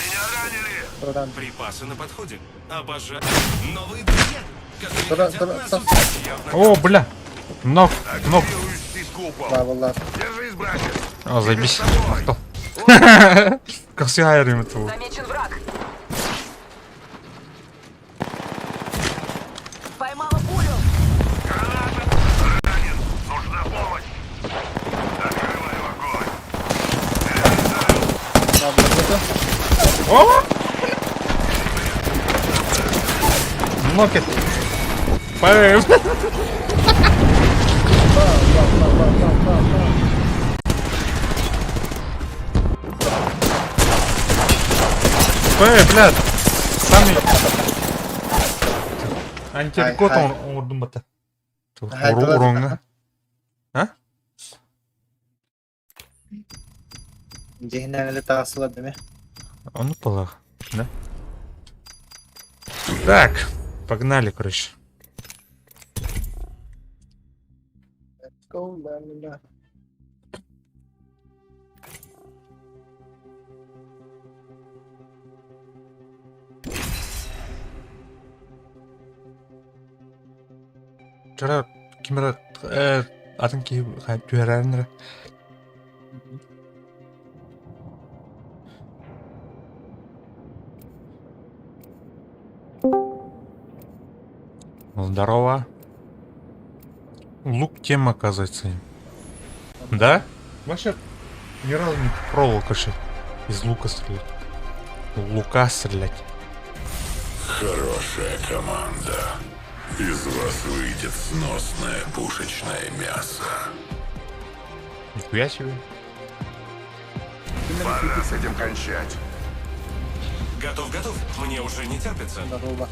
Меня ранили! Туран. Припасы на подходе. Обожаю. Новые друзья, которые Тура- хотят тура- нас тура. убить. Явно О, бля! Нок, нок. Активирующий купол. Бабалар. Держись, братец. А, заебись. Мактал. Как всегда, это. Замечен враг. Поймала пулю. Граната! Ранен! Нужна помощь! Открываю огонь! О! Нокет. Пэм. Пэ, блядь. Сами. Антирекорд Ай, ай. он ордун бата. Ай, туда- Уронга. А? Дихнәгеле тагысыла деме. Он упала, да? Так, погнали, короче. Let's go, ла ла ла. Вчера кимера атын ки түһәрәннәр. Здорово. Лук тема, оказывается. Да? Вообще ни разу не пробовал, короче, из лука стрелять. Лука стрелять. Хорошая команда. Из вас выйдет сносное пушечное мясо. Нихуя себе. Пора с этим кончать. Готов, готов. Мне уже не терпится. Здорово.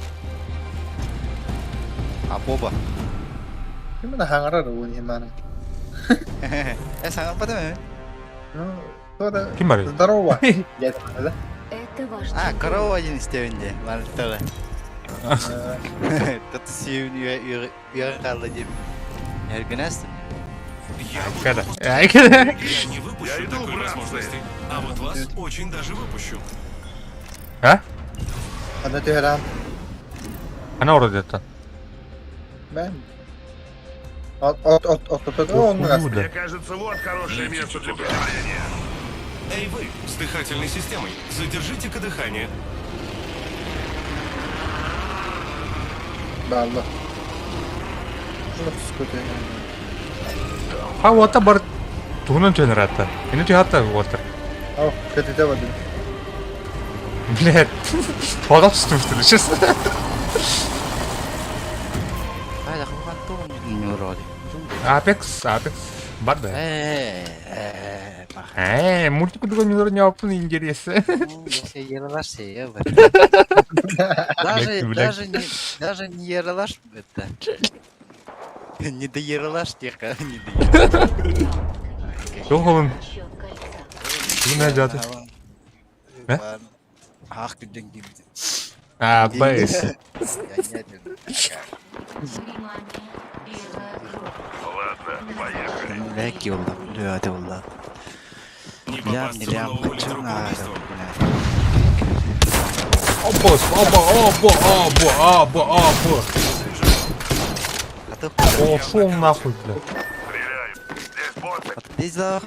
Апоба. Ким да хаҥарар уон иһин Э, саҥарбатым ээ. Ну, кто да... Ким барый? Здорово. Дед, да? Это ваш А, корова один истэбин дии, барыттала. Таты сиэбин үөрэн хаалла диэм. Эргинэс. Когда? Когда? Я не выпущу Я иду, такой братцы. возможности. А вот вас очень даже выпущу. А? Аны түһэрэн. Ана ородетта. Бэм. От от от от от от Мне кажется, вот хорошее место для приземления. Эй вы, с дыхательной системой, задержите-ка дыхание. Баалла. Ha уота бар тугунан түһэн ыраатта. Ини түһэ уота. Ау, көтүтэ бардым. Блядь. Подап түстүм честно. Хайда хулган тугун мюроди. Apex, Apex. Бар да. Э, Э, мультик кудуга милор не опын интересы. Ералаш я Даже, даже не, даже не ералаш это. Не до ералаш тихо, не до ералаш. Тугун. Тугун әжаты. Э? Ах, ты деньги. А, бейс. Ладно, поехали. Ләки oldu, lüğate oldu. Не Лям, попасться не в лям, нового лидера хочу по на убийствам. Опа, опа, опа, опа, опа, опа. Пошел нахуй, блядь. Стреляю. Здесь боты. Здесь за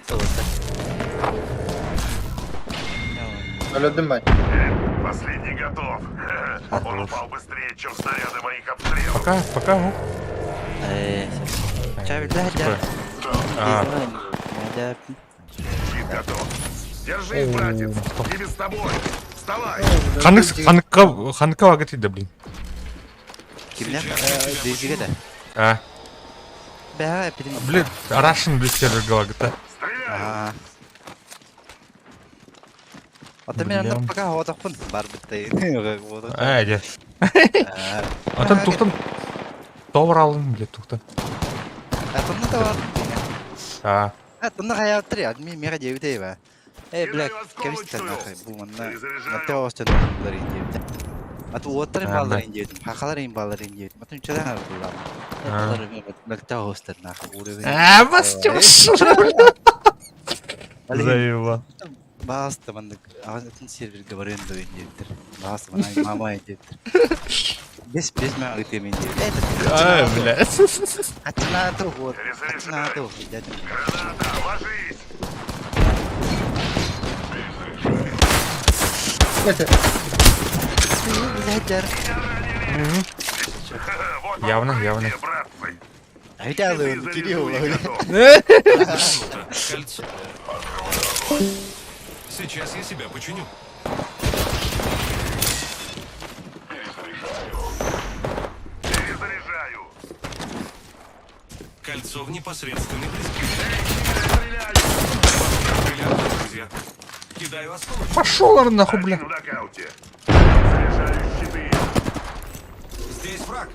Өлөдүм бай. Последний готов. Он упал быстрее, чем снаряды моих обстрелов. Пока, пока, а. А. Щит готов. Держись, братец. Не без тобой. Вставай. Ханнык, ханныкка, ханныкка вагыт иде, блин. Кимнен? Дейзиге да. А. Бә, пидем. Блин, Russian блин сервер галагыта. А. Ата мен анда пока ходақпын бар бітті. Ә, де. Атан тухтан товар алын, блин, тухтан. Атымны да бар. А. Атымны хаяттыр я, мен мега дебите ба. Э, бля, кемистер нахай, бу манна. Маттео остен булар инде. Аты уоттар баллар инде, хакалар ин баллар инде. Матым чадан алдылар. Булар Маттео остен нахай. А, бас Заебал. Басты мандык, атын серверге барыын да диэбиттэр. Басты мана мама диэбиттэр. Бес бес маа ытыам диэбит. Ай, бля. Ачынаату вот. Ачынаату. Граната, ложись! Явно, явно. Айталы, Кирилл. Кольцо. Сейчас я себя починю. Перезаряжаю. Кольцо в непосредственной близости. Друзья. Кидаю осколочек. Пошел нахуй, бля. В нокауте. Заряжаю щиты. Здесь враг.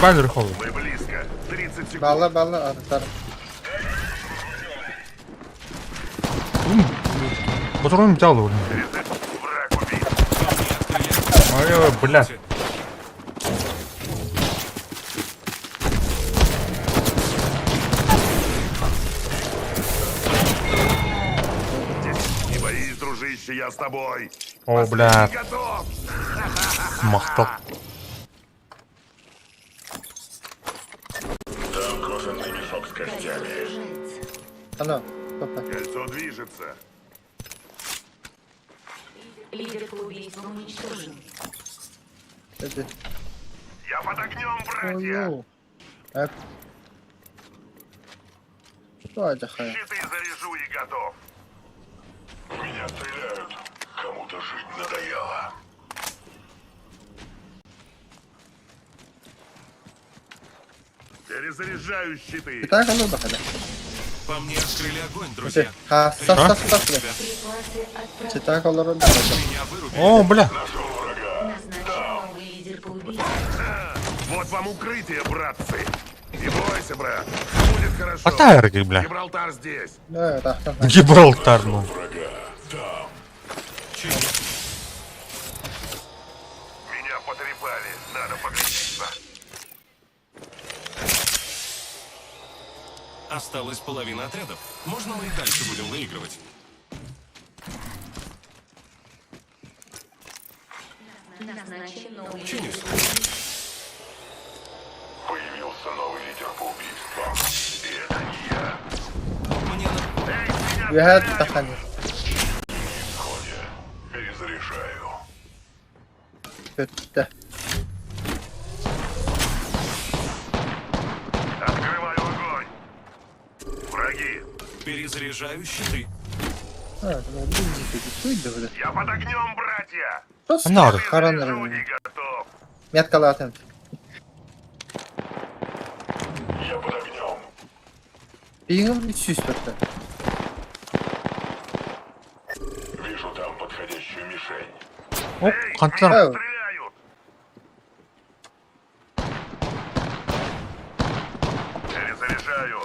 Баннер холл. Мы близко. 30 секунд. Балла, балла, арытар. Патрон взял, блин. Враг убит. Ой, бля. Не боись, дружище, я с тобой. О, бля. Готов. Махтал. Там кожаный мешок с костями. Ано, топа. Кольцо движется. Лидер по убийствам уничтожен. Это. Я под огнем, братья. Ой, Что это хай? Щиты заряжу и готов. В меня стреляют. Кому-то жить надоело. Перезаряжаю щиты. Так, ну да, По мне открыли огонь, друзья. А, сас, сас, сас, Читак олорон. Меня вырубили. О, бля. Назначен новый лидер по убийствам. Вот вам укрытие, братцы. Не бойся, брат. Будет хорошо. Атааргы, бля. Гибралтар здесь. Да, тахтан. Гибралтар, ну. Врага там. Меня потрепали. Надо подлечиться. Осталась половина отрядов. Можно мы и дальше будем выигрывать? Чинюсь. Появился новый лидер по убийствам. И это не я. Мне на... Эй, меня Үөһэ стреляют! тахтан. Исходе. Перезаряжаю. Көттө. Открываю огонь. Враги, Перезаряжаю щиты. А, ну, блин, я под огнем, братья! Наар. Харанар. И готов. Меткалаатын. Я под огнем. Биһиги сүүс бэтте. Вижу там подходящую мишень. О, хантан. Ау. Стреляют! Перезаряжаю.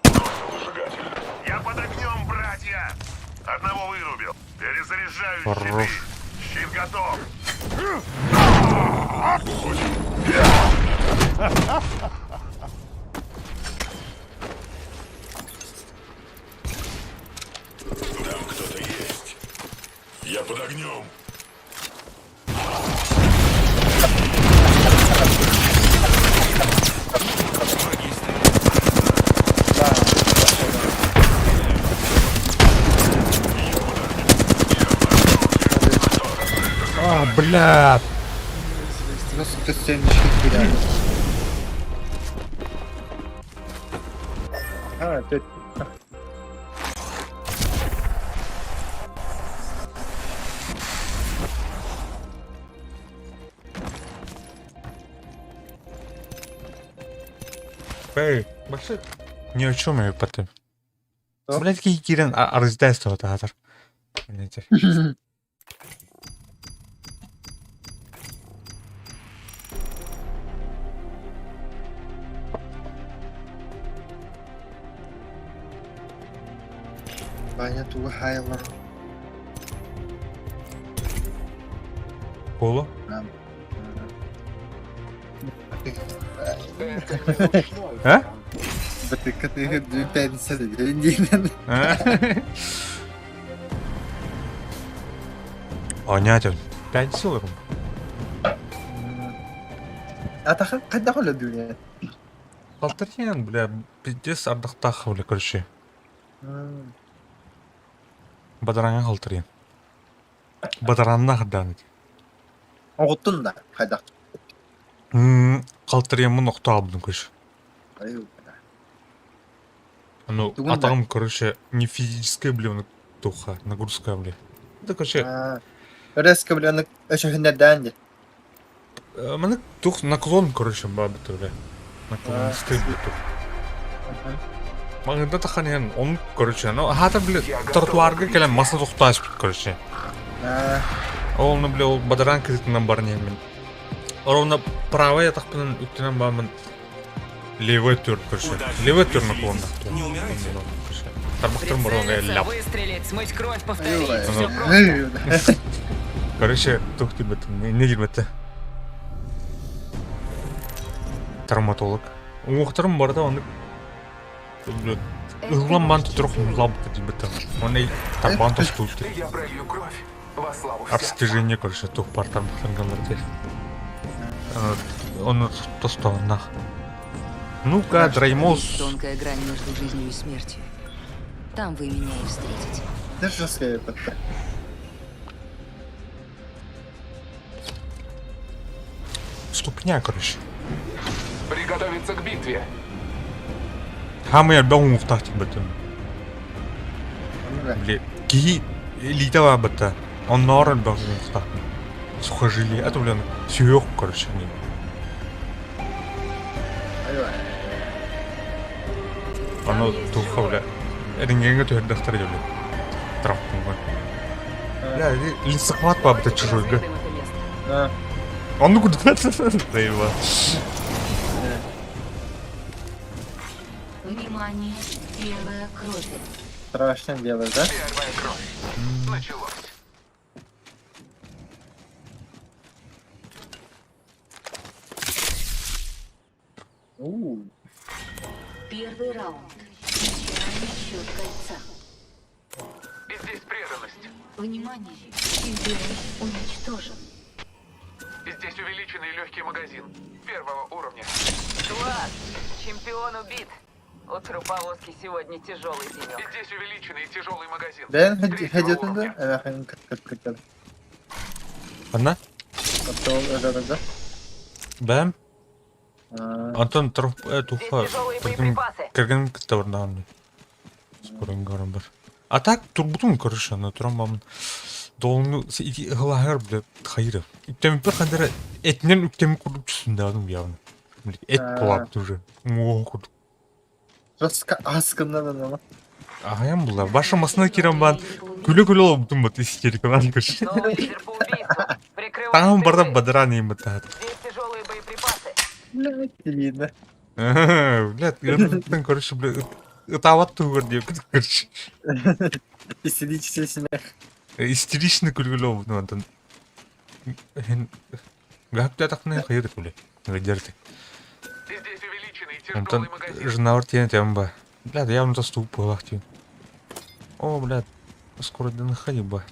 Бросил выжигатель. Я под огнем, братья! Одного вырубил. Перезаряжаю Хорош. щиты. Щит готов. Там кто-то есть. Я под огнем. Враги стреляют. А, бля. Nasıl төстен киирэр. А, төт. Эй, больше ни о чем я потом. Что? Блядь, какие кирен арыздайство театр. Блядь. Баня тугу хайлар. Кола? А? Бытыкка пятница диэн. А? Онятын. Пять сил. Атахан хайдах өлөдүүнэ? Алтарьян, бля, пиздец ардахтах, бля, короче. Бадаранга халтарьян. Бадаранна хаддан. Оҕуттун да хайдах. Халтарьян мун охто короче. Ну, Тугун а да. там, короче, не физическая, бля, туха, нагрузка, бля. Это, короче, Резко бля өчөһүннэрдээн дии. Маны тух наклон, короче, бабы бля. Наклон стыд тух. Маңында таханен, он, короче, ну, хата, бля, тротуарга келен маса тохташ, короче. Ол, ну, бля, ол бадаран кредитынан бар немен. Ровно правая тахпынан үктенен бамын левый төр, короче. Удачи, Левый төр веселитесь, наклон. не умирайте. Тарбахтырым бар оны Прицелиться, ляп. выстрелить, смыть кровь, повторить. Ай, Все просто. Короче, тух тибет, не дибет. Травматолог. Уңуқтарым бар да, оны Ыглан банты тұрық лабыты дибет. Оны тарбан тостулты. Я пролью кровь во славу всех. Обстижение, короче, тух бар тарбахтанганлар Оны тостауыннах. Ну-ка, Драймос. Есть тонкая грань между жизнью и смертью. Там вы меня и встретите. Жесткая бытта. Ступня, короче. Приготовиться к битве. Хамы әлбә уңуқтақ дибет. Бле, ки лита бар бітті. Оннор әлбә уңуқтақ. Сухожилие. Это, блин, сүйек, короче. не. Аны туха, бля. Эрингенге төһөрдөхтөр бля. Травмга. Бля, лесохват бабыта чужой, га. Разведаем это место. Он ну куда Заебал. Внимание, первая кровь. Страшное дело, да? Первая кровь. Началось. У, Первый раунд. Начинаем счет кольца. И здесь преданность. Внимание, чемпион уничтожен. И здесь увеличенный легкий магазин. Первого уровня. Класс! Чемпион убит. У труповозки сегодня тяжелый И денек. здесь увеличенный тяжелый магазин. Бэйэн Третьего хэдьэтин да? уровня. Эмээхин кыт-кыт-кыт. Одна? Оттол өлөрө Бэм. да? Антон труп Здесь туха. тяжелые боеприпасы. Кергеним кытта барнаан. Скорын горон бар. А так турбутун короче, на туран бамын. Долуну ити хылаһар бля хайыры. Үктеми бір хандара этинен үктеми курдук түсүндө адым явно. Блин, эт А. булап уже. Муо курдук. Жестко аскыннан ана. Ахаям була. Башы масына кирен бан. Күлө-күлө болуптум бат истерикалар короче. Новый лидер по убийству. Прикрывай Таңым барда тылы. бадран им бат. Здесь тяжелые боеприпасы. Блядь, видно. Блядь, ырыттан короче, бля, ытабат тугар деп короче. Истерический смех. Истерично күлгүлө болуптум антон. Гапта тахны хайыр күле. Выдержи. И здесь увеличенный Антон тяжелый магазин. жынавар тиен тем ба. Бля, да явно ступ был О, бля, скоро ден хаиба.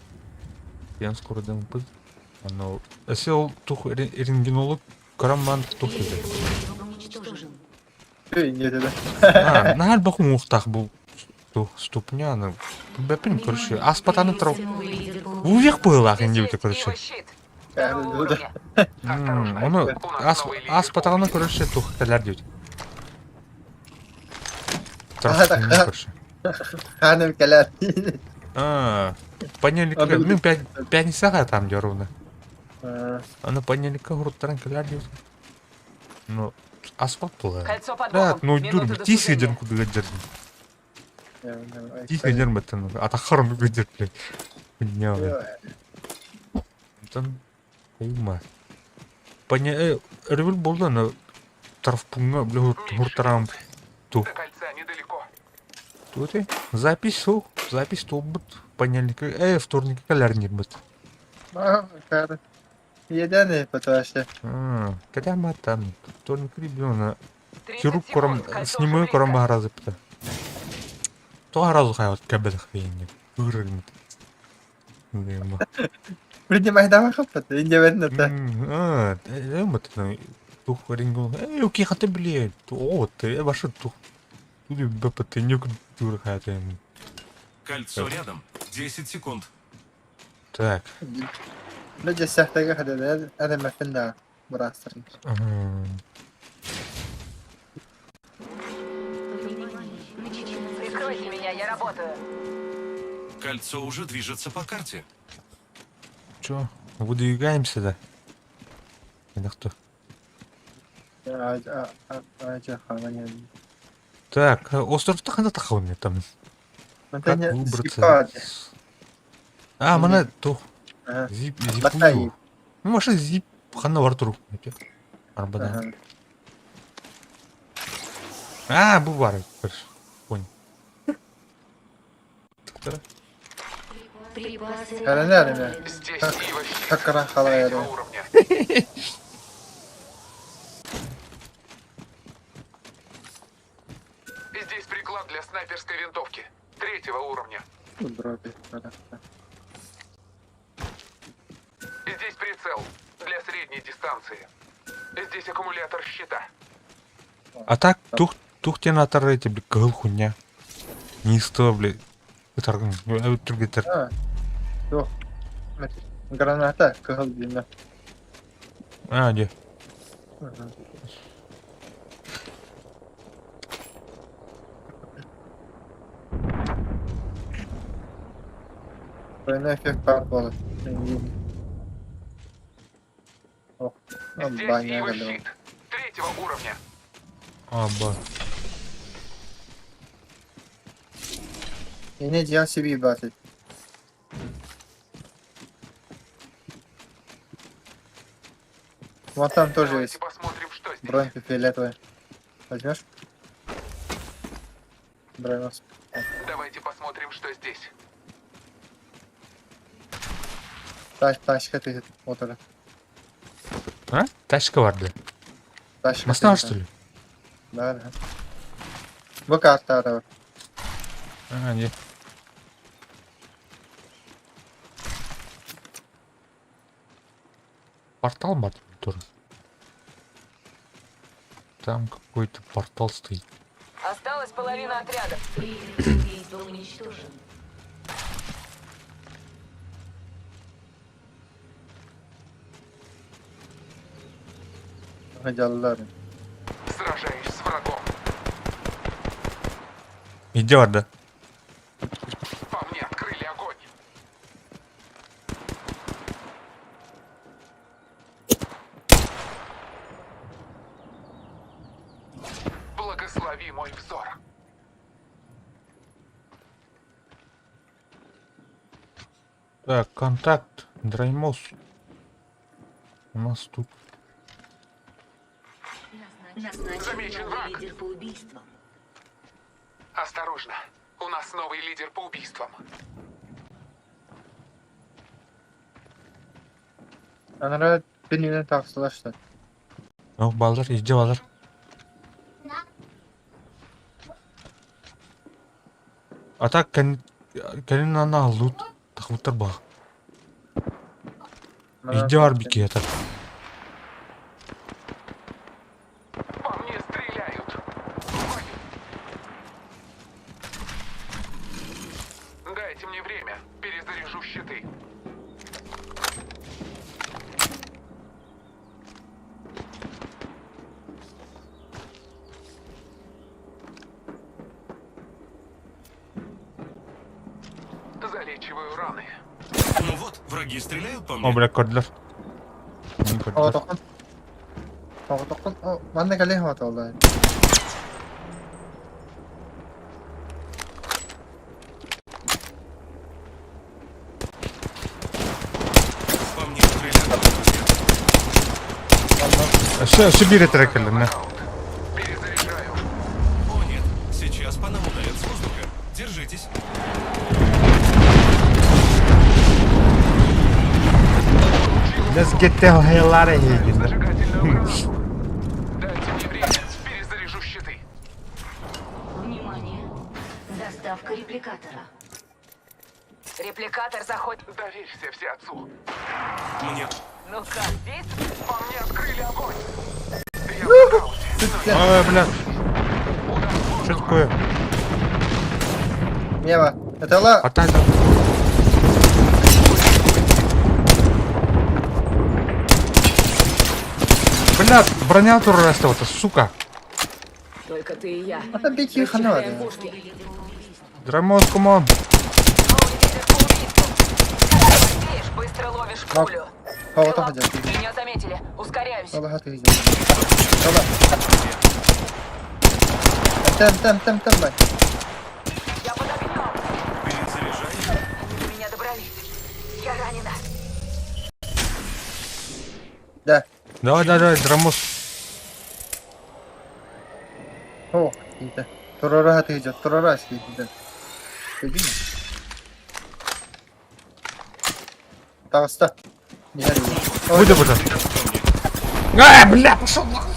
Я скоро ден пы. Оно. Сел тух рентгенолог караман тух еді. Уничтожен. Үй, не деді. А, на альбах мухтах был тух ступня, ну. Бэпин, короче, аспатаны трав. Новый лидер по Увех был ах, Здесь не есть короче. Ива щит. Второго уровня. Оны ас ас патаны короче тух кәләр дейт. Короче. Ханым кәләр. А, понедельник, ну, пятница там где ровно. Аны понедельникка хуруттаран кэлэр диэбит. Ну, асфальт буолла. Кольцо под Да, боком. ну Минута дур до тиис сужения. сылдьан курдук ыдьардым. Тиис сылдьан баттан. Атаххар оннук ыдьар, блядь. Хуйня, блядь. Онтон хайма. Поня өрөбүл буолла, но травпуҥҥа, бля, хуруттаран До кольца недалеко. Туоти. Запись суох, запись туолбут. Понедельникка, вторникка кэлэр быт. Едәне патвашы. Кэлэмэ там, вторник ребенок. 30 Хирург кором секунд. Кольцо уже снимаю кором близко. разы пта. То разу хай кабел хвейни. Үргін. Дема. Принимай давай хаппат. Инде берин та. А, эм это тух рингу. Эй, окей, хаты блин. О, ты башы тух. Тут бп ты нюк тур хаты. Кольцо рядом. 10 секунд. Так. Лөҗә сәхтәгә хәдәләр, әнә мәфендә бурастырын. Прикройте меня, я работаю. Кольцо уже движется по карте. Чё? Выдвигаемся, да? Это кто? Так, остров-то ханда тахауны там. Как выбраться? А, мана тух. Зип, зип. Ну, маша зип ханна бар турук. Арбада. А, бу бар. Понял. Припасы Здесь Ива щит. Как халая Третьего уровня. Здесь приклад для снайперской винтовки. Третьего уровня. Здесь прицел для средней дистанции. Здесь аккумулятор щита. А так, тух, тух тен атар эти, блядь, кыл хуйня. Не сто, блядь. Ытаргын, түргетер. Тух. Граната кыл дина. А, где? Двойной эффект бар болады. Ох, Здесь баня Ива щит. Третьего уровня. А, ба. Yine cihan seviye basit. Вон там тоже Давайте есть. посмотрим, что здесь. Бронька фиолетовая. Возьмешь? Бронос. Давайте посмотрим, что здесь. Тачка ты вот это. А? Тачка бар да. Тачка. Масна что ли? Да, да. Бу карта бар. А, не. Портал бар тоже. Там какой-то портал стоит. Осталась половина отряда. Лидер убийства уничтожен. Дьаллар. Сражаюсь с врагом. Иди бар да. По мне открыли огонь. Благослови мой взор. Так, контакт, Драймос. У нас тут. Назначен Замечен новый враг. лидер по убийствам. Осторожно. У нас новый лидер по убийствам. Анара бинүнэн тахсылар. О, балдар, иди балдар. А так, кэлин ана лут тахбыттар ба. Иди бар бики это. По мне стреляют. Ой. Дайте мне время. Перезаряжу щиты. Залечиваю раны. Ну вот, враги стреляют по О, мне. бля, көрдүлэр. О, Көрдүлэр. тохон. О, тохон. О, манна кэлэн хаталлар. По мне стреляют. Все, все бире трекерлер, Перезаряжаю. О нет, сейчас по нам ударят с воздуха. Держитесь. Let's get the hell out of here. Зажигательную гранату. Дайте мне время. Перезаряжу щиты. Внимание! Доставка репликатора. Репликатор заходит. Доверься все отцу. Мне Ну как, действует? По мне открыли огонь. Я в нокауте. Ой, бля. Что такое? Мева. Это ла. А та Бля, броня туру это, сука. Только ты и я. Это бить их надо. Расчехляем пушки. Драмос, come on. Новый лидер по убийствам. Когда успеешь, быстро ловишь Нок. пулю. О, Ты тохон. Меня заметили. Ускоряюсь. Ола хаты. Ола. Тем, тем, тем, тем, бай. Я под огнем. перезаряжаю. Они до меня добрались. Я ранена. Да. Давай, давай, давай, Драмос. О, это. Турара хаты идет. Турара сидит. Иди. Таста. Не горю. Выйди, выйди. А, бля, пошел нахуй.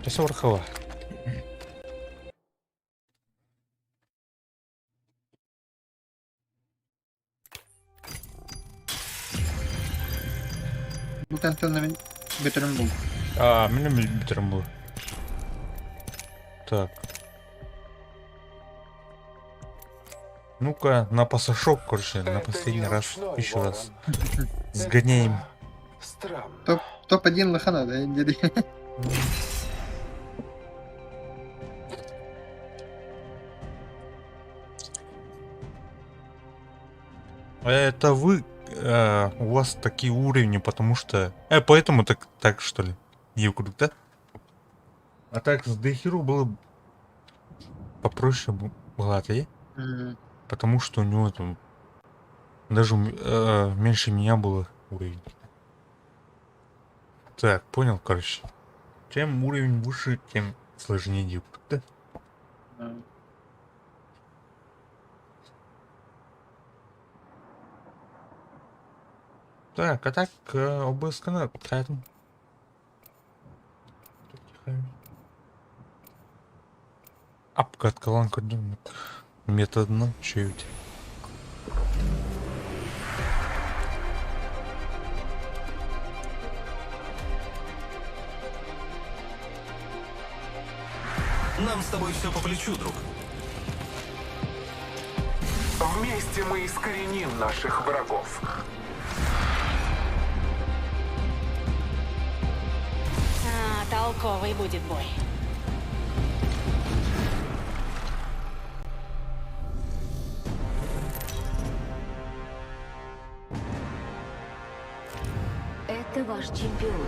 Часы Вархова. Бу кантонна мин бүтүрүм бул. А, меня битерим был. Так. Ну-ка, на пасашок, короче, на Это последний не раз, ручной еще ворон. раз. Сгоняем. Странно. Топ топ-1 лохана, да, диди. Это вы у вас такие уровни, потому что... поэтому так, так что ли? Не круто, да? А так с Дехиру было попроще было, да? Потому что у него там даже меньше меня было уровень. Так, понял, короче. Чем уровень выше, тем сложнее делать, да? Так, а так ОБС-кана поэтому. Апка откалан көрдүм методынан чөйүт. Нам с тобой все по плечу, друг. Вместе мы искореним наших врагов. А, толковый будет бой. Это ваш чемпион.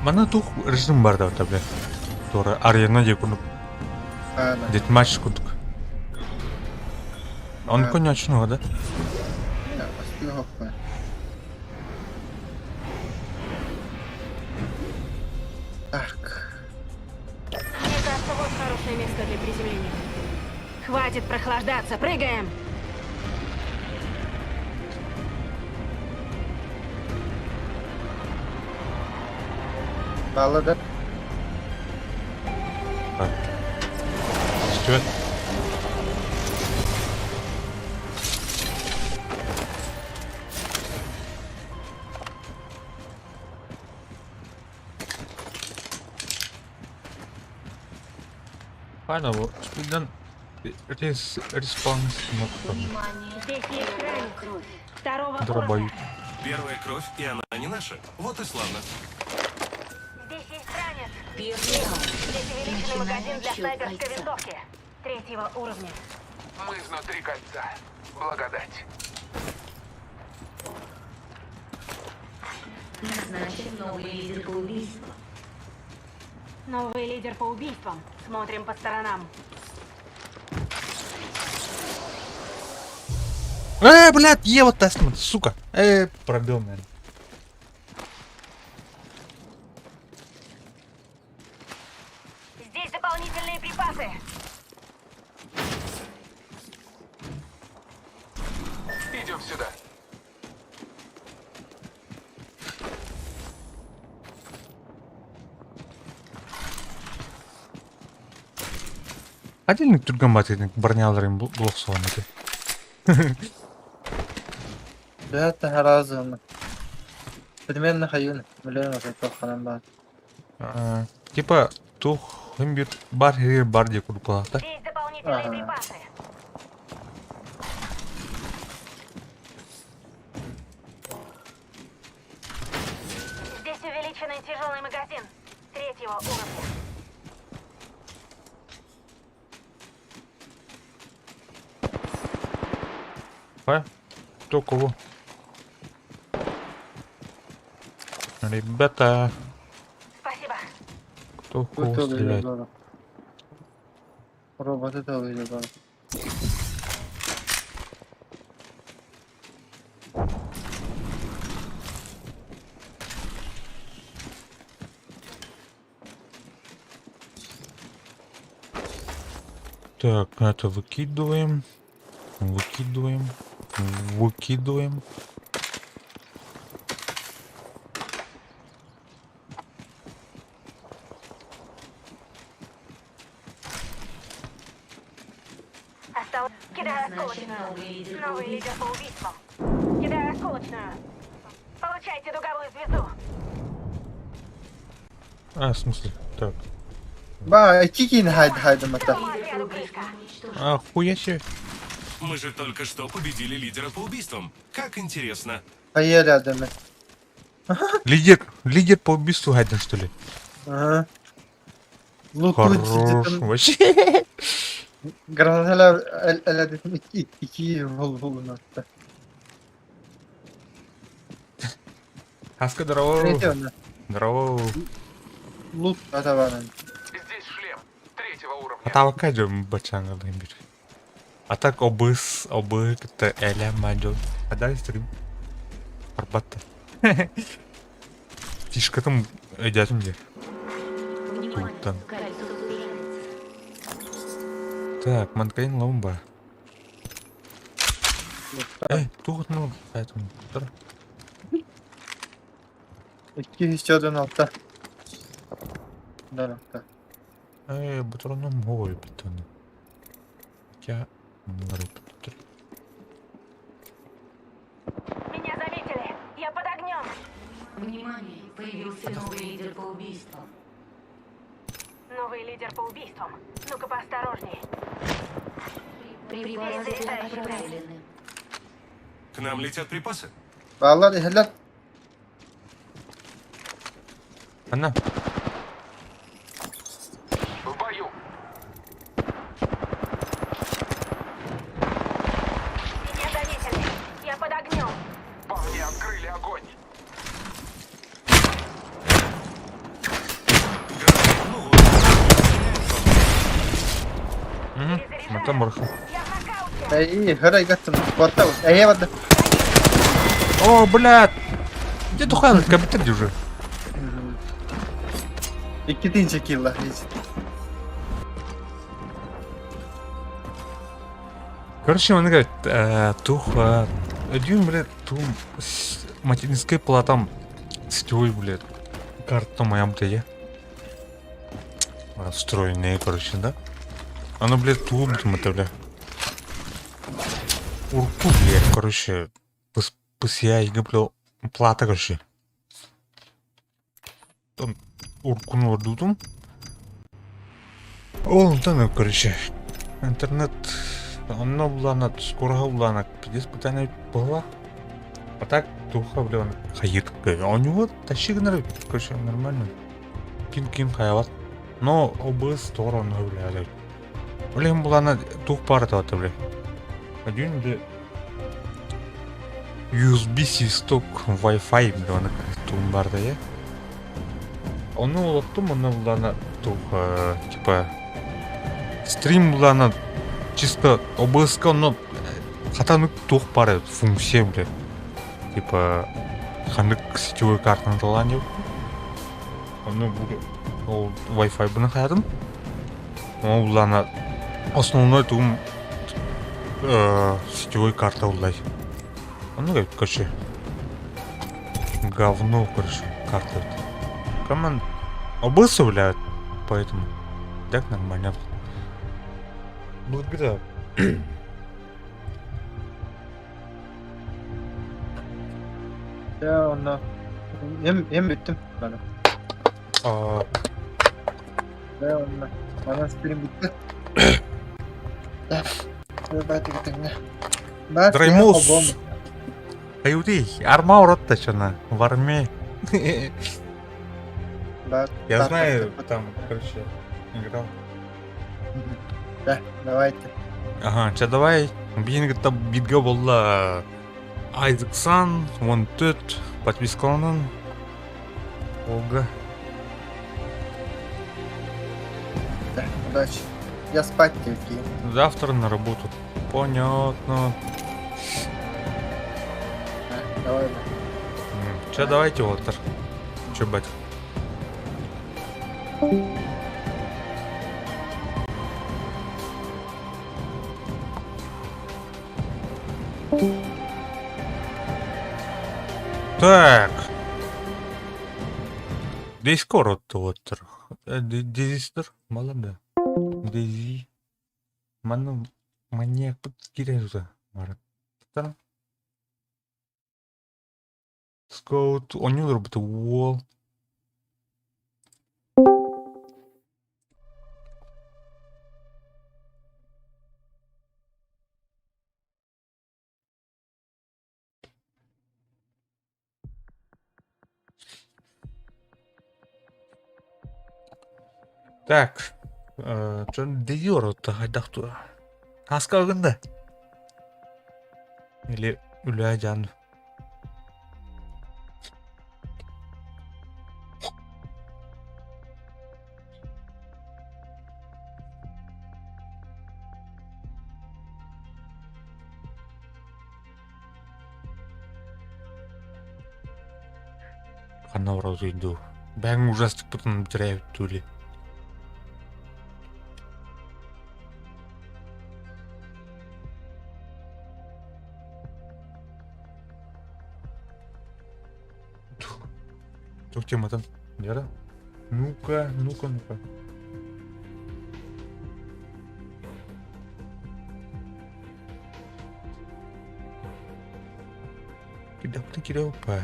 Манна туох режим баар да бля. Туора арена диэ курдук. Deathmatch курдук. Он конячного, да? Так. Мне кажется, вот хорошее место для приземления. Хватит прохлаждаться, прыгаем! Баллада. Так. Стюарт. Файно, спидан рес респаун кнопка. Здесь есть ранец. Второго Дробовик. уровня. Первая кровь, и она не наша. Вот и славно. Здесь есть ранец. Первый раунд. Здесь увеличенный магазин для Начинаем отсчет снайперской кольца. винтовки. Третьего уровня. Мы внутри кольца. Благодать. Назначен новый лидер по убийству. Новый лидер по убийствам. Смотрим по сторонам. Блядь, Ева Тестман, сука. Пробил, наверное. Здесь дополнительные припасы. Идем сюда. Отдельный түргэн бат броняларын блок соған еді. Это разумно. Примерно хаюн. Миллион уже тоханан бар. Типа тух бир бар хер бар деп курдук да. Здесь дополнительные Ага. припасы. Здесь увеличенный тяжелый магазин третьего уровня. А? Кто кого? Ребята, Спасибо. кто в кого стреляет? Роботы тоже бар. Так, это выкидываем. Выкидываем. Выкидываем. Осталось. Кидаю Назначен осколочную. новый лидер по Новый лидер убийству. по убийствам. Кидаю осколочную. Получайте дуговую звезду. А, в смысле? Так. Ба, кикин хайд хайд мата. По отряду крышка. А, хуя себе. Мы же только что победили лидера по убийствам. Как интересно. Хайа рядом. Лидер, лидер по убийству Гайден, что ли? Ага. Луту Хорош, вообще. Гранаталар элэдитин ики булунатта. Хаска здорово. Здорово. Лут атабанан. Здесь шлем третьего уровня. Атабакка дьон бачаҥалыын бир. А так обыс, обы кытта элэ мадьон. Адай стрим. Арбатта. Фишкатын өйдөөтүм дии. Туттан. Так, манкайын ломба. Эй, туох ну, поэтому. 246. Да, Э, бутроном ой, бутон. Я Меня заметили! Я под огнем! Внимание! Появился новый лидер по убийствам. Новый лидер по убийствам. Ну-ка поосторожней. Припасы отправлены. К нам летят припасы. Бааллар иһэллэр. Анна. В бою. Меня заметили! Я под огнем! По мне открыли огонь. Мантан барха. Я в нокауте! Эй, хара игаттым. Куотта. Эйе барда. О, блядь! Где тухан, кабитер уже. Икки тинче килла. Короче, он говорит, тух, один, блядь, ту материнская плата сетевой, блядь, карта моя, блядь, встроенная, короче, да? Оно, блядь, ту, блядь, бля. Урку, блядь, короче, PCI, бля, плата, короче. Там уркуну ордутум. Ол, там, короче, интернет онно булаана скороһа булаана пиздец пытание была. А так туха, бля, он хайыт. У него тащи гынар, короче, нормально. Ким-ким хаяват. Но ОБС тор он бля. Блин, булаана тух пара тавата, бля. Один, бля, USB свисток Wi-Fi, бля, он туун барда, я. Ону олоттум, онно булаана тух, типа, стрим булаана чисто ОБС-ка онно хатанык туох баар функция, бля. Типа, ханнык сетевой картаны талаан диэбит. Ону бу ол Wi-Fi бына хаятым. Ол булаана основной тугум сетевой карта улай. Ону короче, говно, короче, карта. Команд ОБС, бля, поэтому так нормально. Благодаря. Я онно. Эм эм бүттүм. Бана. А, Я онно. Манан стрим бүттү. Драймус. Аюди, арма уротта чана, в армии. Я знаю, там, короче, играл. Да, давайте. Ага, ча давай. Биһиги кытта бииргэ буолла Айзек Сан, 14, подпискаланан. Ого. Да, удачи. Я спать теперь. Завтра на работу. Понятно. Да, давай. Че, давайте, Уолтер. Че, бать? Так. Дискорд, Уолтер. Дезистер. Молодая. Дези. Манна маньяк киреза. Марта. Скоут. Онюлар бит уол. Так. Дьон дии оротто хайдах туо. Хаска ыгын да? Или үлэ дьан. Ханна оротуй дуу? Бэҥ ужастыкпытын бүтэрээбит дуу или? Туох тематын? Вера? Ну-ка, ну-ка, ну-ка. Кидапты кирэупа.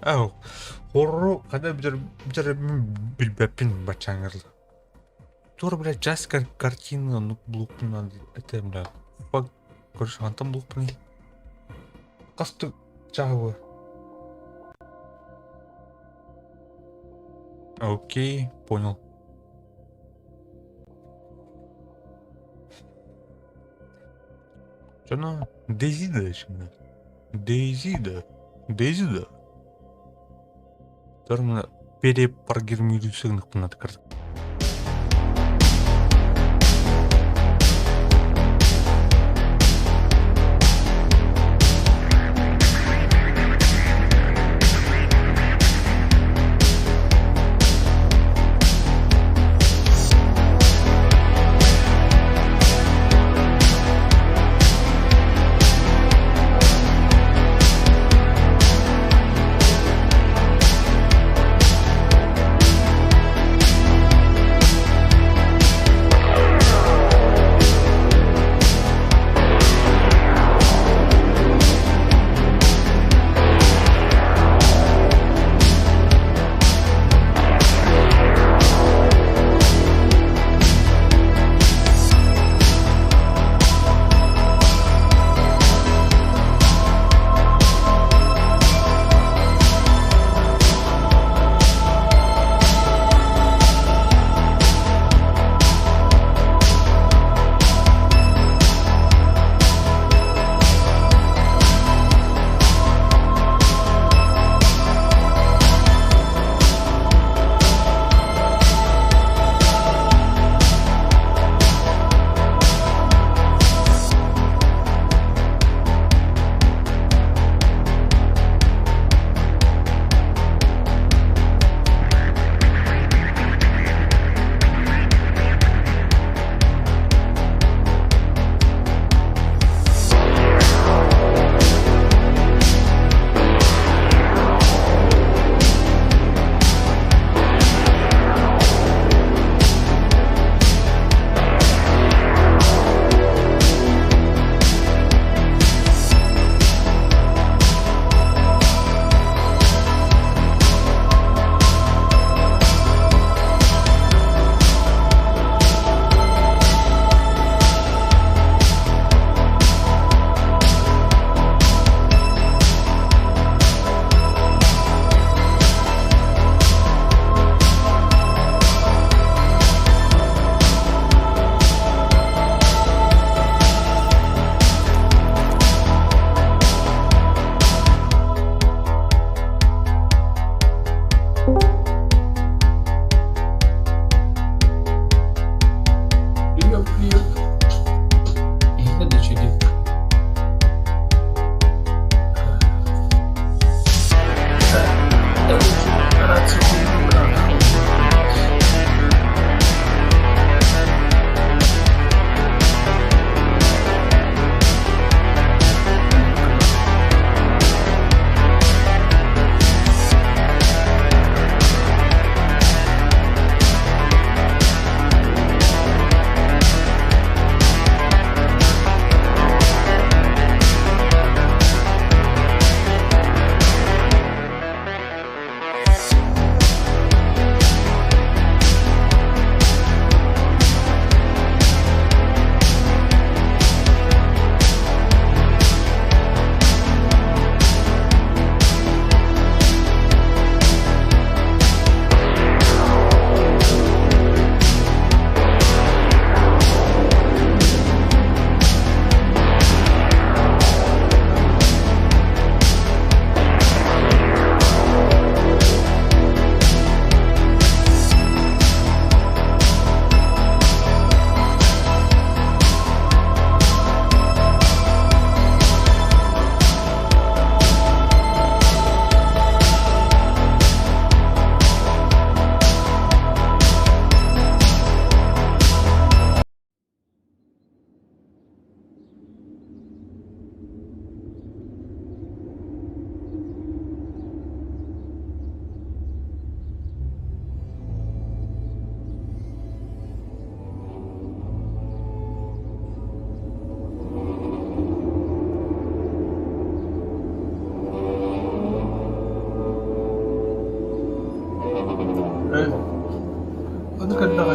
Ау, хорру хада бүтэр бүтэр билбэппин баччааҥҥар. Туора, блядь, час картина, ну, булуохпун это, бля, фак, короче, хантан булуохпунуй? Хас чаһы Окей, понял. Чоно Дейзида еще, Дейзида. Дейзида. Тормына перепрограммируйсыгныкпын карта.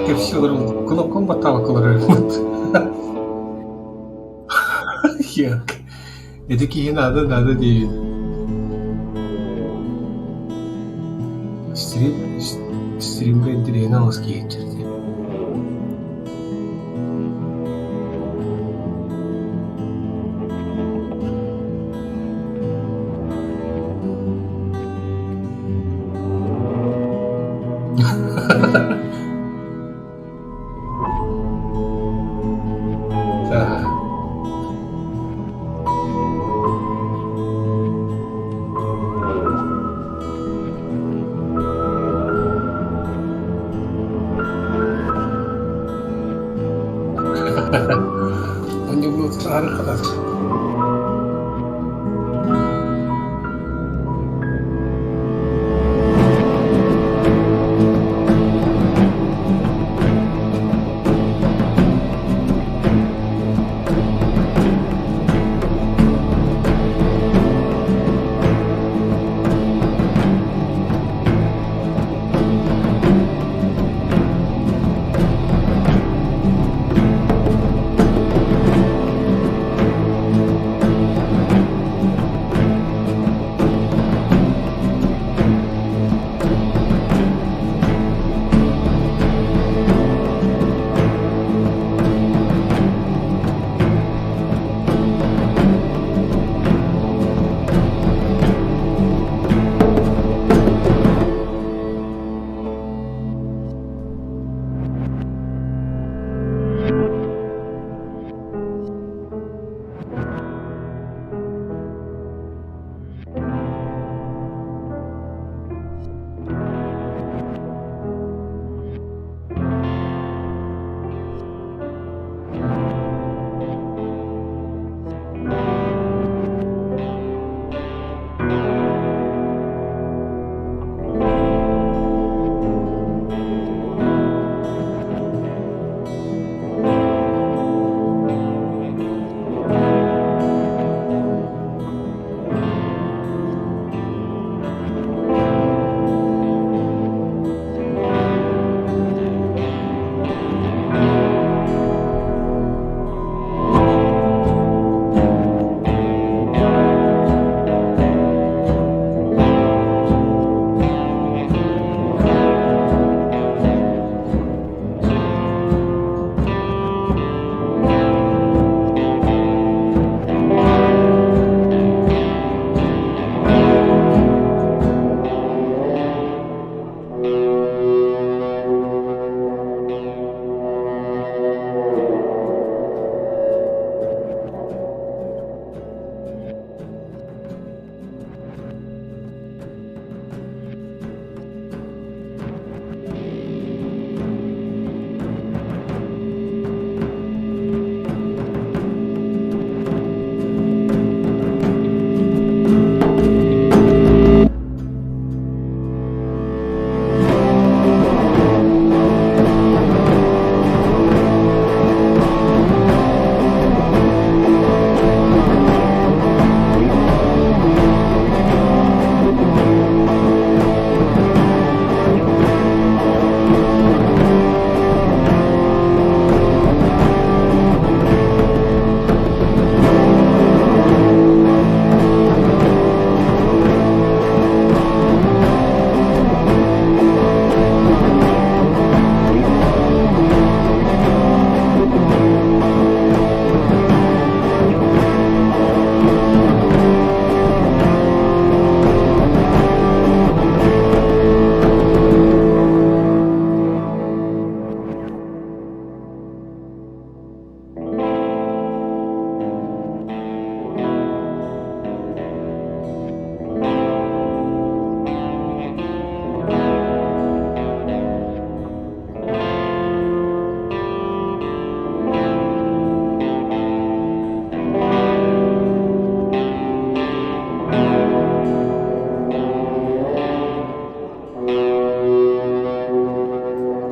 Кэпсии олорон кнопкам баттаабакка олорор эбиппит. Ити киһи наада наада диибин. Стрим стримҥэ интэриэһинэй олус киһиччи Так. Онньугу аһары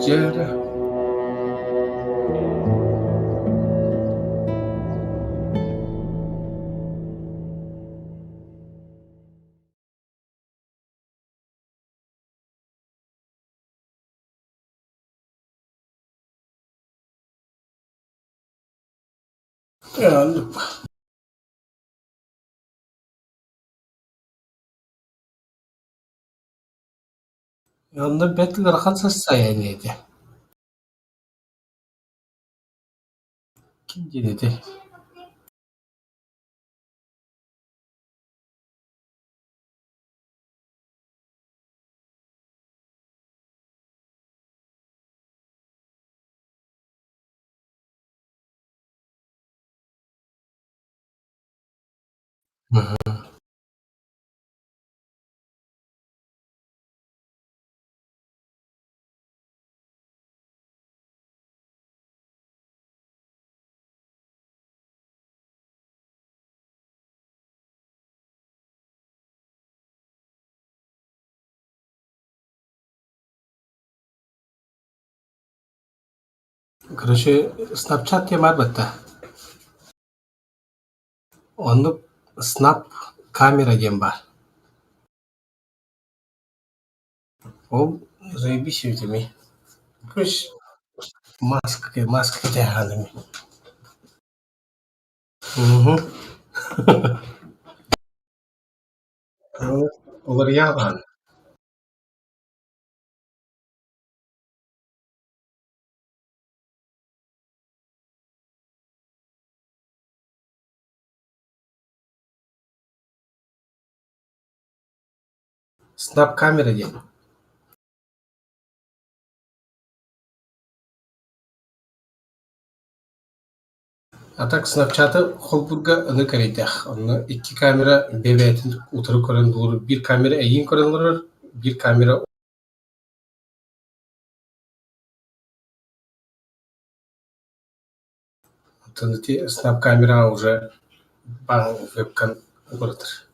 Дьэ Оннук. Онно бэрт ыарахан састайание этэ. Ким диэн этэй? Короче, Snapchat диэн баар батта. Оннук Snap камера диэн баар. Ол заебись эбит эмиэ. Короче, маска, маска кэтэһэҕин эмиэ. Уһу. Уларыйаҕын. Snap камера диэн. А так Snapchat-ы холбуурга аны кэрэйдэх. Онно икки камера бэйэ-бэйэтин утары көрөн олорор. Биир камера эйиин көрөн олорор, биир камера Оттон ити Snap камераҕа уже баан вебкам уларытар.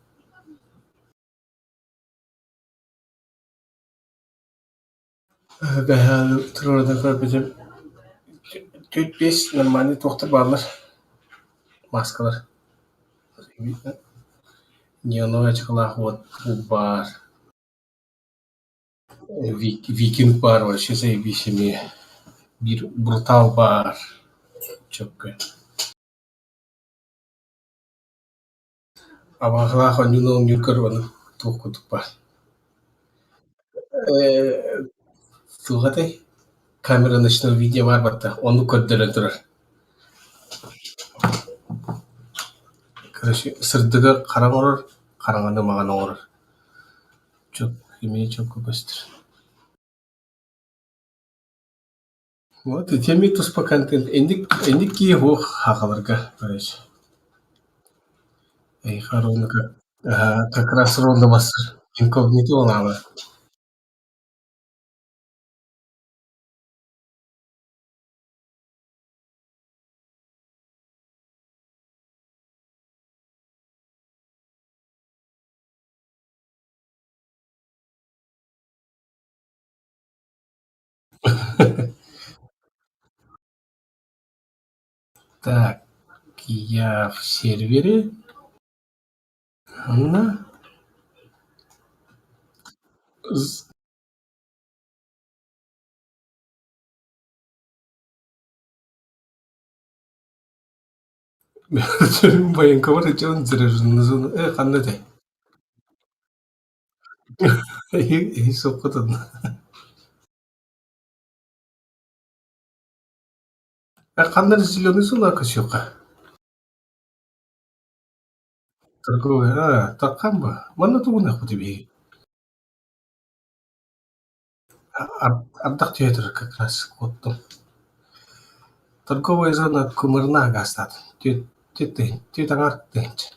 Туруоран көрбүтүм 4-5 нормальный туохтар бааллар, мааскалар. Неоновай ачыкылаах уот баар, Викинг баар вообще заебись эмиэ, биир брутал баар чөккө. Абааһылаах оонньууну оонньуургар ону туох курдук баар. Туох этэй? Камера ночного видео баар батта, ону көрдөрөн турар. Короче, сырдыгы хара оҥорор, хараҥаны маҥан оҥорор. Чөк, эмиэ чөккө көстөр. Вот ити эмиэ туспа контент. Инник, инник киһи суох сахаларга, короче. Эйиэхэ ровно как, как раз ровно бассар. Инкогнито буолаҕына. Так, я в сервере. Анна. Военкомат дьон заряжен ханна этэй? Эһи соппутун. Ханна зеленый зона көсүөххэ? Торговый, тархан ба? Манна тугунах биһиги? Ардах түһэ турар как раз куоттум. Торговая зона кумырына гаастаатым. Түөрт аҥаар тыһыынча.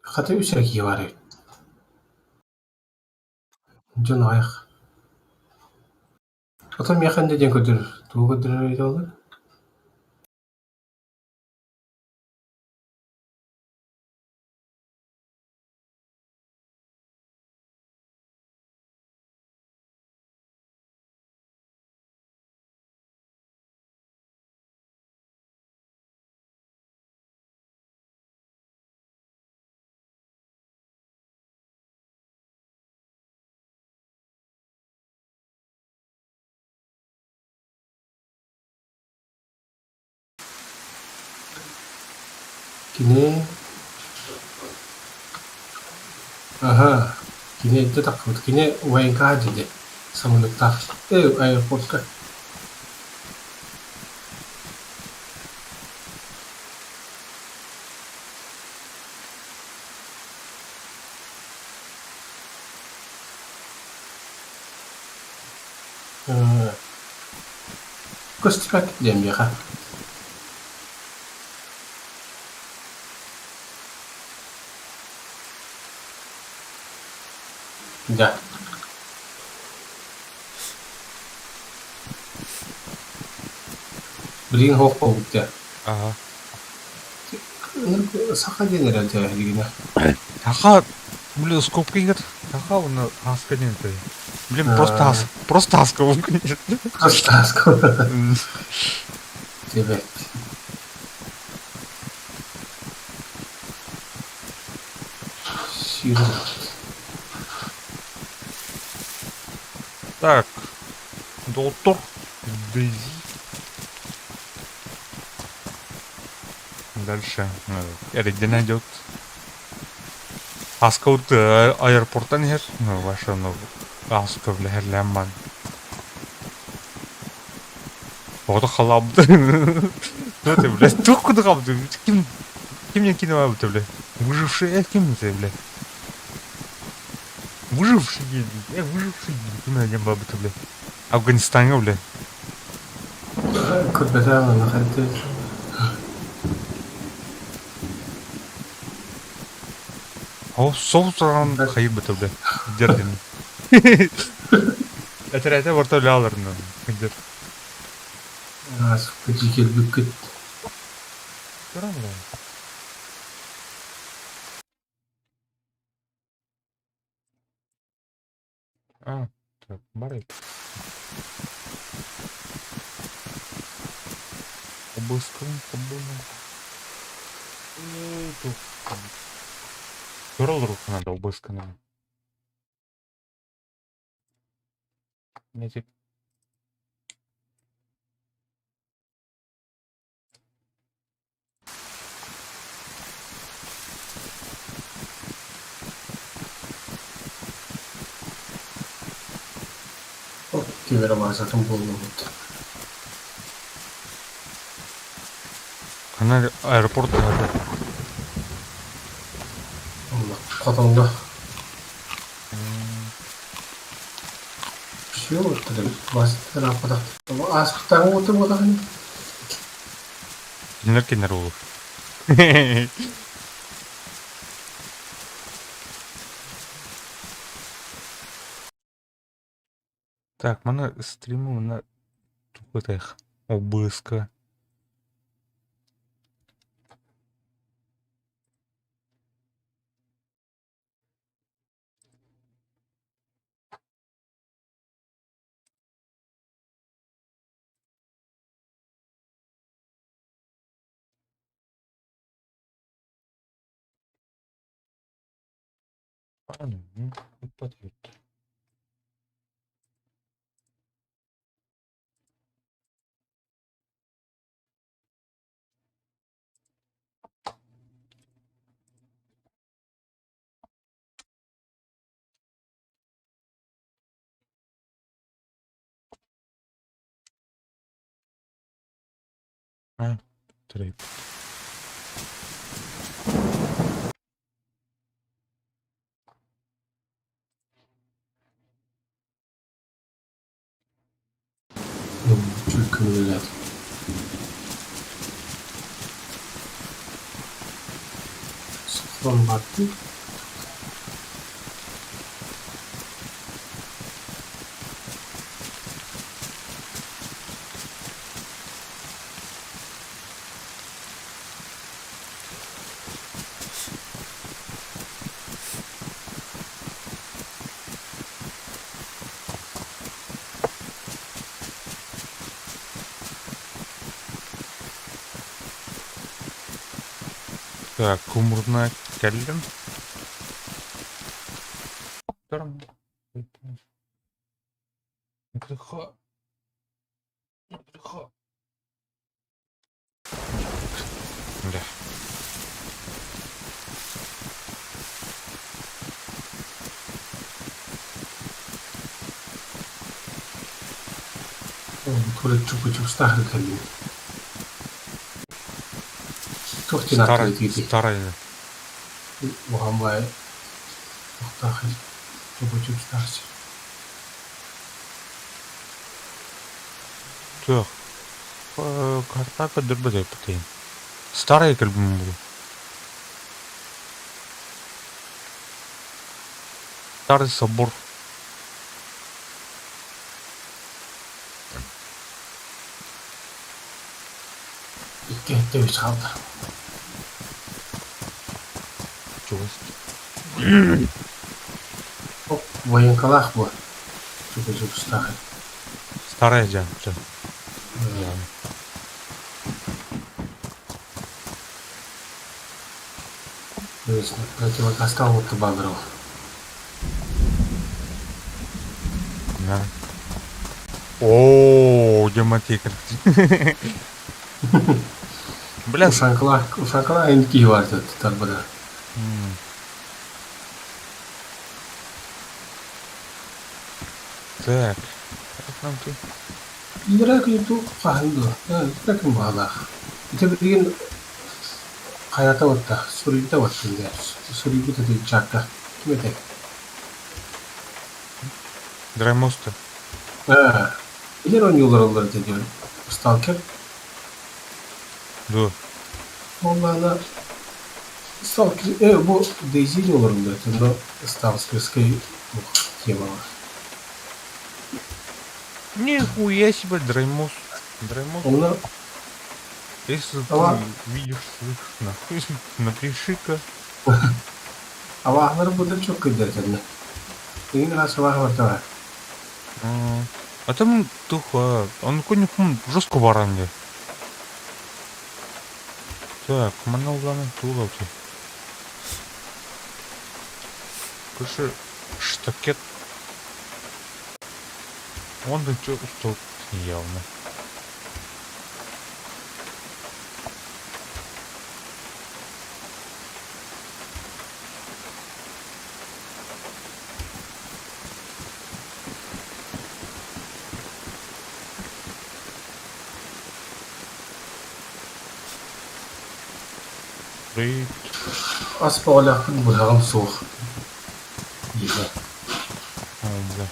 Хата үс эрэ киһи баар эбит. Дьон аҕыйах. Оттон миэхэ инньэ диэн көрдөрөр, тугу көрдөрөр эбитэ буолла? Кини Аһа, кини эрдэ таххыбыт. Кини ВНК диде самолеттаах аэропортка. Көстүбэт диэн миэхэ. Да. Билигин суох буолбут дии. Аха. Саха диэн эрэ дьэ Саха, блин, скобка игр. Саха, он Аска диэн этэ. Блин, просто ас, просто Аска был, конечно. Просто Аска. Тебе. Так, доктор Дейзи. Дальше. Эрдин идет. Аскаут аэропорттан иһэр. Ну, ваша, ну, Аска билэһэрлээн бан. Оҕото халаабыт. Кто ты, блядь? Туох куда хаалбыт? Ким ким киинэ баабыта, блядь? Выживший, ким это, блядь? Выживший, выживший, ким диэн баабыта, блядь? Афганистаҥҥа, блядь. Көрбөтөҕүм хайдах Ол сол саҕан хайбыта, блядь. Дердин. Этэрээтэ барта үлэ аларынан. Дер. Кэлбиккит. Көрөн А, так, барый. Обыскан, обыскан. Көрө олоруохха надо обысканы. Эти Кимэрэ баасатын буллубут. Ана аэропорт баһата. Хотоҥҥо. Все, Ааспыттааҕы уоту буолаҕын. Кинилэр кинилэр буолуо. Так, маны стриму мына тупытых обыска. А, три. Чүлкүнүлэр. Сохрон барды. Так, кумурна кэллим. Бля. Туох чупа-чупстаах кэллим. Туох диэн Старай, ааттыыр старай. Уһаан баайы туохтаах чупа-чупстаах сир. Туох карта көрдөрбөт эбиппит Старай кэлбин бу. Старый собор. Икки өттө үс хаалла. Чугас. Оп, военкалаах буо. Чупа-чупстаах. Старая дьэ. Дьэ. Противогазка уотта бааллар Да. О, дематик. Бля. Ушанкалаах, ушанкалаах эн киһи бар тарбада. Так. Как нам ты? Иллэрээ күн туох хаһан дуо? Иллэрээ күн баҕалаах. Ити билигин хайата барда, суруйда бардым дии. Суруйбут этэ чаакка. Ким этэй? Драмоста. Аа, билэр оонньуулар оллор этэ диэн. Сталкер. Дуо. Буоллаҕына Сталкер, бу Дейзи олоруллар этэ, но сталкерскай тема бар. Нихуя себе, Драймос. Драймос. Онно Если Ава ты видишь, слышишь, нахуй, напиши-ка. Абааһылары быдан чөккөйдөр этэннэ. Игин раз абааһы барда А там туха, он конюхом жестко баранды. Так, манна уланы тугалты. Короче, штакет. Он да чё устал явно. Рейд. Ас бөҕөлөөхпүн быһаҕым суох диэтэ. О, бля.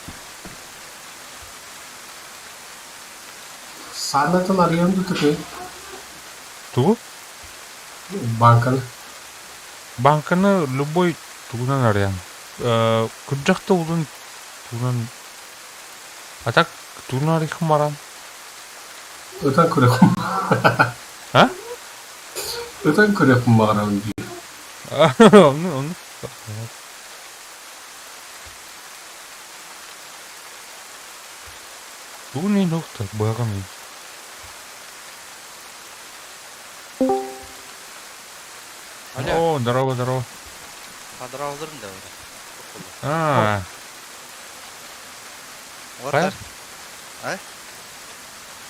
Сааннатын арыйан да тутуй. Тугу? Банканы. Банканы любой тугунан арыйан. Күрдьэх да улун тугунан. А так тугунан арыйхым баран. Ытан көрөхүм. А? Ытан көрөхүм баҕарабын дии. Ону, ону. Тугун иһин охто, быһаҕым иһин. Алло. О, здорово, здорово. Поздравларым да бар. А, Уотар. А?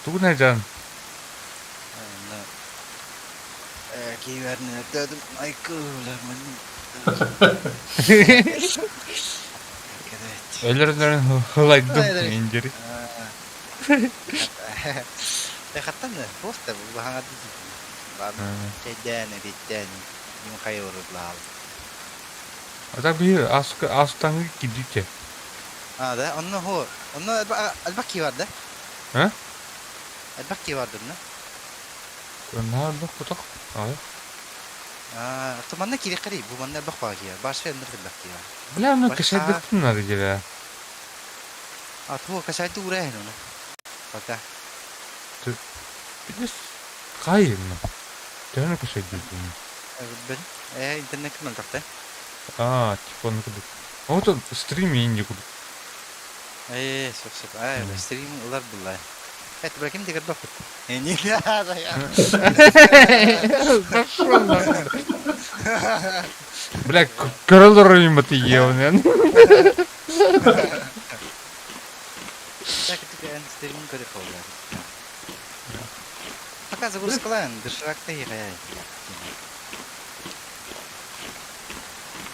тугун айдьаан? Киһибэрин өртөөдүм айкыылармын. Өлөрүнөрүн ылайдым индири. Хаттан да, просто баһаҥа чэйдээн, эбиэттээн, им хайыырылаал. А так биир астаҥы кирдите. А, да, онно хо, онно элбэх киһи бар да? А? Элбэх киһи бар дурна? Наһаа элбэх кутах. Ай. Аа, манна киириэххэ бу манна элбэх баа киһи. Башка эмнэр элбэх киһи бар. Бля, ну кэшэйдиктин надо тебе. А, туга кэшэйди уурайын ону. Пока. Ты видишь, хайын. Төһөнү кэшэйдиитин? Бил. Э, интернет мөлтөхтө. А, типа ну кудук. Вот он стрим инди кудук. Э, сөп сөп. Ай, стрим ылар буллай. Это бра ким дегер бапыт. Не Пошел нахуй. Бля, көрөлөр ты ел, Так, ты стрим көрө холла. Пока загрузкалаан, доширакта играй.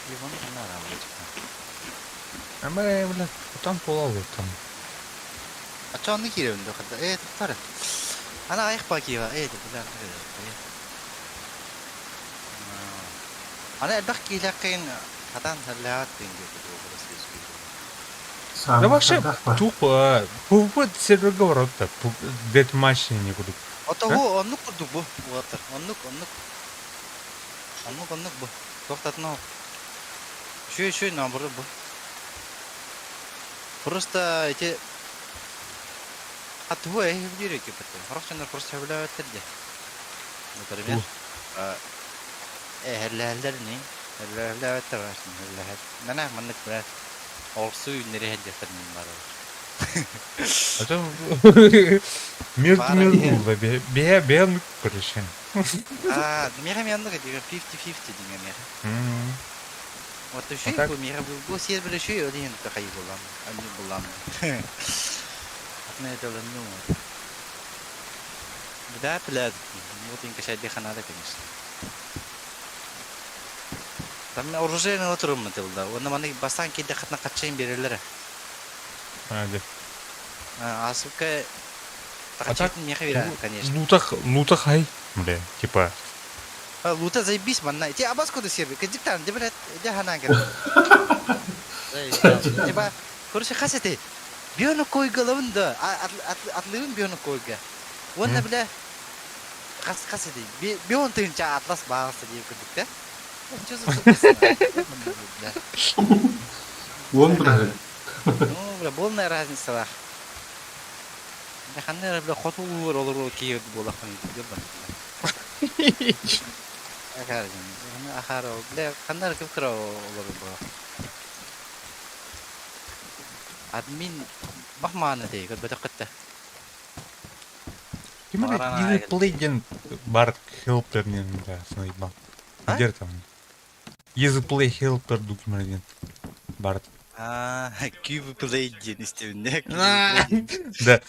Телефон надо А мы, бля, там полалы там. А Оччоҕо киирэбин дуо хата? Ээ, туттар. Аны аҕыйах баа киэбэ. Ээ, бля, Аны элбэх киилэххин хатан сэллээҕит тыын диэки Да вообще тупо PvP серверга барар дэтматч не курдук. Отого оннук курдук бу уолаттар. Оннук, оннук. Оннук, оннук бу. Туохтатына Үчүгэй, үчүгэй наоборот бу. Просто эти А тугу эһэбилиир экипаттар? Сорох дьоннор просто сөбүлээбэттэр дии. Например, эһэрлэһэллэр ини. Эһэрлээбэттэр эһэрлэһэр. Мэнэ маннык бля олсу үүннэри иһэрдиэхтэр мин барар. Это между между бе бе короче. А, миэхэ эмиэ оннук этигэ 50-50 диҥэ миэхэ. Вот үчүгэй бу миэхэ бу сиэр бile үчүгэй ол иһин такай булам, анньы булам. Атын это ну. Да, блядь, вот инка шайдыха надо, конечно. Там оружие отырым тылда. Онно маны бастаан киирдэ хатна хаччайын берелер. Hadi. Асылка А так, меха берер, конечно. Лутах, лутах ай, бля, типа. Лута заебись, манна. Те абас куда сервер? Кадиктан, де блядь, де ханагер. Типа, короче, хас эти. Биону койга лавын да, атлыбын биону койга. Уонна бля, хас хас эти. Бион тыынча атлас баҕасы диye көрдүк да. Что за бля. Уон быраһын. Ну, бля, полная разница лах. Бля, ханна бля, хоту улуур олору киһи буолахпын диэн Ахаар, ахаар, бля, ханна кып кыра олору буолах. Админ бах мааны дей, көрбөтөх кытта. Ким это Play диэн бар helper диэн да санайбал. Где там? Easy Play Helper дукмар диэн бар. А, Cube Play диэн истибинне. Да.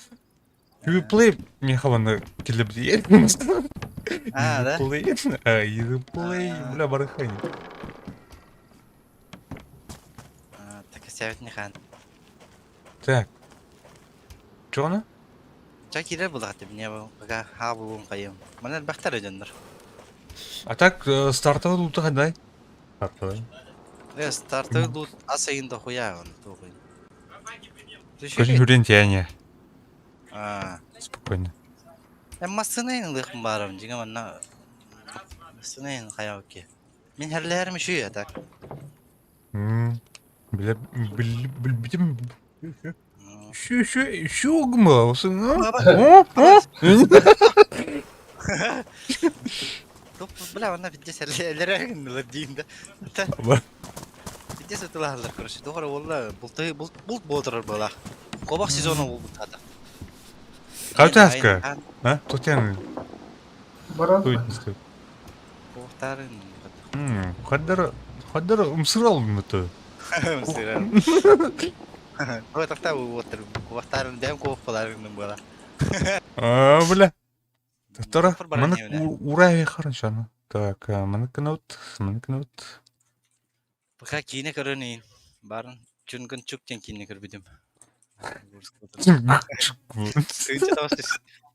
Cube Play миэхэ манна килэбдиэ. А, да? Play, Easy Play, бля, барыхай. Так, сәбит хан. Так. Чоны? Ча кирер булат мне пока ха булун кайым. Мана бахтар дьоннор. А так стартовый лута хадай. Стартовый. Э, стартовый лут асайын да хуя он тухуй. Скажи, хүрен тяне. А. Спокойно. Э, массынайын лыхым барым, жига манна. Массынайын хаяуки. Мин хәрләрем шуя так. Бля, бил билбитим. Şu şu şu гма, О, Бля, она пиздец элерегин дейм да. Пиздец тылалар, короче. Доғыр олла булты булт булт болдырыр была. Кобак сезоны бул тата. Кавтаска. А? Тотян. Баран. Кобактарын. Хаддар хаддар умсырал мыты. Умсырал. Ой, тахта бу отыр. Кобактарын дэм кобак боларын була. А, бля. Тора, маны урави хорошо. Так, маны кнут, маны кнут. Пока кийне көрөнейин. Барын чүнгүн чуктен кийне көрбүдүм. Тыынча тоҕус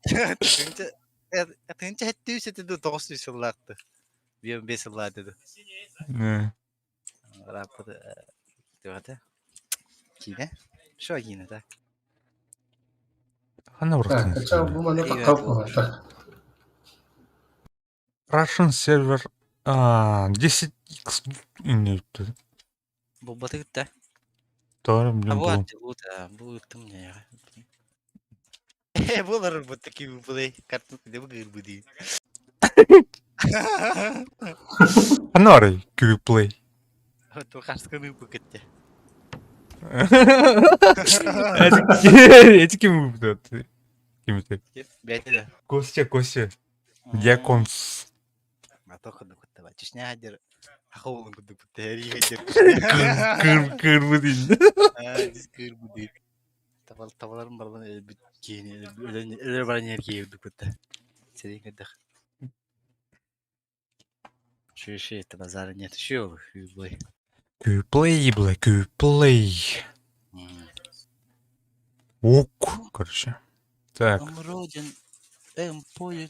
тыынча тыынча хэттүү сетиду тоҕус жүз сыллаахты. Биэм бес сыллааты. Раппыты тыгата. Кийне? Шо кийне так? Хана Так, хотя бу маны так. Russian server 10x нет. Бу батыгытта. Тора, блин, А вот, вот, бу тым не. Булар бу таки булай карту де бу гырбыды. Анары Play. То хасканы бу кетте. Эти ким выпадут? Ким это? Бәйте. Костя, Костя. Диаконс. А то ходу куттаба. Чечня хадер. Ахолун куду кутта. Хадер. Кыр кырбыды. А, дис кырбыды. Табал табаларым барлан бит кийин эле баран ерге кутта. Серин кыдых. Ши ши это базара нет. Ши бой. Play, бля, Play. Ук, короче. Так. Омродин, Эмпоин.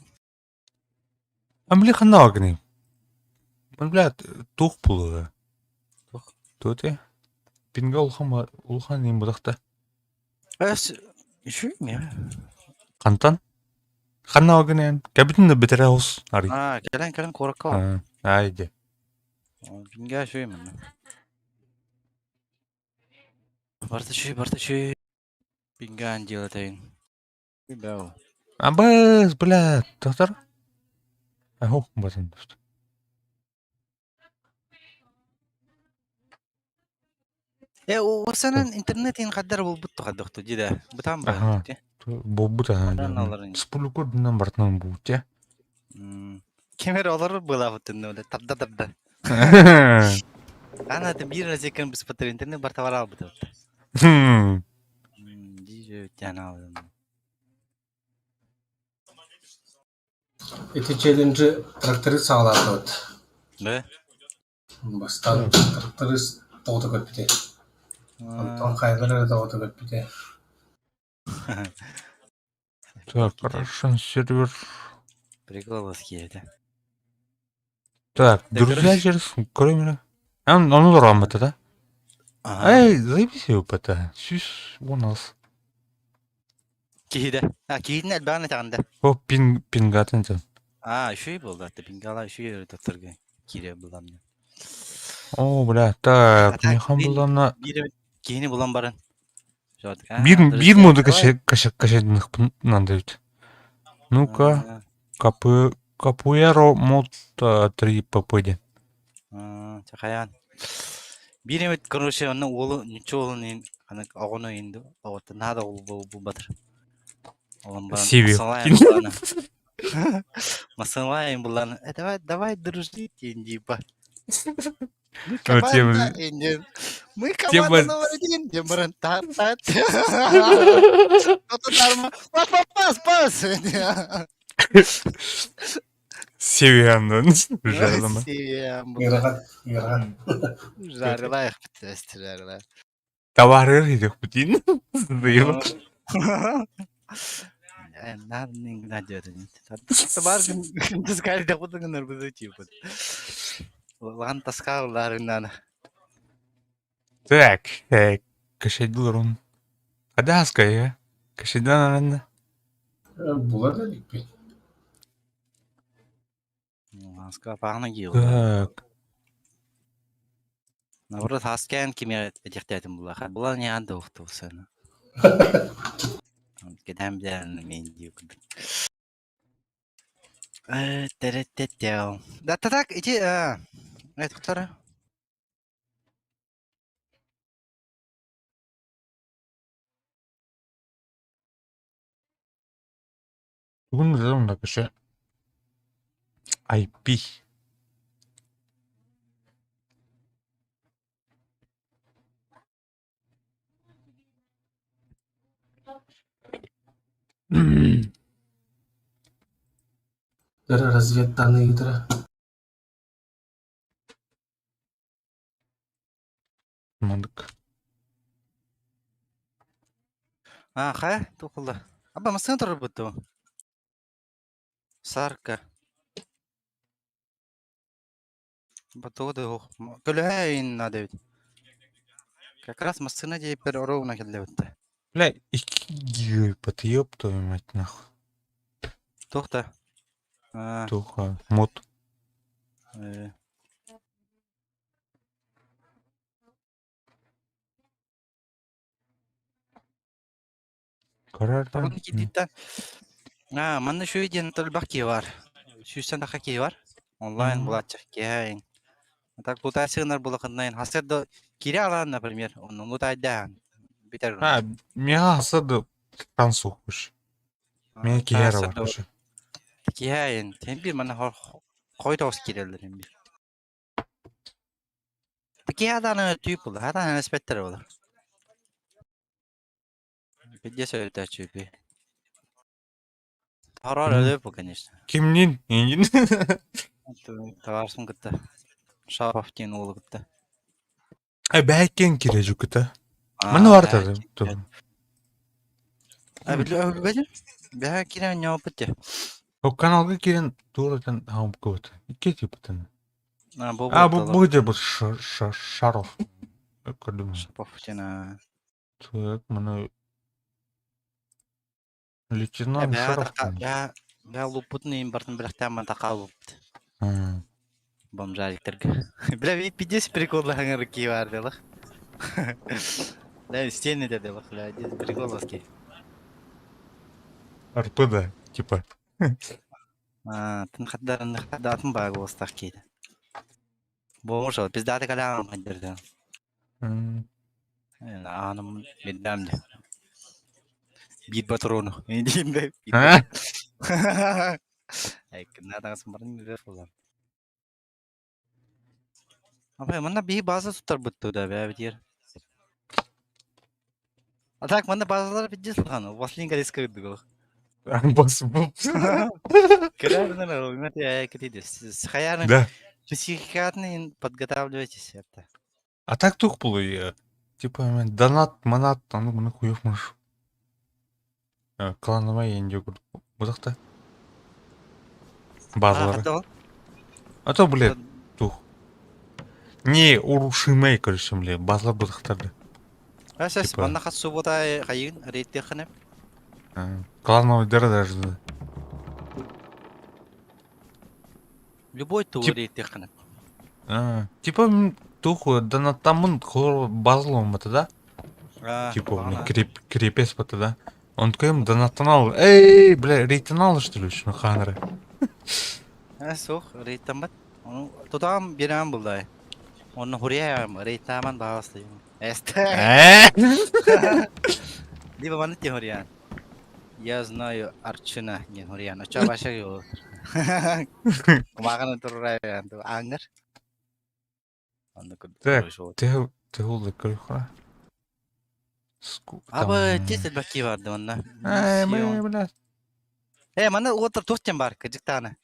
А бля ханна огни. Бля, тух булуга. Тух. Туте. Пинга улхан улхан им будахта. Эс, үшүй ме? Хантан? Ханна огни. Кабитин да бетере ос. Ари. А, кэлэн кэлэн куоракка. Айде. Пинга үшүй мен. Барта үшүй, барта үшүй. Пинга андилатайын. Бау. Абыз, бля, доктор. Аху, батын. Э, осанан интернетин хаддар болбут хаддохту дида. Бутан Аха. ба. Болбут аха. Спулукур дынан бартынан бутя. Кемер олар была вот ну тарда тарда. Ана ты бир разекен біз патыр интернет бар товар албыт. Дижи тяна. Ити челленджи тракторист саҕалаатыбыт. Да? Бастаан тракторист тоҕото көрбүтэ. Онтон хайалар эрэ тоҕото көрбүтэ. Так, хорошо, сервер. Прикол это. Так, друзья через кроме. Он он рамата, да? Эй, заебись его пота. Сюс у нас. Киһиде. А, киһитин элбэҕин этэҕин О, пин пингатын тен. А, үчүгэй буолла. Пингала үчүгэй өрөтөттөргө киирэ булам. О, бля, так, механ булана. Киһини булан баран. Бир бир моду каше каше каше надо ведь. Ну-ка, капы капуэро мод 3 ппд. Чахаян. Биир эмит короче онно уолу нучча уолун ин аны оҕону инду оҕото наада ол булбатыр. Олон баран Сиви. масалаайын булланы. Масалаайын булланы. Э, давай, давай дружить, типа. Мы команда, Индин. Мы команда номер один. Диэн баран та та. Пас, пас, пас, пас. Севианнан жарылама. Севиан. Ыарахан, ыарахан. Жарылайық бітті, жарылайық. Товары идек бутин. Зыйып. Так, кашайдылар Адаска, Кашайдан Була да иликпин. Так. Наоборот, хаскаан кимиэ этиэхтээтим буллаха. Була не анда ухтуусана. Кэдээн билэн мин дии курдук. Э, Да так, иди, это второе. Бүгүн да кеше IP. Разведданные ядра. Мандык. А, хайа, тухулла. Аба, массыына турар бу. Сарка. Батуга Көлөһө надо ведь. Как раз массыына диэппэр оруобуна кэллэбитте. Бля, 2 гигабайт, ёб твою мать, нахуй. Туох А, Туха, мод. э. Карардан. А, манна шуй диэн толбах киһи бар. Сүүстэн таха киһи бар. Онлайн булааччах киһи Так лутайсыгынар булакыннайын. Хасыр да кире алан, например, онну лутайдаан. Битер. А, миа хасады тансу хуш. Мен киһи бар хуш. Киһи тен бир мана хой тоос кирелер бир. Киһи аданы түйүп булду. Адан эспеттер болар. Пиздец өтө чүпи. Тарар өлөп бу, конечно. Кимнин? Ингин. Таварсын кытта. Шапов диэн уолу кытта. Ай, бәйкен кире жүкіті. Маны бар тады. А билбэтим. Бэһэ киирэн ньооппут дии. Ол каналга киирэн туоратын хаампыкыбыт. Икки типытын. А, бу А, бу буолталар. бу где бу Шаров. Көрдүм. Шапов диэн. Так, маны лейтенант Бэһэ Шаров. така бэһэ бэһэ луппутун иин бартын бэлэхтээн такаалбыт. Бомжариктарга. Бля, ви пиздец приколлаһаҥар кии бар делах. Да, стены да делах, бля, приколласки. РП да, типа. А, тын хаддарын хаддатын баа голостах кейді. Болмуш ол, пиздаты калягам хаддырды. Аным биддамды. Бит патрону. Деймде. А? Ай, кынатаңыз марын билер болар. Апай, манна биһи база тутар бутты да бә битер. А так, манна базалар пиздец лхан. Васлин колеско гол. Бас был. Кэрэрнэр өмөт китиди. Хаярын Да. психикатный подготавливайтесь это. А так тух было я. Типа мен донат, манат, аны муну хуев муш. Клановая инде Бузакта. Базалары. А то, блядь, тух. Не урушимай, короче, бля, базалар бузактарды. Асас, Типа. манна хат суббота хайын рейттехне. Клановый дыра даже. да. Любой ту Тип- рейттехне. А, Типа тух донаттамын хор базалом это, да? Типа, бля, крепес бата, да? Он такой донаттанал. Эй, бля, рейтанал, что ли, что ханры? Сух, рейттамбат. Onu тутам бирам булдай. Оны хурия рейттаман багасты. Эсте. Э? Либо маны те хурия. Я знаю Арчина не хурия. Но ча баша йо. Кумаган туррай анту аңыр. Аны Так, ты голый крыха. Сколько там? Абы тез баки барды онна. Эй, бля, бля. Э, маны отыр тохтен бар, кыжыктаны.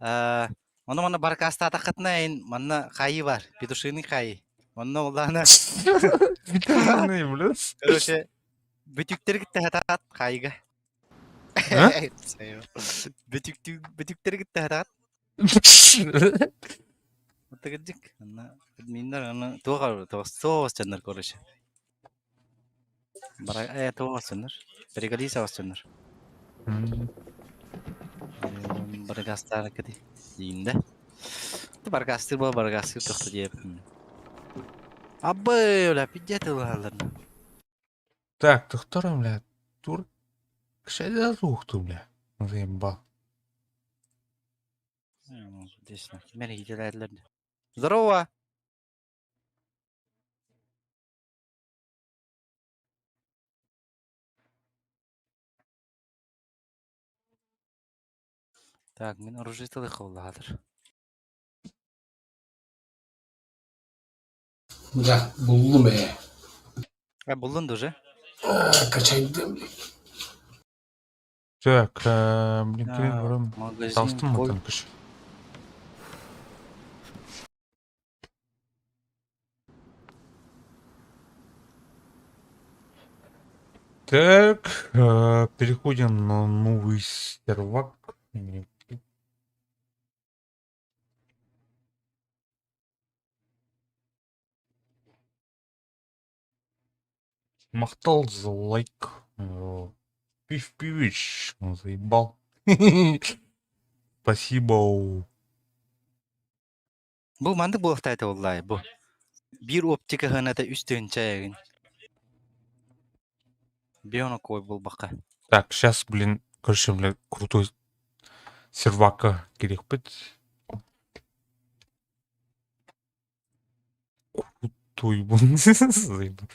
Э, Оны мана баркаста атақытна ин, манна хайы бар, петушиный хайы. Онно уланы. Петушиный, бля. Короче, бүтүктер гитте хатат хайыга. А? Бүтүктер гитте хатат. Отыгыджик. Анна админдер аны туга тоос чаннар короче. Бара туга чаннар. Перегалиса чаннар. Баргастар кеди. Деймде. Баргастыр бол баргастыр тохто диеп. Абы, бля, пиздец алалар. Так, ты кто, бля, тур? Кшайда тухту, бля. Заебал. Здесь, Мен хителәделәр. Здорово. Так, мин оружие холладыр. Да, буллум ээ. А булдun да уже? Качайдым, блядь. Так, блин, А, кирин барам. магазин Талстым Кольт. там кыш. Так, переходим на новый сервак. Махтал за лайк. Пив Пивич, он заебал. Спасибо. Бу мандык буолахтай оллай бу. Бир оптика хыната үстүн чайгын. Биона кой был бака. Так, сейчас, блин, короче, бля, крутой сервака керек бит. Крутой был. Заебал.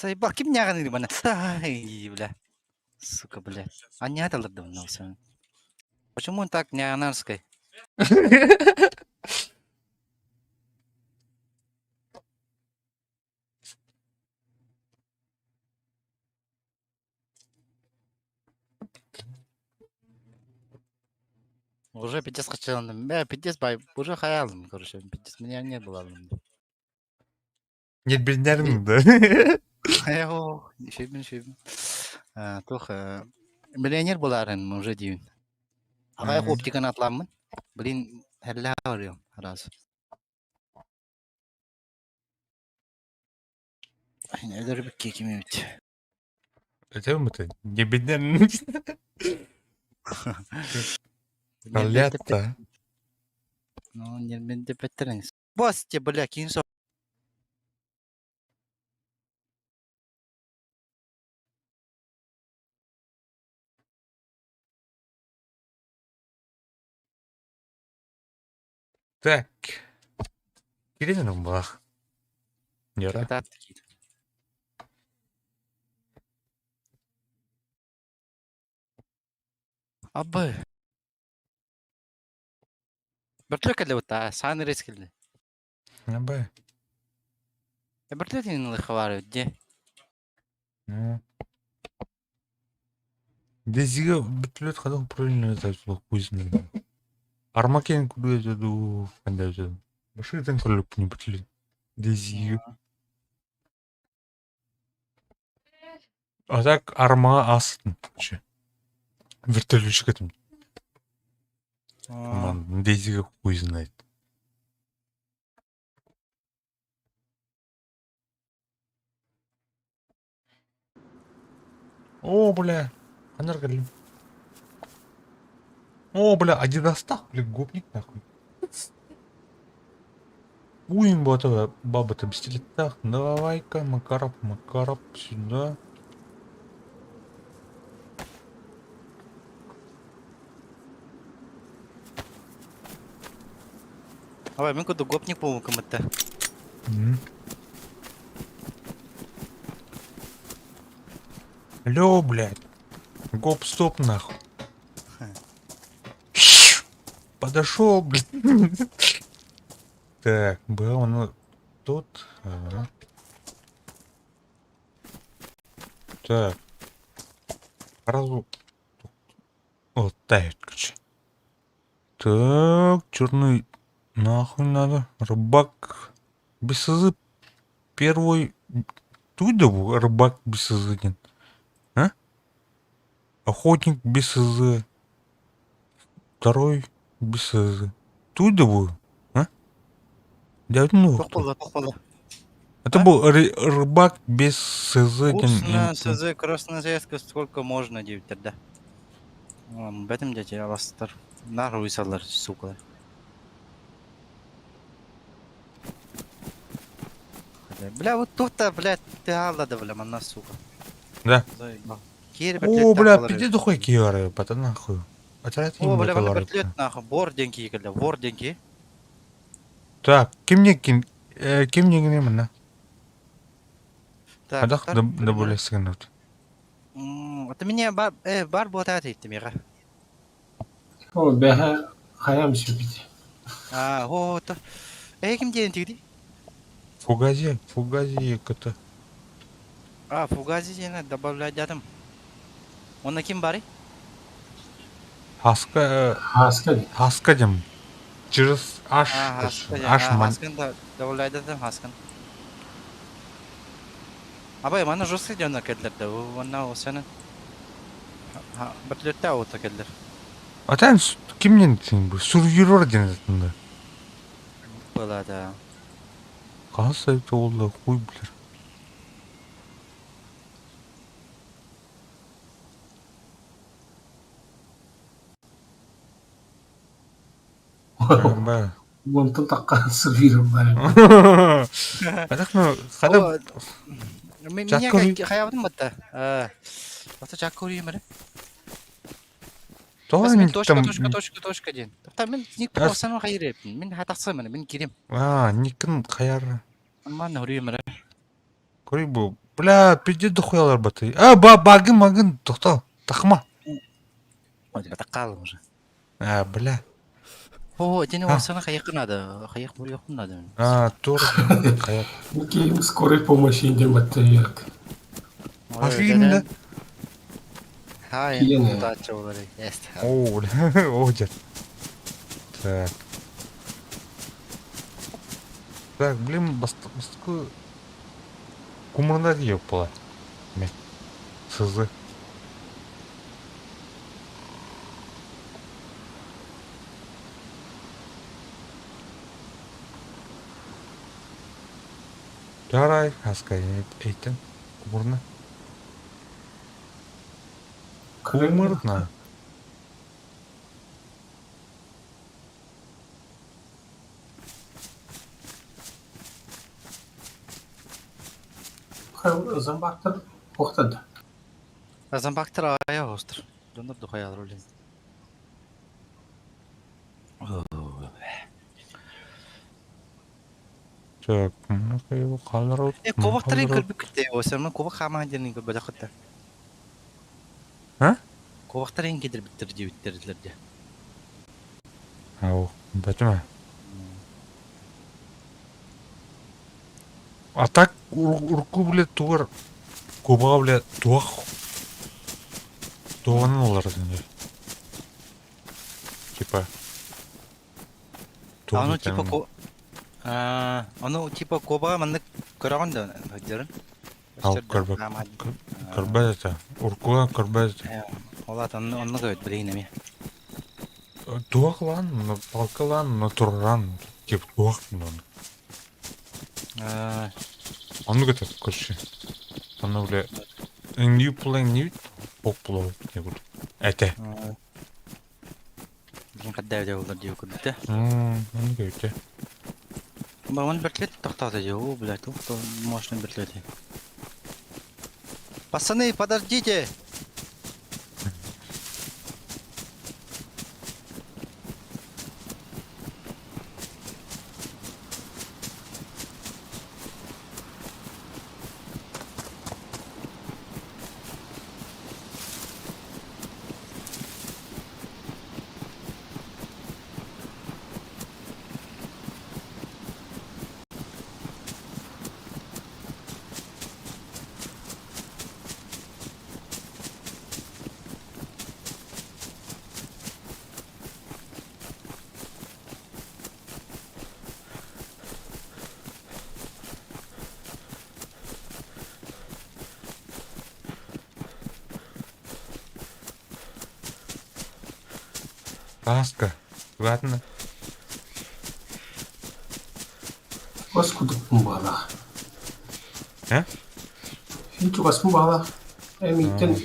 Сайбал ким няган бана. Ай, бля. Сука, бля. А не аталыр да мына Почему он так неанарской? Уже пиздец хотел, бля, пиздец, бай, уже хаялым, короче, пиздец, меня не было. Нет, блин, да? Оо, үчүгүн үчүгүн. Туох миллионер буолаарын уже диибин. Аҕай оптиканы атламмын. Блин, херлээ барыам араас. Өлөрбүт киһи эбит. Это это не беден. Лето. Ну, не беден. Босс, тебе, бля, кинь Так. Кирилл бах. Яра. Абы. Бөртүлүк кэллэ бутта, саан рейс кэллэ. Абы. Бөртүлүк тиин хабар дьэ. Дезига бөртүлүк хадах управление летает хуй знает. Армакен куда я иду, когда я Баши там кролик не бөртүлүк. Дезига. А так арма астын. Вертолетчик этим. Дезига хуй знает. О, бля. Ханар кэллим. О, бля, адидастах, бля, гопник нахуй. Уим вот баба-то бестилеттах. Давай-ка, Макаров, Макаров, сюда. Абай, мен куду гопник буолбуккун кымытта. Алло, блядь. Гоп, стоп, нахуй. Подошел, блядь. Так, был он тут. Ага. Так. Сразу. Вот так, короче. Так, черный нахуй надо. Рыбак без СЗ первый. Тут да рыбак без СЗ нет. А? Охотник без СЗ. Второй без СЗ. Тут да был? А? Я ну. Туох буолла, туох буолла? Это был рыбак без СЗ. Вкусно, СЗ, красная сетка, сколько можно диэбиттэр да. Бэтим дьэ аластар. Наар уйсаллар, сука. Бля, вот тут-то, блядь, ты алла да, бля, манна, сука. Да. Киэр О, бля, пиздец дохуй киары, пата нахуй. Отряд О, бля, манна вертолет нахуй, бор деньги кэллэ, вор деньги. Так, ким не ким, ким не гнем на? Так, Адах да да более сыгнут. Это меня бар, бар буотаат иттим яга. О, бэһэ хайам сүпүт. А, о, то. Ким диэн тигди? Фугази, фугази это. А, фугази диэн добавлять дядым. Онно ким бары? Хаска, Хаска. Хаска дем. Через H, А, Хаска, H ман. Хаскан да добавлять дядым Хаскан. Абай, мана жестко дьонно кэллэр да, онна осаны. Бөртүлүттэ аута кэллэр. А там кимнен сен бу сурвирор диэн этинде. Была да. Каса это олла хуй билер. Ба. Онтон такка сырвирым бар. Адах ну хада Меня хаябытым батта. Ата чаккори мэр. Тоҕо Мен точка там точка точка точка диэн. Та мен ник болсам хайреп. Мен хатаксам мен кирим. А, никин хаяр. Ман хөрүм эрэ. Көрүй бу. Бля, пиздец дохуялар баты. А, ба багын магын тохто. Тахма. Ой, таккалым уже. А, бля. О, тени болсана хаяк надо. Хаяк бурьяк надо. А, тур хаяк. Киим скорой помощи индем баттаяк. Афина. Хай, Киене. удача болары. Есть. О, бля, о, дед. Так. Так, блин, бастку. Кумурна диэбит буолар. Мэ. Сызы. Жарай, хаска эйтен кумурна. Кумурна. Зомбактар уохтар да? Зомбактар аҕыйах оҕустар. Дьоннор да хайаалар үлэн. Так, Э, кубактарын көрбүккүт осерман кубак хаамаан диэн көрбөтөххүт да. А? Кубактарын кидирбиттэр диэбиттэрилэр дии. Ау, бэтимэ. А так урукку блядь тугар кубаҕа блядь туох туоҕунан ыларытын дии. Типа А ону типа ко А, ону типа кобаҕа маннык көрөҕүн да сылдьарын? Ал көрбөт көрбөт этэ. Уруккуга көрбөт этэ. Ол аата оннук эбит билигин эмиэ. Туох ылан, палка ылан, тураран, типа туох оннук. Оннук этэ, короче. Онно бile new playing new popular этэ. Билигин хадда буолар диye курдук Оннук эбит Баман вертолет тохтоото дии, оо, блядь, ух, мощный вертолет. Пацаны, подождите! Ласка, ладно. Бас кудукпун баҕалаах. Э? Син чугаспын баҕалаах. Эмииттэн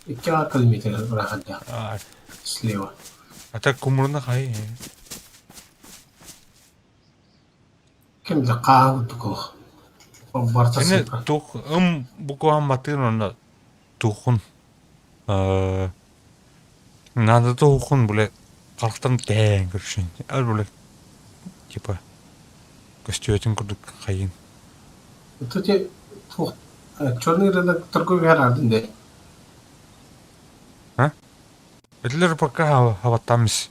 икки аҕа километр ыраахырдаах. Слева. А так кумурна хай. Ким да хааһы курдук олох. Барыта Эне сыыпа. тух ым буквам батын онно тухун. Э надо тухун бле халықтан тээн көршүн. Ал бле типа көстүөтүн курдук хайын. Тут туох черный рынок торговый араардын дээ. А? Этилер пока хаваттамс.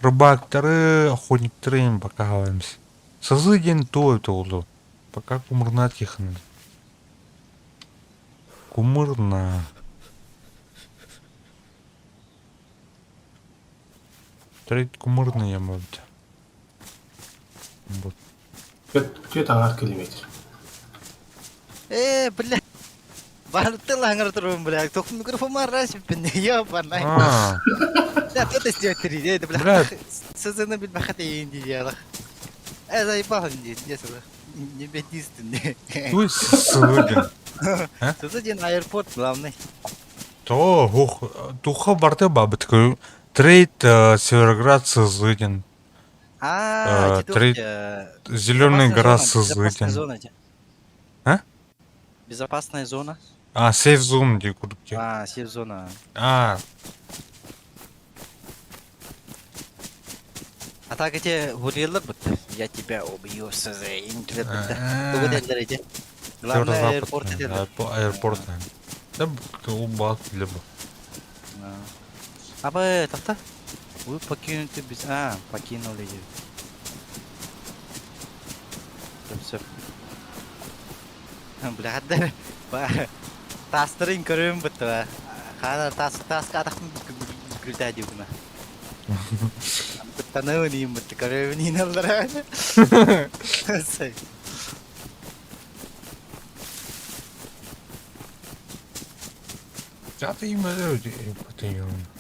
Рыбактары, охотниктары им пока хавамс. Сазы ден то это улу. Пока кумырна тихо. Кумырна. Трейд кумырна я может. Вот. Түөрт аҥаар километр. Э, бля. Барыты лаңыр турбун, бля. Тух микрофон расиппин, ёбаный. А. Да, тут истиэттири, это, бля. Бля. Сызыны билбэхэ тэйин дии Э, заебал не, не, не бедистый. Туй сылыгын. Сызы ден аэропорт главный. То, ух, туха барты бабыт. Трейд Североград Сызыдин. А, Трейд Зеленая гора Безопасная Сызыдин. зона. А? Безопасная зона. А, сейф зон дии курдук. А, сейф зона. А, А так эти гуриллар будто. Я тебя убью, СЗ. А. Тугу дэнлэр эти. Главное аэропорт это. Аэропорт. Да, бат либо. Абы, тахта. Вы покинуты без... А, покинули. Все. Бля, Тастырын көрөм бытта. Хана тас таска атахтын күлдә дигүнә. Быттаны ним бытты көрөм нин аллар.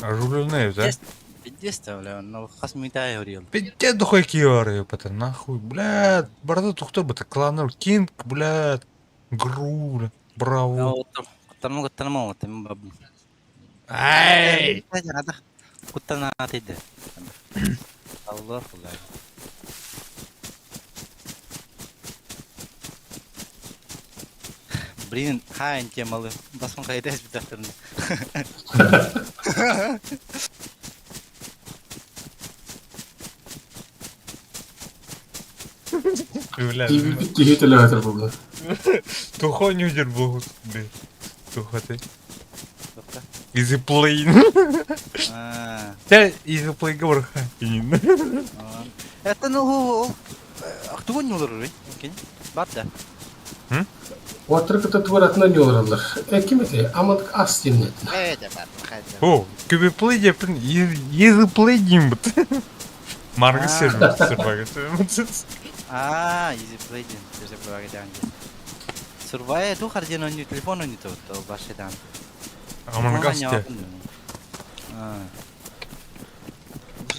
Оживленные, да? Пиздец, бля, ну хас митай орел. Пиздец дохуй киор, ёпта, нахуй, блядь, барда тухта бата, кланер кинг, блядь, гру, бля, браво. Куттанма куттанма вот, Ай! Куттана атыйды. Allah Allah. Блин, хаин темалы. Басын қайда эсбитахтырны. Бля, Киһи төлөһөтөр булла. Тухо не удер был, бля. Тухо ты. Easy play. Та easy play говор. Это ну Ахтугун не олорор, Бар да. Уоттары кытта туоратынан ньуолараллар. Э, ким этэй? Амандык ас диэн О, күбі play деппин easy play дейм бит. Маргы сервер Аа, easy play диэн. Easy play диэн. Сурвай ту харден онни телефон онни то башедан. Among Us те. Аа.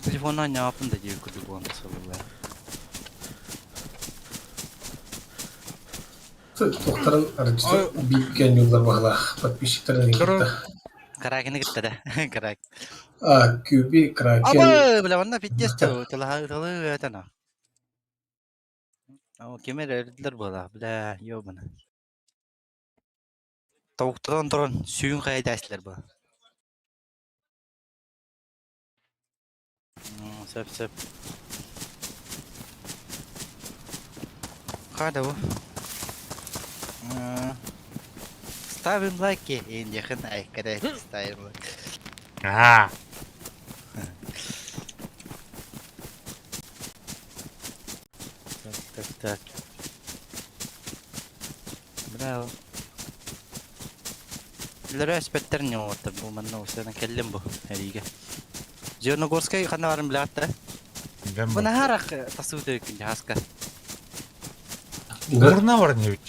Телефон ньаапын да диир курдук буолан тахсаллар. Туохтарын арыгыта бииргэ ньуулар баҕалаах подписчиктарын кытта. Кракены кытта да. Крак. А, Кюби, Кракен. Абы, бля, манна пиздец тылы этана. О, кемер эрдилер буола, бля, ёбана. Тобуктан туран сүйүн хайдайсылар бу. Сөп, сөп. Қада бу? Ставим лайки. Индихан айкаре ставим лайк. Аа. Так, так, так. Браво. Лөрөс беттер не оттар бу манна усена келлим бу эриге. Зерногорскай ханна барын билатта. Бу нахарак тасуу төкүн хаска. Урна бар не бит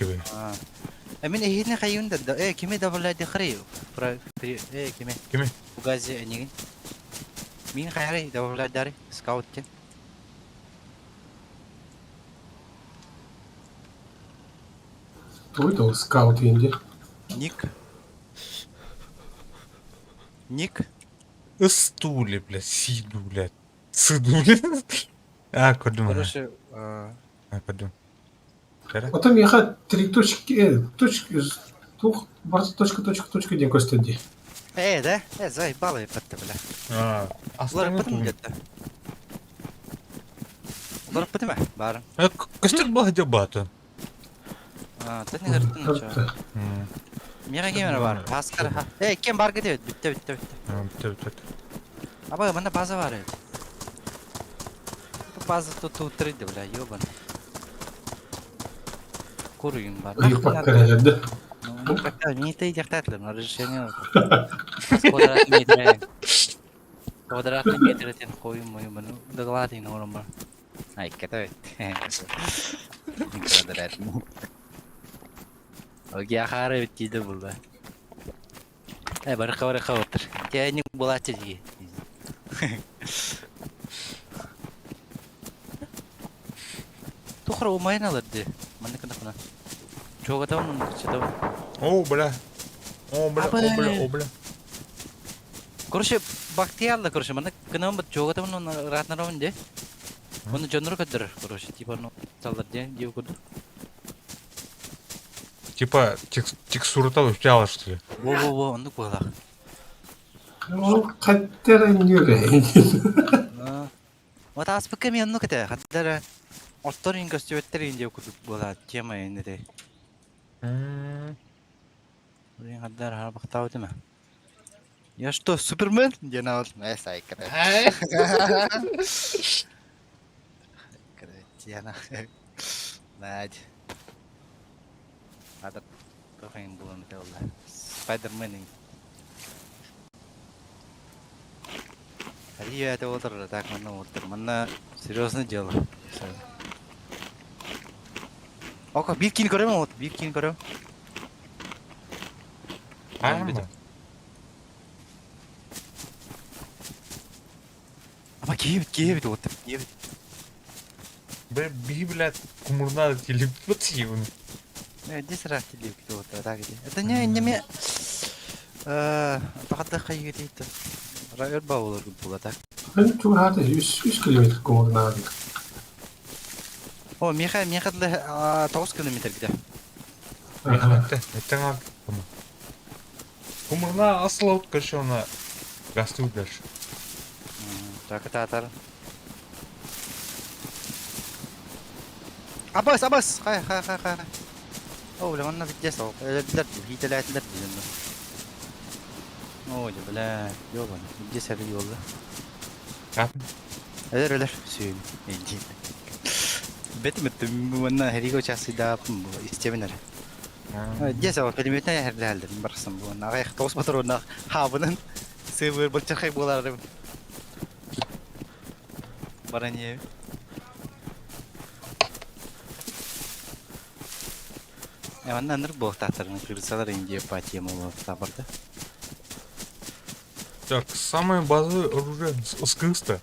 Мен эхине хайын да э кими добавляйды хрей. Э кими. Кими? Угази энигин. Мин хайры добавляйдары скаут кен. Туй ол скаут инди. Ник. Ник. Ыстули, бля, сиду, бля. Сыду, бля. А, көрдүм. Короче, А, көрдүм. Потом миэхэ три точки, точки, тух, барыта точка, точка, точка диэн көстөр дии. Э, да? Э, заебало еппетте, бля. А, Улар бытым где-то. Улар бытым, барын. Көстөр была дебата. А, ты не гыртын, чё. Мига кемер бар. Аскар. Э, кем бар кетет? Бүтте, бүтте, бүтте. Бүтте, бүтте. Аба, мында база бар edi. База тут утрыды, бля, ёбан. Куруйум бар. Ыйыппак кэрэлэрдэ. Ну, как-то не ты дяхтатлым, разрешение. Квадратный метр. Квадратный метр этен койум мою ну, доглады на бар. Ай, ката Квадратный. Оги ахары битти булда. Э, барыка барыка отыр. Те не булачы диги. Тухра умайын алырды. Манны кына кына. Чогата onun кычыда. О, бля. О, бля, о, бля, о, бля. Короче, бактиялла, короче, манны кына бит чогата onun ратнарон де. Оны жонур кадыр, короче, типа ну салдар де, дип курду. Типа текстура взяла, что ли? Во-во-во, оннук буолах. Ол хаттара ньюрэ. Вот аспыкка мен оннук этэ, хаттара оттор ин көстүбэттер ин дип курдук буола тема инде. Блин, хаттара харбахтаабыт эме. Я что, Супермен? Диэн аҕал. Э, сайкара. Диана. Надь. Надо тухайын булан этэ Спайдермен. Алия это отыр, так манна отыр. Манна серьезное дело. Ока, бир кин көрөм вот, бир кин көрөм. А, Киһибит, киһибит, вот киһибит. Бля, биһи, блядь, кумурна телепут сиебын. Здесь раз телепит вот так где. Это не не ме. Пахата хайгытыйты. Райор баулар була так. Мен чугаһаата 3 километр кумурнаадык. О, миэхэ миэхэ дылы 9 километр где. Миэхэ эттең Кумурна асыл короче, она гастыл дальше. Так, это Абас, абас! Хай, хай, хай, хай. О, бля, манна пиздец ол. Өлөрдүлэр, хиитэлээтилэр дьонно. О, бля, ёбана, пиздец эри буолла. Өлөр, өлөр, сүйүн. Иди. Бетим өттүм, манна хэригэ участыйдааппын бу, истэбин эрэ. Дьэ, ол пулеметнай эһэрлэһэллэрин барахсан бу. Аҕыйах тоҕус патроннаах хаабынан сыыбыр былчархай буолаарым. Баран иһэбин. Э, манна аныр буолтаахтарын кырсалар Индия патия буолуохтаах барда. Так, самое базовое оружие скрыста.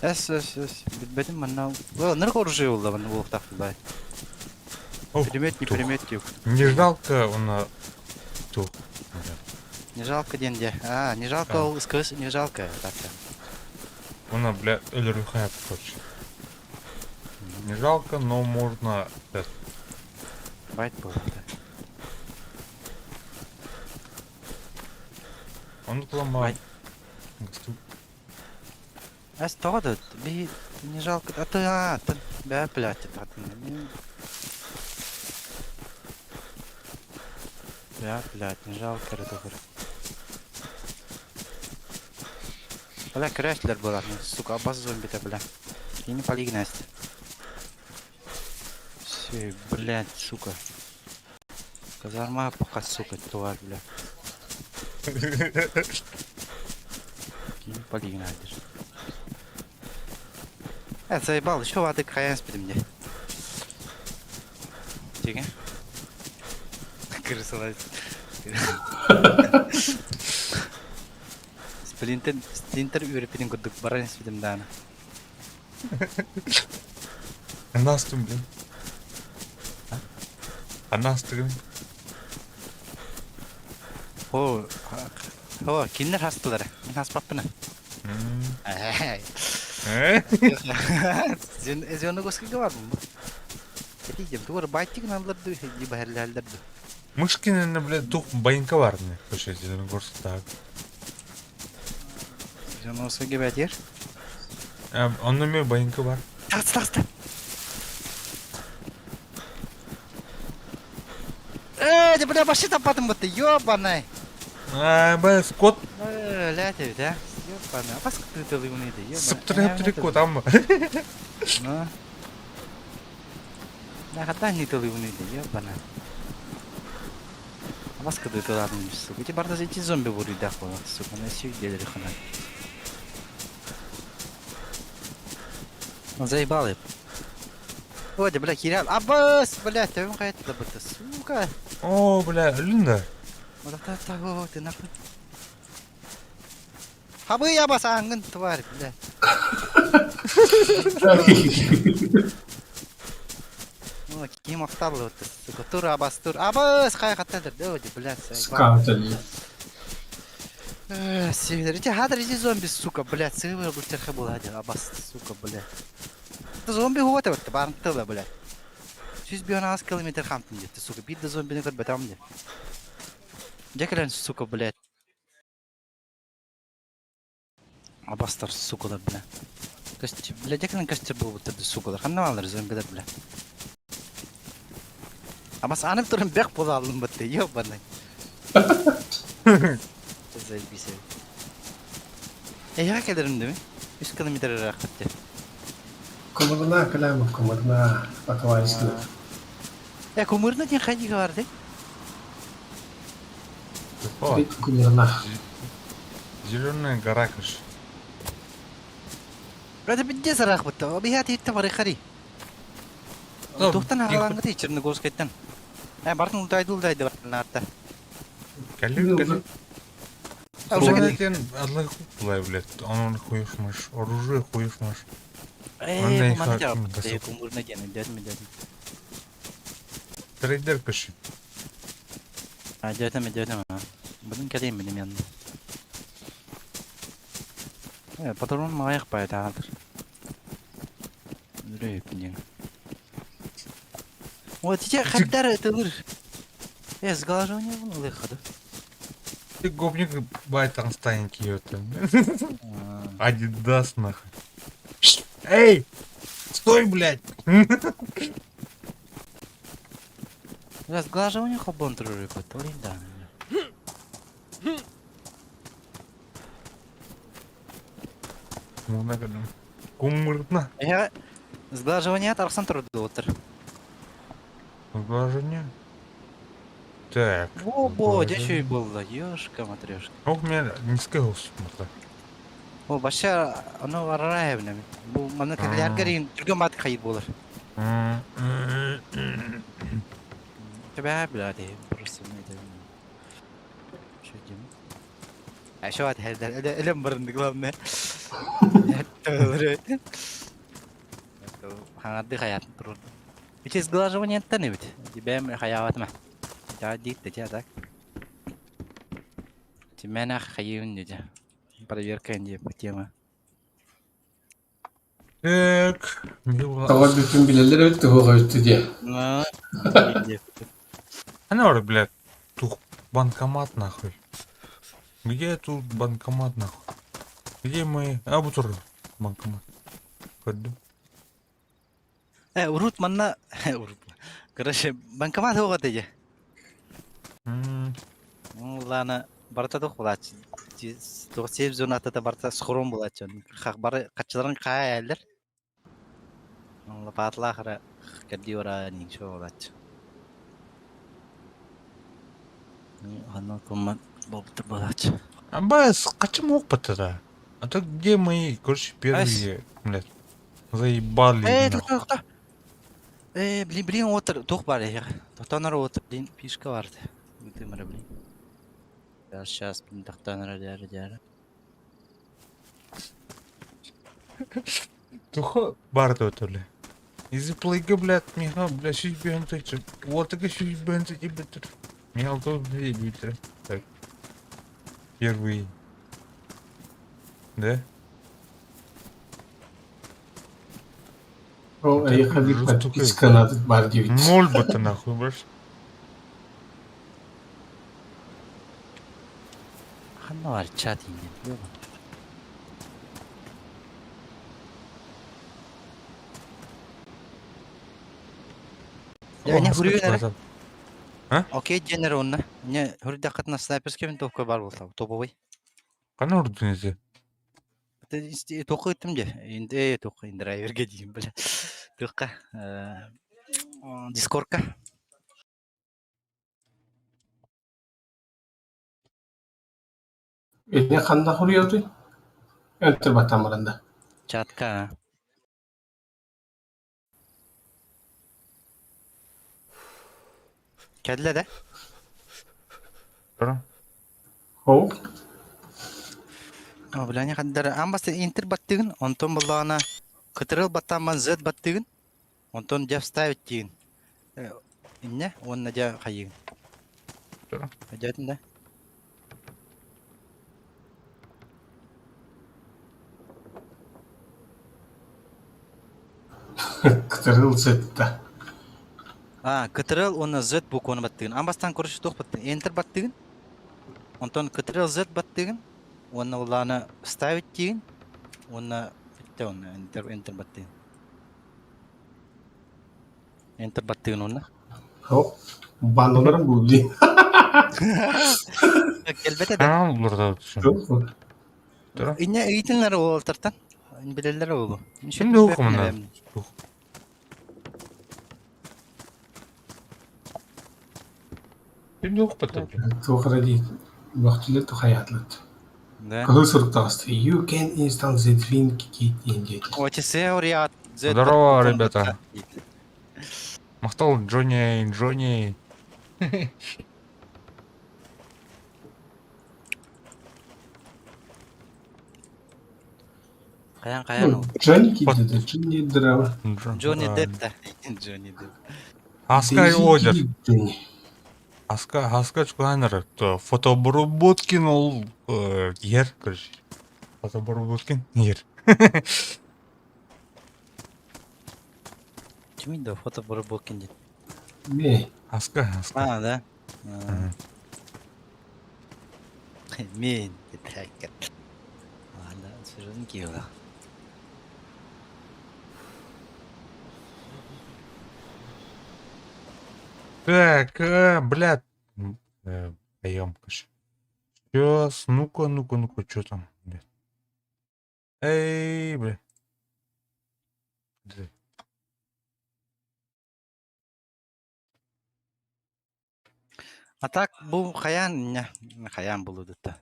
Эс, эс, эс. Билбэтим манна. Ынырык оружие буолла манна буолуохтаах бай. Пулемет, не пулемет диэк. Не жалко он ту. Не жалко диэн дьэ. А, не жалко ол скрыс, не жалко. Так. Она, бля, өлөрүхэ короче. Не жалко, но можно... Байт буолла. Он ломает. Эс тоҕо да би не жалко. А ты, а, ты, бля, блядь, это ты. Бля, блядь, не жалко это Бля, көрөөчүлэр буолар, сука, абас зомбита, бля. Кини полигнасть. Все, блядь, сука. Казарма пока, сука, тварь, бля. Кини полигнать. Э, заебал, еще воды краян спидим мне. Тиге. Крысалась. Сплинтер, сплинтер үөреппитин курдук баран испитим даана. Анастым, блин. Анастым. О, о, кинилэр хастылар. Мин хаспаппына. Зеленогорскайга барбын бу. Этиим, тугар байтик наллар ду, баһерлэһэллэр ду. Мышкин, блядь, тух байынка бар мне. Вообще, Зеленогорск так. Зеленогорскайга бэтиэр. Онно эмиэ байынка бар. Таҕыста, таҕыста. Э, да бля, вообще таппатым бытты, ёбаный. А, бля, скот. Э, ля тебе, да? Ёбаный. А бас ты ты ёбаный. Сыптыры кот, амма. Ну. Да, хата не тылы ёбаный. А бас ты тылы сука. Эти барда эти зомби буруйдах была, сука, на сю делали хана. Он заебал их. Ой, да, бля, Кирилл. Аббас, бля, ты это сука. О, бля, Линда. Вот это того, ты нахуй. Хабы я басангын, тварь, бля. Ну, ким оқтарлы вот, сука. Тур, абас, тур. Абас, қай қаттадыр, да, бля, Скантали. Север, эти хадр, эти зомби, сука, блядь, сывыр бұл терхе болады, абас, сука, блядь. Зомби вот вот, барынтылы, блядь. Сүз бион аз километр хамтын депті, сука, бит зомбини көрбөтөм деп. Декелен, сука, блядь. Абастар, сукалар, бля. Көст, бля, декелен көстер болуп турду, сукалар. Ханна алар зомбилер, бля. Абас анып турун бек бола алдым бытты, ёбаный. Заебись. Эйга келерим değil mi? 3 километр рахат. Кумурна калямов, кумурна по-товарищески. Э, кумырна ден хайдига барды. Кумурна. Зеленая гора, короче. Вроде пиздец рах бутта. Обият итте бары хари. Тухтан хаалаңгы Черногорскайттан. Э, бартын ултайды ултайды бартын атта. Кали, кали. Уже Одна кукла, блядь. Он хуешь маш. Оружие хуешь маш. Э, бу манна кумурна диэн, дядь дядь. Трейдер пиши. А, дядь дядь Будем кэлиим билим янна. Э, патрон маҕайах баайдаатыр. Үрөйүппүн диэн. Вот сейчас хаддар ытылыр. Э, сглаживание ылыхады. Ты гопник байтан станет это. Адидас нахуй. Эй! Стой, блядь! Разглаживание хобон трурыпа, то ли да. Кумыртна. Я сглаживание тарсан трудотыр. Сглаживание. Так. Во-во, дячу было, ёшка матрешка. Ох, меня низкий голос. О, баша, оно вараевна. Бу маны кэллэргэрин түргэн бат хайыр болар. Тебя, блядь, просто это... Что делать? А что от Элем барынды главное. Хаңарды хаят турur. Ичи сглаживание не ведь. Тебя хаяватма. Я дик ты так. Тебя на хайын не Проверка не по тема. Так. Тоҕо бүтүн билэллэр эбит туһуга үттү диэ. Она, блядь, тут банкомат нахуй. Где тут банкомат нахуй? Где мы? А, бутур банкомат. Көрдүм. Э, урут манна... Урут. Короче, банкомат оҕо дии. Ладно, барыта туох буолааччы. Туох сейф зоната барыта схрон буолааччы. Бары хаччыларын хаайа эллэр. Лопатлаах эрэ кэрдии бараа ничего буолааччы. Онно куммат буолбуттар буолааччы. А бас, качым опыта А то где мои, короче, первые, блядь, заебали. Э, тохто, Э, блин, блин, отыр, туох бар эһиэхэ. Тохтоонор отыр, блин, фишка бар. Ытымара, блин. Сейчас, сейчас, блин, тохтоонор дьээрэ дьээрэ. Тухо бар өтөлі. Изи плейге, блядь, миха, блядь, шиш бенте, вот так шиш бенте, блядь. Михал тоже, блядь, Так. Первый. Да? О, эйиэхэ биир подписка надо бар диэбит. Ноль бы ты нахуй, брось. Ханна бар чат инде. Я не хурю А? Окей, дьэнэр онно. Не хурдаккытына снайперский винтовка бар буолла, топовый. Ханна урдун эти? Туохха ыттым дии. Инде туохха индрайверге диим бля. Туохха Дискордка. Ини ханна хуруйабытый? Enter баттаан баран да. Чатка. Кэллэ да? Хоу. О, бля, не хандар. Аан бастаан интер баттыгын, онтон буллаҕына кытырыл баттаан Z баттыгын, онтон дьэ вставить диигин. Иннэ уонна дьэ хайыгын. Дьэтин да? Кытырыл Z-та. А, кытырыл уонна Z букваны баттыгын. Аан бастаан короче туох баттыгын? Enter баттыгын, онтон кытырыл Z баттыгын, уонна улаана вставить диигин, уонна бүттэ уонна enter, enter баттыгын. Enter баттыгын уонна. Хоу. Банналарым бу дии. Кэлбэтэ да? А, уларда Инне ыйтыннар уолтартан. Билэллэр уолу. Şimdi okumuna. Şimdi okupata. Туох эрэ дии. Бахтылар тухайатлыт. Да. Кыһыл сурук таҕыста. You can install the Twin Kit in диэти. Здорово, ребята. Махтал Джонни, Джонни. Хайан хайан ол? Джонни киирдэ, Джонни Драва. Джонни Депп да. Джонни Депп. Аска Одер. Джонни. Аска Аска чуганер фотобароботкин ол ер, короче. Фотобароботкин ер. Кимин да фотобароботкин диэн? Ме. Аска, Аска. А, да? Мен так. Ладно, серьезно киила. Так, блядь. Даем, Сейчас, ну-ка, ну-ка, ну-ка, что там, блядь? Эй, бля. А так бу хайаан хайаан булудutta.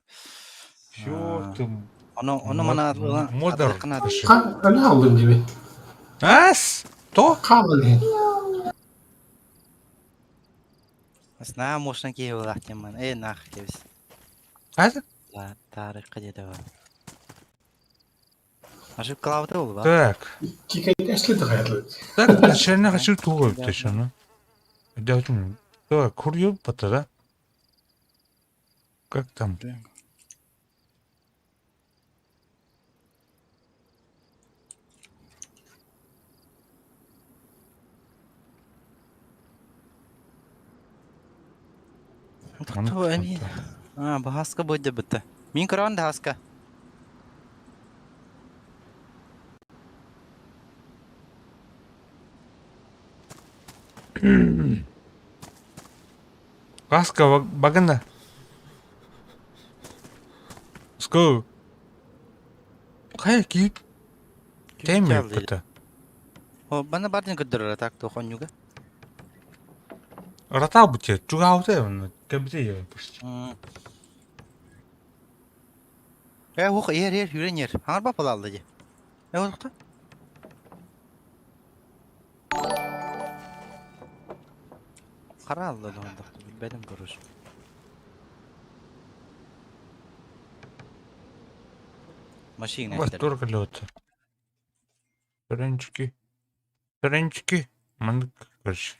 Чё ты? Ону ону мана Модер. Аны алдым диби. Ас? То? Хаалын. Снаа мощно киһи буолаах диэн Э нах кэбис. Хайда? Тарыхха диэтэ бар. Ошибкалаабыта буолла. Так. Так, начально хочу тугу точно. Так, курью да? Как там? Тохтоо эми. А, баһаска бойда бытта. Мин көрөн да хаска. Хаска багана. Let's go. Хайа ки. Теме быта. О, бана бардын көддөрөр так тохоннюга. Рата бute, чугауте, кебте почти. Э, ох, ер, ер, хүрен ер. Хаңар бапалалды же. Э, охта. Қара алды онда. Билбедим короче. Машина. Восторг лёта. Тренчики. Тренчики. Мандык, короче.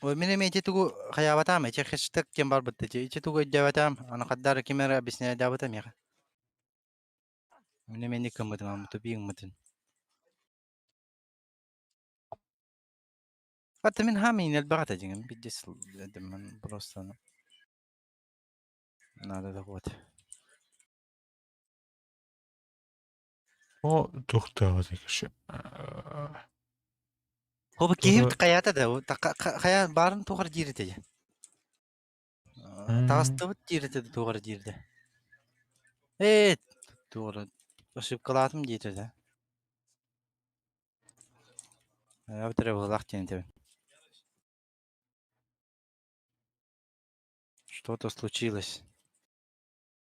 Ой, мен эми эти тугу хаябатам, эти хэштег кем бар бытты, эти тугу өйдөбөтам, аны каддар кимер объясняет дабытам яга. Мен эми не кыммытым, ам тупиң мытын. Hatta min hamин البغتة جنب بدي من просто надо вот. О, тухта короче. Хо киһи каята да хая барын тугар диирде. Тагыстыбыт диирде тугар диирде. Э тугар ошибкалатым диирде да. Я булак диэн Что-то случилось.